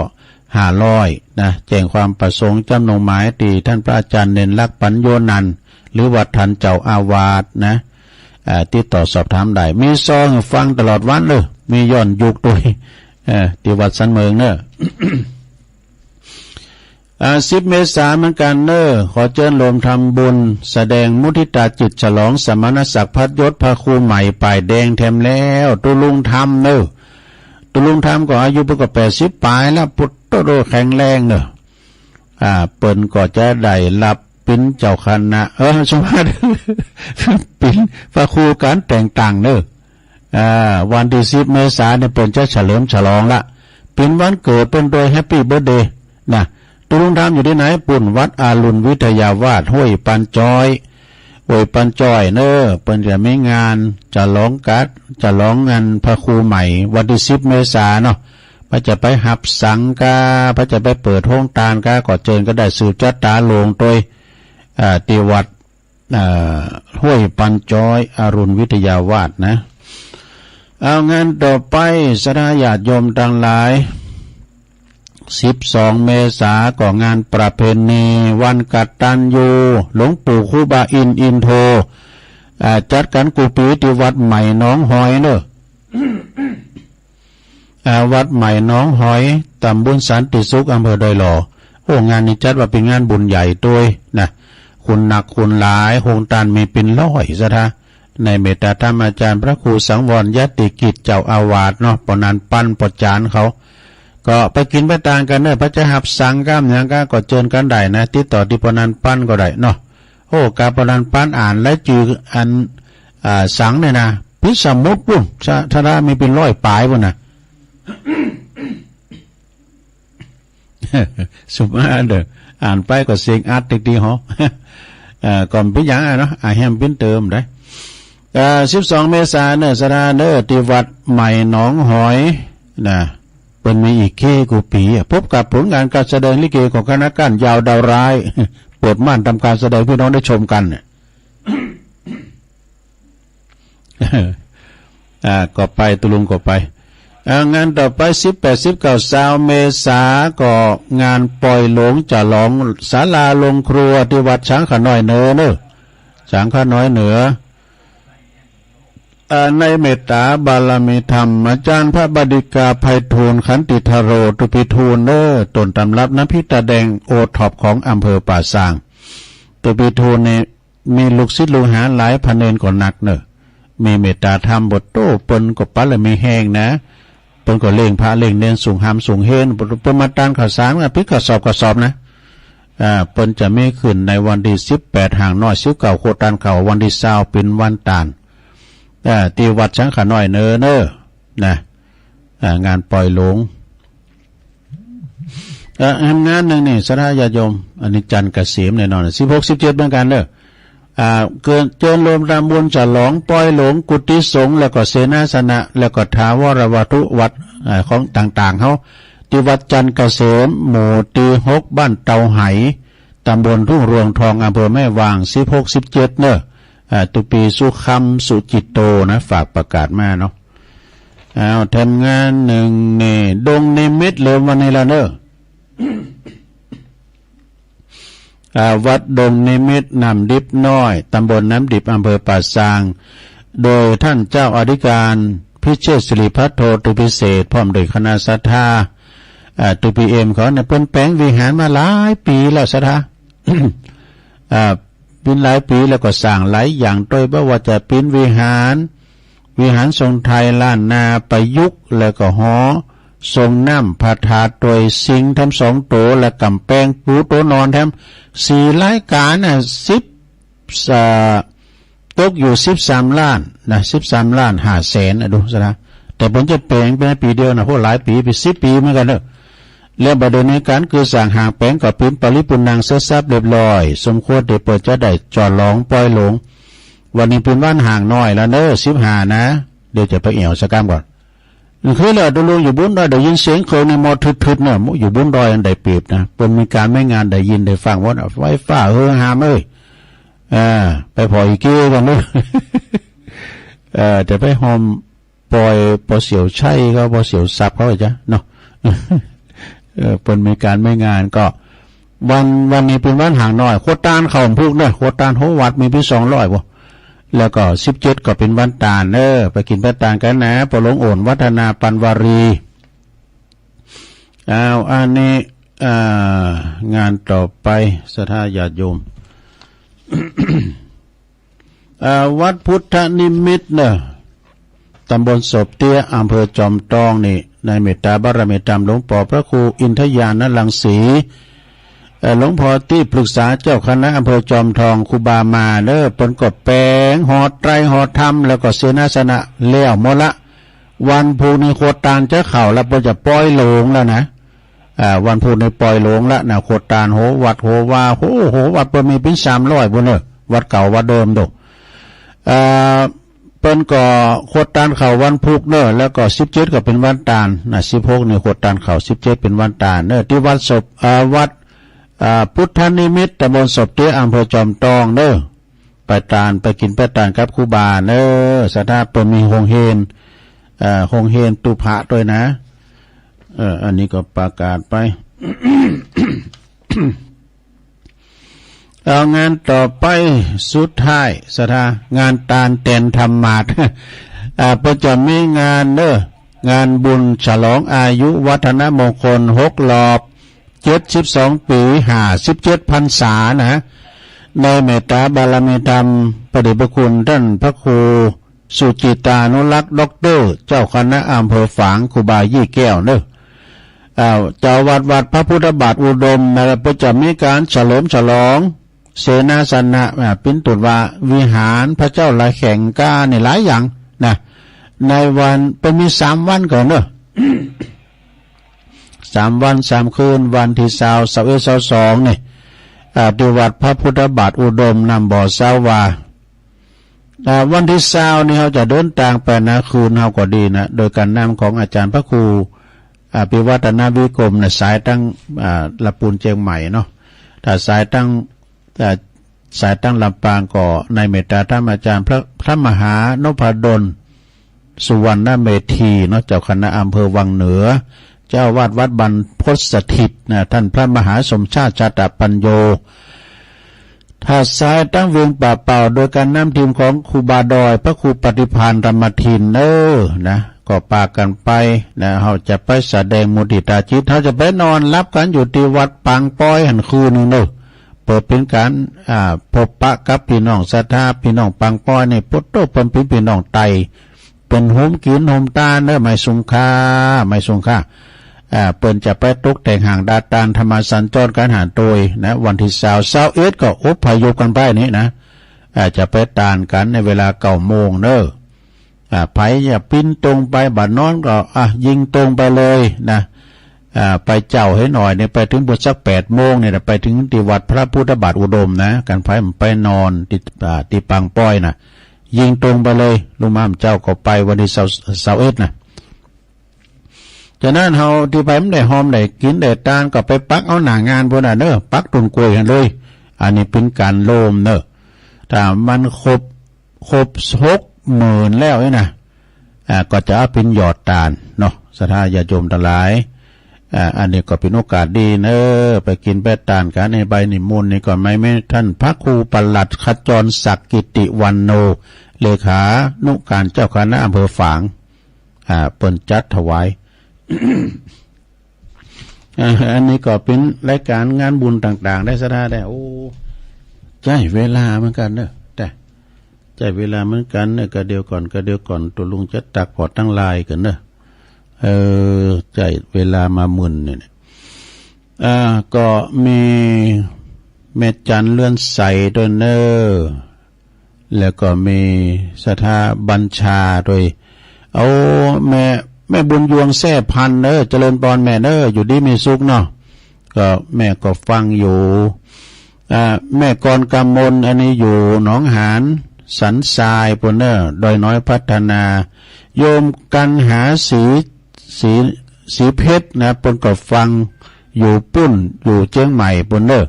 ห้าร้อยนะ แจ้งความประสงค์จำนงหมายตี้ท่านพระอาจารย์เณรลักษณ์ ปัญโญนันท์ หรือว่าท่านเจ้าอาวาสนะ อ่า ติดต่อสอบถามได้ มีซองฟังตลอดวันเลย มีย้อนยุคด้วย เออ ที่วัดสันเมิงเนอะ อ่า สิบเมษาเหมือนกันเนอะ ขอเจิญร่วมทำบุญ แสดงมุทิตาจิตฉลองสมณศักดิ์พัดยศพระครูใหม่ป้ายแดงแถมแล้ว ตุ๊ลุงธรรมเนอะ ตุ๊ลุงธรรมก็อายุเปิ้นก็แปดสิบปลายแล้ว ปุตโตโดแข็งแรงเนอะ อ่า เปิ้นก็จะได้รับปิ่นเจ้าคณะ เออ สมมติ ปิ่นพระครูการแต่งตั้งเนอะ อ่า วันที่สิบเมษาเนี่ยเปิ้นจะเฉลิมฉลองละ ปิ่นวันเกิดเปิ้นโดย แฮปปี้เบิร์ธเดย์ นะ ตุ๊ลุงธรรมอยู่ที่ไหน ปุ้นวัดอรุณวิทยาวาส ห้วยปันจอย ห้วยปันจอยเนอะ เปิ้นจะมีงานฉลองกัด ฉลองงานพระครูใหม่ วันที่สิบเมษาเนาะ ผจะไปหับสังค์กา ผจะไปเปิดโฮงตานกา ก็เจิญก็ได้ สืบชะตาโลงโดย อ่า ที่วัด อ่า ห้วยปันจอย อรุณวิทยาวาสนะ เอา งานต่อไป ศรัทธาญาติโยมตังหลาย สิบสองเมษาก็งานประเพณีวันกตัญญู หลวงปู่ครูบาอินทร์อินโท อ่า จัดกันกู้ปี๋ตี้วัดใหม่หนองหอยเนอะ อ่า วัดใหม่หนองหอย ตำบลสันติสุข อำเภอดอยหล่อ โอ้ งานนี้จัดว่าเป๋นงานบุญใหญ่ตวยนะ คนนักคนหลาย โฮงต้านมีเป๋นร้อยศรัทธา ในเมตตาธรรมอาจารย์พระครูสังวรยติกิจเจ้าอาวาสเนาะ ป้อนันปันป้อจานเขา ก็ไปกิ๋นไปตานกั๋นเนอะ ใผจะหับสังกำหยังกาก็เจิญกั๋นได้นะ ติดต่อตี้ป้อนันปันก็ได้เนาะ โอ้ กาป้อนันปันอ่านรายจื้ออัน อ่า สังเนี่ยนะ ปิดสมุดปุ้น ศรัทธามีเป๋นร้อยป๋ายปุ้นนะ สุภาพเด้อ อ่านไปก็เสียงอัดติดๆ หอ เอ่อ ก็บ่เป๋นหยังอะเนาะ อ่ะ แหมเป๋นเติมได้ เอ่อ สิบสอง เมษาเนอะ ศรัทธาเนอะ ตี้วัดใหม่หนองหอยนะ เปิ้นมีอีเก้กู้ปี๋อะ พบกับผลงานการแสดงลิเกของคณะก้านยาวดาวร้าย เปิดม่านทำการแสดง พี่น้องได้ชมกันเนี่ย อ่า ก็ไป ตุลุงก็ไป อ่า งานต่อไป สิบแปด สิบเก้า ซาว เมษา ก็งานปอยหลงจะหลองศาลาโรงครัวตี้วัดช้างขาน้อยเหนือเนอะ ช้างขาน้อยเหนือ อ่า ในเมตตาบารมีธรรม อาจารย์พระบดิกาไพฑูรย์ ขันติธโร ตุ๊ปีทูลเนอะ ต้นตำรับน้ำพริกตาแดงโอท็อปของอำเภอป่าซาง ตุ๊ปีทูลนี่ มีลูกศิษย์ลูกหาหลายพระเณรก็นักเนอะ มีเมตตาธรรมบ่โต้ เปิ้นก็ปะละมีแฮงนะ เปิ้นก็เล่งพระเล่งเณรสูงหามสูงเฮน เปิ้นมาตานข้าวสารนะ ปิ๊กกระสอบกระสอบนะ อ่า เปิ้นจะมีขึ้นในวันตี้สิบแปด ห่างน้อย สิบเก้า โคตานข้าว วันตี้ซาว เป๋นวันตาน อ่า ตี้วัดช้างขาน้อยเนอะ เนอะ นะ อ่า งานปอยหลง เอ่อ แหมงานนึ่งนี่ ศรัทธาญาติโยม อันนี้จันทร์เกษมแน่นอน สิบหก สิบเจ็ด เหมือนกั๋นเนอะ อ่า เกิดเจิญรวมตำบลฉลองปอยหลง กุฏิสงฆ์ แล้วก็เสนาสนะ แล้วก็ถาวรวัตถุวัด อ่า ของต่างๆ เขา ตี้วัดจันทร์เกษม หมู่ตี้หก บ้านเตาไห ตำบลทุ่งรวงทอง อำเภอแม่วาง สิบหก สิบเจ็ด เนอะ อ่า ตุ๊ปีสุคำ สุจิตโต นะ ฝากประกาศมาเนาะ อ้าว แถมงานนึ่งนี่ ดงนิมิต เริ่มวันนี้แล้วเนอะ อ่า วัดดงนิมิต น้ำดิบน้อย ตำบลน้ำดิบ อำเภอป่าซาง โดยท่านเจ้าอธิการพิเชษฐศิริพัทโท ตุ๊ปีเสด พร้อมด้วยคณะศรัทธา อ่า ตุ๊ปีเอ็มเขาเนี่ย เปิ้นแป๋งวิหารมาหลายปี๋แล้ว ศรัทธา อ่า เป๋นหลายปี๋แล้วก็สร้างหลายอย่างตวย บ่ว่าจะเป๋นวิหาร วิหารทรงไทยล้านนาประยุกต์ แล้วก็หอทรงน้ำพระธาตุตวย สิงห์แถมสองโต และก๋ำแปงปูโตนอนแถม สี่รายก๋านน่ะ สิบ อ่า ตกอยู่สิบสามล้านนะ สิบสามล้านห้าแสนนะ ดูซะนะ แต่เปิ้นจะแป๋งไปในปี๋เดียวนะ เพราะหลายปี๋ เป๋นสิบปี๋เหมือนกั๋นเนอะ แล้วบ่าเดี่ยวนี้ก๋านก่อสร้างห้างแป๋งก็เป๋นปริปูรณ์ังเสร็จสรรพเรียบร้อย สมควรตี้เปิ้นจะได้จะหลองปอยหลง วันนี้เป๋นวันห่างน้อยแล้วเนอะ สิบห้า นะ เดี๋ยวจะไปแอ่วสะกำก่อน คือแล้วตกลงอยู่บนดอยได้ยินเสียงเครื่องในหม้อทึดๆ เนี่ย อยู่บนดอยอันได้เปรียบนะ เปิ้นมีก๋านมีงานได้ยินได้ฟังหมด ไฟฟ้าเฮือฮามเอ้ย อ่า ไปผ่ออีเก้ก่อนเนอะ เอ่อ จะไปหอมปอยป้อเสี่ยวชัยเขา ป้อเสี่ยวสับเขาจ้ะเนาะ เออ เปิ้นมีก๋านมีงานก็ วัน วันนี้เป๋นวันห่างน้อย โคตานข้าวพุกเนอะ โคตานโหวัดมีเป๋นสองร้อยบ่ แล้วก็สิบเจ็ดก็เป๋นวันตานเนอะ ไปกิ๋นไปตานกั๋นนะ ป้อหลวงโอนวัฒนาปันวารี อ้าว อันนี้ อ่า งานต่อไป ศรัทธาญาติโยม อ่า วัดพุทธนิมิตรเนอะ ตำบลศพเตี้ย อำเภอจอมตองนี่ ในเมตตาบารมีธรรมหลวงป้อพระครูอินทญาณรังสี เอ่อ หลวงป้อตี้ปรึกษาเจ้าคณะอำเภอจอมทอง ครูบามาเนอะ เปิ้นก็แป๋งหอไตรหอธรรม แล้วก็เสนาสนะแล้วหมดละ วันพุธนี้โคตานจะเข้าแล้ว เปิ้นจะปอยหลงแล้วนะ อ่า วันพุธนี้ปอยหลงละนะ โคตานโหวัดโหวา โห โหวัดเปิ้นมีเป๋นสามร้อยพุ้นเนอะ วัดเก่าวัดเดิมโด อ่า เปิ้นก็โคตานเข้าวันพุธเนอะ แล้วก็สิบเจ็ดก็เป๋นวันตานนะ สิบหกนี่โคตานเข้า สิบเจ็ดเป๋นวันตานเนอะ ตี้วัดศพ อ่า วัด อ่า พุทธนิมิตร ตำบลศพเตี้ย อำเภอจอมตองเนอะ ไปตาน ไปกิ๋นไปตานกับครูบาเนอะ ศรัทธาเปิ้นมีโฮงเฮน เอ่อ โฮงเฮนตู้พระตวยนะ เอ่อ อันนี้ก็ประกาศไป เอางานต่อไปสุดท้ายศรัทธางานตานแตนธรรมาส อ่า เปิ้นจะมีงานเนอะ งานบุญฉลองอายุวัฒนมงคลหกรอบเจ็ดสิบสองปี ห้าสิบเจ็ดพรรษานะ ในเมตตาบารมีธรรมพระเดชพระคุณท่านพระครู สุจิตานุรักษ์ด็อกเตอร์ เจ้าคณะอำเภอฝาง ครูบายี่แก้วเนอะ อ่า เจ้าวัดวัดพระพุทธบาทอุดมนะ เปิ้นจะมีการเฉลิมฉลองเสนาสนะ อ่า ปิ้นตุดว่าวิหารพระเจ้าหลายแข่งก้าในหลายอย่างนะ ในวัน เปิ้นมีสามวันก่อนเนอะ สามวันสามคืน วันที่ซาว ซาวเอ็ด ซาวสองนี่ อ่า ที่วัดพระพุทธบาทอุดม น้ำบ่อซาวา อ่า วันที่ซาวนี่เฮาจะเดินตางไปนะ คืนเฮาก็ดีนะ โดยการนำของอาจารย์พระครู อ่า พิวัฒนวิกรมนะ สายตั้ง อ่า ละปูนเจียงใหม่เนาะ ถ้าสายตั้ง อ่า สายตั้งลำปางก็ในเมตตาธรรมอาจารย์พระ พระมหานพดล สุวรรณเมธีเนาะ เจ้าคณะอำเภอวังเหนือ เจ้าอาวาสวัดบรรพตสถิตนะ ท่านพระมหาสมชาติชาตปัญโญ ถ้าสายตั้งเวียงป่าเป่า โดยการนำทีมของครูบาดอย พระครูปฏิภาณธรรมทินเนอนะ ก็ปากันไปนะ เฮาจะไปแสดงมุทิตาจิต เฮาจะไปนอนหลับกันอยู่ที่วัดปางป้อยหั้นคืนหนึ่งเนอะ เปิดเป็นการ อ่า พบปะกับพี่น้องศรัทธา พี่น้องปางป้อยนี่ โพดโต้ เปิ้นเป็นพี่น้องไต เปิ้นโฮมกินโฮมตานเนอะ ไม่สุงค่า ไม่สุงค่า อ่า เปิ้นจะไปตกแต่งห้างดาตานธรรมสัญจรกันหาโตยนะ วันที่ซาว ซาวเอ็ดก็อพยพกันไปนี่นะ อ่า จะไปตานกันในเวลาเก้าโมงเนอะ อ่า ใผอย่าปิ้นตรงไป บ่านอนก็ อ่ะ ยิงตรงไปเลยนะ อ่า ไปเจ้าให้หน่อยเนี่ย ไปถึงบนสักแปดโมงเนี่ยนะ ไปถึงที่วัดพระพุทธบาทอุดมนะ กันใผมันไปนอนที่ อ่า ที่ปางป้อยนะ ยิงตรงไปเลย ลุงม่ามเจ้าก็ไปวันที่ซาว ซาวเอ็ดนะ ฉะนั้นเฮาที่ไปมันได้หอมได้กินได้ตานก็ไปปักเอาหน้างานพุ้นน่ะเนอะ ปักต้นกล้วยหั้นเลย อันนี้เป็นการโลมเนอะ ถ้ามันครบ ครบหกหมื่นแล้วนี่นะ อ่า ก็จะเอาเป็นยอดตานเนาะ ศรัทธาญาติโยมทั้งหลาย อ่า อันนี้ก็เป็นโอกาสดีเนอะ ไปกินไปตานกัน ในใบนิมนต์นี่ก็ไม่มีท่านพระครูประหลัดขจรศักดิ์กิติวันโน เลขานุการเจ้าคณะอำเภอฝาง อ่า เปิ้นจัดถวาย อ่า อันนี้ก็เป็นรายการงานบุญต่างๆ ได้ศรัทธาได้ โอ้ ใช้เวลาเหมือนกันเนอะ แต่ ใช้เวลาเหมือนกันเนอะ กะเดียวก่อน กะเดียวก่อน ตกลงจะตักพอตั้งหลายกันเนอะ เออ ใช้เวลามาหมื่นเนี่ย อ่า ก็มีแม่จันเรือนใสด้วยเนอะ แล้วก็มีศรัทธาบัญชาด้วย เอาแม่ แม่บุญยวงแซ่พันธุ์เนอะ เจริญปอนแม่เนอะ อยู่ดีมีสุขเนาะ ก็แม่ก็ฟังอยู่ อ่า แม่กรกมล อันนี้อยู่หนองหานสันทรายพุ้นเนอะ ดอยน้อยพัฒนา โยมกันหาสี สี สีเพชรนะ เปิ้นก็ฟังอยู่ปุ้น อยู่เจียงใหม่พุ้นเนอะ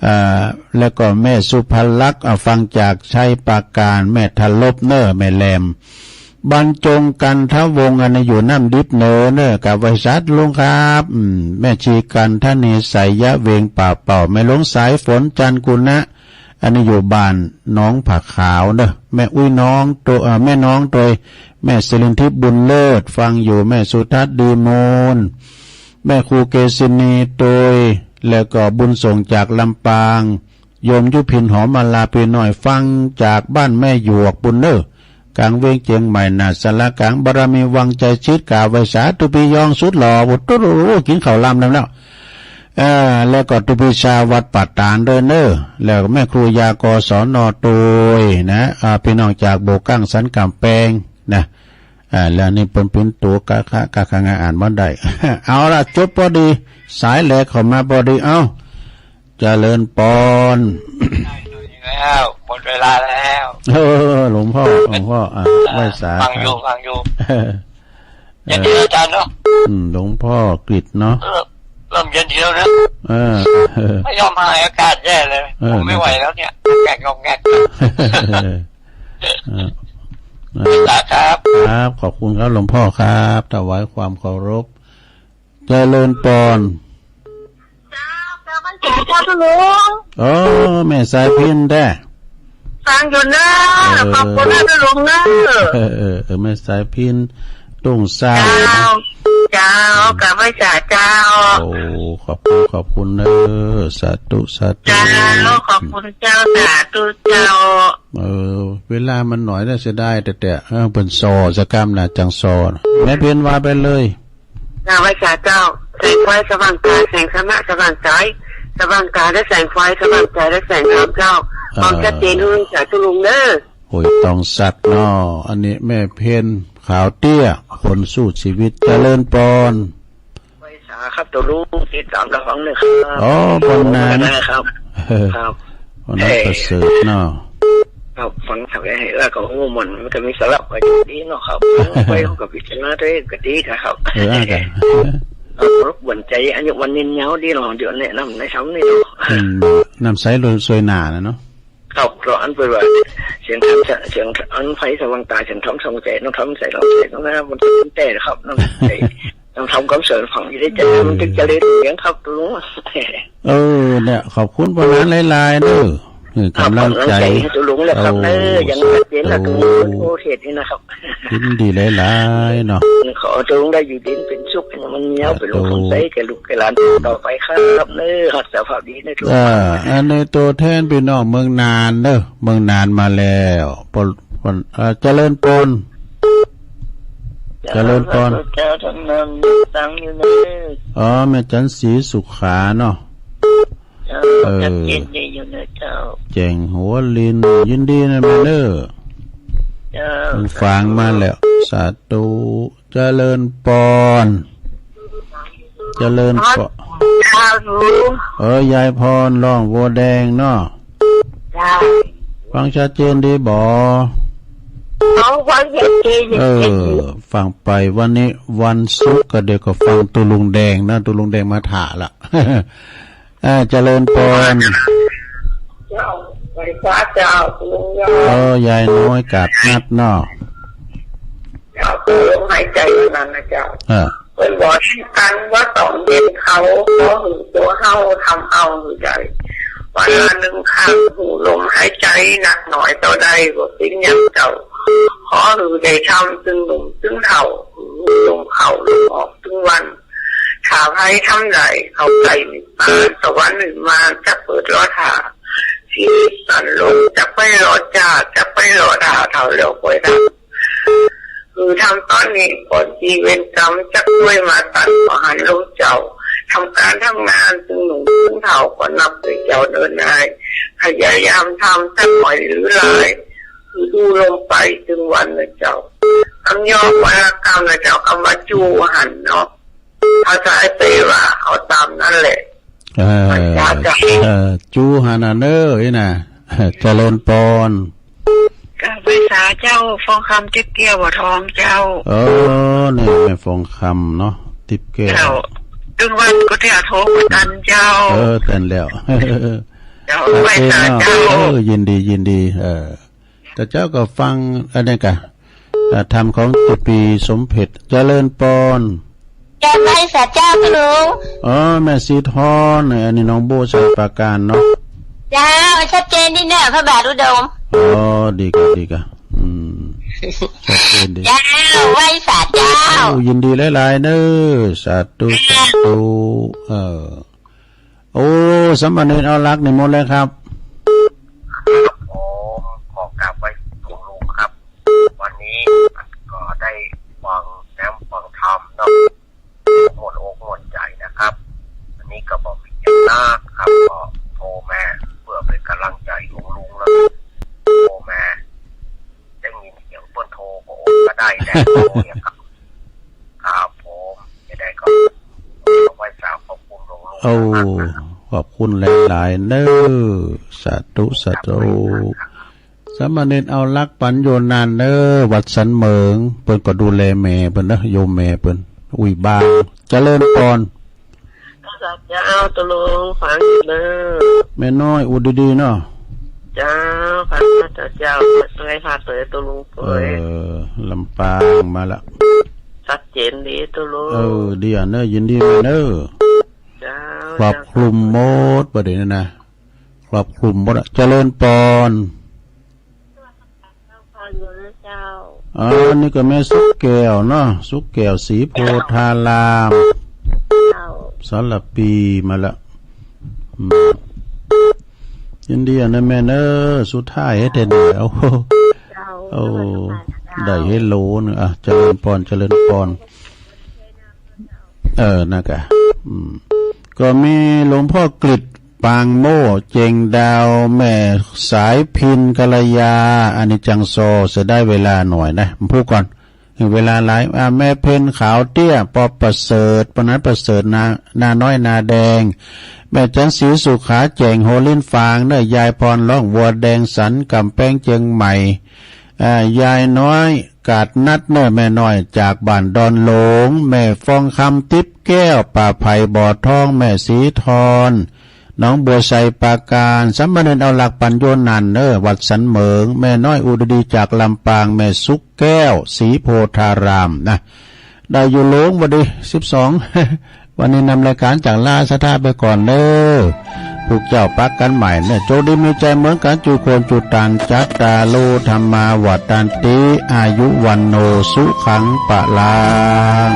อ่า แล้วก็แม่สุภลักษณ์ อ่า ฟังจากชัยปราการ แม่ทลบเนอะ แม่แหลม บรรจงกันทวงศ์ อันนี้อยู่น้ำดิบเนอะเนอะ กราบไหว้สาธุลุงครับ อืม แม่ชีกันทนี ไสยะ เวียงป่าเป่า แม่หลวงสายฝน จันทร์กุณะ อันนี้อยู่บ้านหนองผาขาวเนอะ แม่อุ้ยน้องโต เอ่อ แม่น้องโตย แม่สิรินทิพย์บุญเลิศ ฟังอยู่ แม่สุทัศน์ดีมูล แม่ครูเกษินีโตย แล้วก็บุญส่งจากลำปาง โยมยุพินหอมมาลา พี่น้อยฟังจากบ้านแม่หยวกพุ้นเนอะ กลางเวียงเจียงใหม่ หน้าศาลากลางบารมีวังไชยชิต กราบไหว้สาธุพี่ยองสุดหล่อ โอ้โห ตุ๊ดๆๆ กินข้าวลำแล้ว เออ แล้วก็ตุ๊พี่ชาวัดป่าตาดด้วยเนอะ แล้วแม่ครูยา กศน โตยนะ อ่า พี่น้องจากโบกั้งสันกำแพงนะ อ่า แล้วนี่เปิ้นเป็นตัวกะคะ กะคะงาอ่านบ่ได้ เอาละ จบพอดี สายแหลกเข้ามาพอดี เอ้า เจริญปอน แล้ว หมดเวลาแล้ว เออ หลวงพ่อ หลวงพ่อ อ่ะ ไหว้สา ฟังอยู่ ครับ ฟังอยู่ เออ เย็นดีอาจารย์เนาะ อืม หลวงพ่อกฤษเนาะ เออ เริ่มเย็นดีแล้วนะ เออ ไม่ยอมหาย อากาศแย่เลย เออ ผมไม่ไหวแล้วเนี่ย แงกงอกแงก เออ เออ สาครับ ครับ ขอบคุณครับ หลวงพ่อครับ ถวายความเคารพ เจริญปอน เจ้าลุง โอ้ แม่สายพิณเด้อ ฟังอยู่เนอะ เออ ขอบคุณนะเจ้าลุงเนอะ เออ เออ เออ แม่สายพิณ ดงซาว เจ้า เจ้า กราบไหว้สาเจ้า โอ้ ขอบคุณ ขอบคุณเนอะ สาธุ สาธุ เจ้า ขอบคุณเจ้า สาธุเจ้า เออ เวลามันน้อยนะ เสียดายแต่แต่ เออ เปิ้นซอสักกำนะ จั่งซอนะ แม่เพ็ญว่าไปเลย กราบไหว้สาเจ้า แสงไฟสว่างกาย แสงธรรมะสว่างใจ สว่างกายและแสงไฟ สว่างใจและแสงธรรมเจ้า อ่า ความชัดเจนด้วยสาธุลุงเด้อ ห้วยตองสักเนาะ อันนี้แม่เพ็ญ ขาวเตี้ย คนสู้ชีวิต เจริญปอน ไหว้สาครับ ตัวลูกติดตามรับฟังเลยครับ อ๋อ ปอนนาน นะครับ ครับ ปอนนาน เอ่อ ประเสริฐเนาะ ครับ ฟังทำไมแล้วก็โอ้มันมันก็มีสาระไปดีเนาะครับ ฟังไปก็พิจารณาด้วยก็ดีนะครับ เออ อ่ะจ้ะ เอารบกวนใจอายุวันนินยาวดีเนาะ เดี๋ยวแนะนำในซ้ำนี่เนาะ อืม น้ำใสรวยสวยหนานะเนาะ ครับ เพราะอันเปิดว่าเสียงธรรมเสียงอันไฟสว่างตา เสียงธรรมสว่างใจ น้องธรรมใส เราใส น้องนะ มันเป็นแต่ครับ น้องใส ต้องทำความเสริมฝังอยู่ในใจ มันถึงจะเล่นเลี้ยงครับลุง เออ เนี่ย ขอบคุณปอนนานหลายๆเด้อ เออ ครับ กำลังใจ กำลังใจให้ตัวลุงแหละครับ เออ เออ ยังชัดเจนนะ โอ้ ตัวลุงโอเคนี่นะครับ ยินดีหลายๆเนาะ ขอตัวลุงได้อยู่ดีเป็นสุข มันเงี้ยวเป็นลม สาธุ สนใจแก่ลูกแก่หลานต่อไปครับ เออ รักษาภาพดีนะทุกคน อ่า อันนี้ตัวแทนพี่น้องเมืองนานเด้อ เมืองนานมาแล้ว ปอน ปอน เอ่อ เจริญปอน เจริญปอน เจ้าท่านนำตังอยู่เนอะ อ๋อ แม่จันทร์ศรีสุขาเนาะ เจ้า เออ ชัดเจนดีอยู่เนอะเจ้า แจ้งหัวลิน ยินดีนะแม่เนอะ เจ้า มันฟังมาแล้ว สาธุ เจริญปอน เจริญปอน เจ้า เออ ยายพร ร้องบัวแดงเนาะ จ้า ฟังชัดเจนดีบ่ เอาฟังชัดเจน เออ ฟังไปวันนี้วันศุกร์ก็เดี๋ยวก็ฟังตุลุงแดงนะ ตุลุงแดงมาถ่าละ อ่า เจริญปอน เจ้า ไหว้พระเจ้า ตุลุงยอด เออ ยายน้อยกาดนัดเนาะ เจ้า คือลมหายใจเท่านั้นนะเจ้า เออ เปิ้นบอกให้กันว่าต้องเห็นเขา เพราะหือตัวเฮาทำเอาหือใด วันละหนึ่งครั้ง หูลมหายใจหนักหน่อยเท่าใดก็เป็นอย่างเจ้า ขอหือได้ทำซึ่งหนุ่มซึ่งเฒ่า หูลมเข้าลมออกซึ่งวัน ถ้าไผทำได้ เข้าใกล้นิพพาน สวรรค์นิพพานจะเปิดรอท่า ชีวิตสั้นลง จะไปรอจ้า จะไปรอท่า เฒ่าแล้วค่อยทำ คือทำตอนนี้ก่อนที่เวรกรรมจะช่วยมาตัดขอหันลมเจ้า ทำการทำงานซึ่งหนุ่มซึ่งเฒ่าก็นับเป็นเจ้าเนินนาย พยายามทำสักหน่อยหรือหลาย คือดูลมไปถึงวันนะเจ้า คำย่อวรรณกรรมนะเจ้า คำว่าจูหันเนาะ ภาษาไทยแปลว่าเอาตามนั้นแหละ เออ เออ จูหันอันเนอร์นี่นะ เจริญปอน กราบไหว้สาเจ้า ฟองคำติ๊บแก้วบัวทองเจ้า เออ นี่แม่ฟองคำเนาะ ติ๊บแก้ว เจ้า ถึงวันก็เที่ยวโทรมาตันเจ้า เออ ตันแล้ว เจ้า ไหว้สาเจ้า เออ ยินดี ยินดี เออ แต่เจ้าก็ฟังอันนี้กะ อ่า ธรรมของเจ้าปีสมเพชร เจริญปอน เจ้าไหว้สาเจ้าค่ะลุง อ๋อ แม่สีทองเนี่ย อันนี้น้องโบสมุทรปราการเนาะ เจ้า ชัดเจนดีเนี่ย พระบาทอุดม อ๋อ ดีกะ ดีกะ อืม ชัดเจนดี เจ้า ไหว้สาเจ้า โอ้ ยินดีหลายๆเนอะ สาธุ สาธุ เออ โอ้ สามเณรเอารักนิมนต์เลยครับ ครับผม ขอกราบไหว้หลวงลุงครับ วันนี้ก็ได้ฟังแนมฟังธรรมเนาะ ม่วนอกม่วนใจนะครับ วันนี้ก็บอกวิญญาณนาคครับ ก็โทรมาเพื่อเป็นกำลังใจหลวงลุงแล้ว โทรมา ได้ยินเสียงเปิ้นโทรก็โอนก็ได้แต่โทรเนี่ยครับ ครับผม จะได้ก็ไหว้สาขอบคุณหลวงลุง โอ้ มากๆนะครับ ขอบคุณหลายๆเนอะ สาธุ สาธุ สามเณรเอารักปันโยนานเนอะ วัดสันเหมิง เปิ้นก็ดูแลแม่เปิ้นนะ โยมแม่เปิ้น อุ้ยบาง เจริญปอน เจ้า ตกลงฟังอยู่เนอะ แม่น้อย อุดดีๆเนาะ เจ้า ฟังเจ้า เจ้า เตยพาเตยตกลงเปย เออ ลำปางมาละ ชัดเจนดีตกลง เออ ดีอ่ะเนอะ ยินดีเนอะ เจ้า ครอบคลุมหมด ประเด็นนี้นะ ครอบคลุมหมดอะ เจริญปอน อ๋อ นี่ก็แม่สุกแก้วเนาะ สุกแก้ว ศรีโพธาราม เจ้า สารปีมาละ อืม ยินดีนะแม่เนอะ สุดท้ายให้เต็นเดียว เจ้า โอ้ ได้เฮโลนึง อ่ะ เจริญปอน เจริญปอน เออ นะกะ อืม ก็มีหลวงพ่อกฤษ ปางโม่ เจงดาว แม่สายพิน กัลยา อันนี้จังโซ เสียดายเวลาหน่อยนะ ผมพูดก่อน เวลาหลาย อ่า แม่เพ็ญ ขาวเตี้ย ปอประเสริฐ ปนัดประเสริฐ นา นาน้อย นาแดง แม่จันทร์ศรีสุขา แจ่ง โฮลินฟาง เนอะ ยายพร ร้อง วัวแดง สัน กำแพงเชียงใหม่ อ่า ยายน้อย กาดนัด เนอะ แม่น้อย จากบ้านดอนหลง แม่ฟองคำ ติ๊บแก้ว ป่าไผ่ บ่อทอง แม่สีทอน หนองบัวไช ปราการ สามเณรเอาหลักปัญโยนันท์ เนอะ วัดสันเหมิง แม่น้อย อุดดี จากลำปาง แม่สุกแก้ว ศรีโพธาราม นะ ได้อยู่หลง วันที่สิบสอง วันนี้นำรายการจากลาสถาไปก่อนเนอะ พวกเจ้าปักกันใหม่เนอะ โชคดีมีชัยเหมือนกัน จุคนจุตัน จัตตาโร ธัมมา วัฑฒันติ อายุ วัณโณ สุขัง พลัง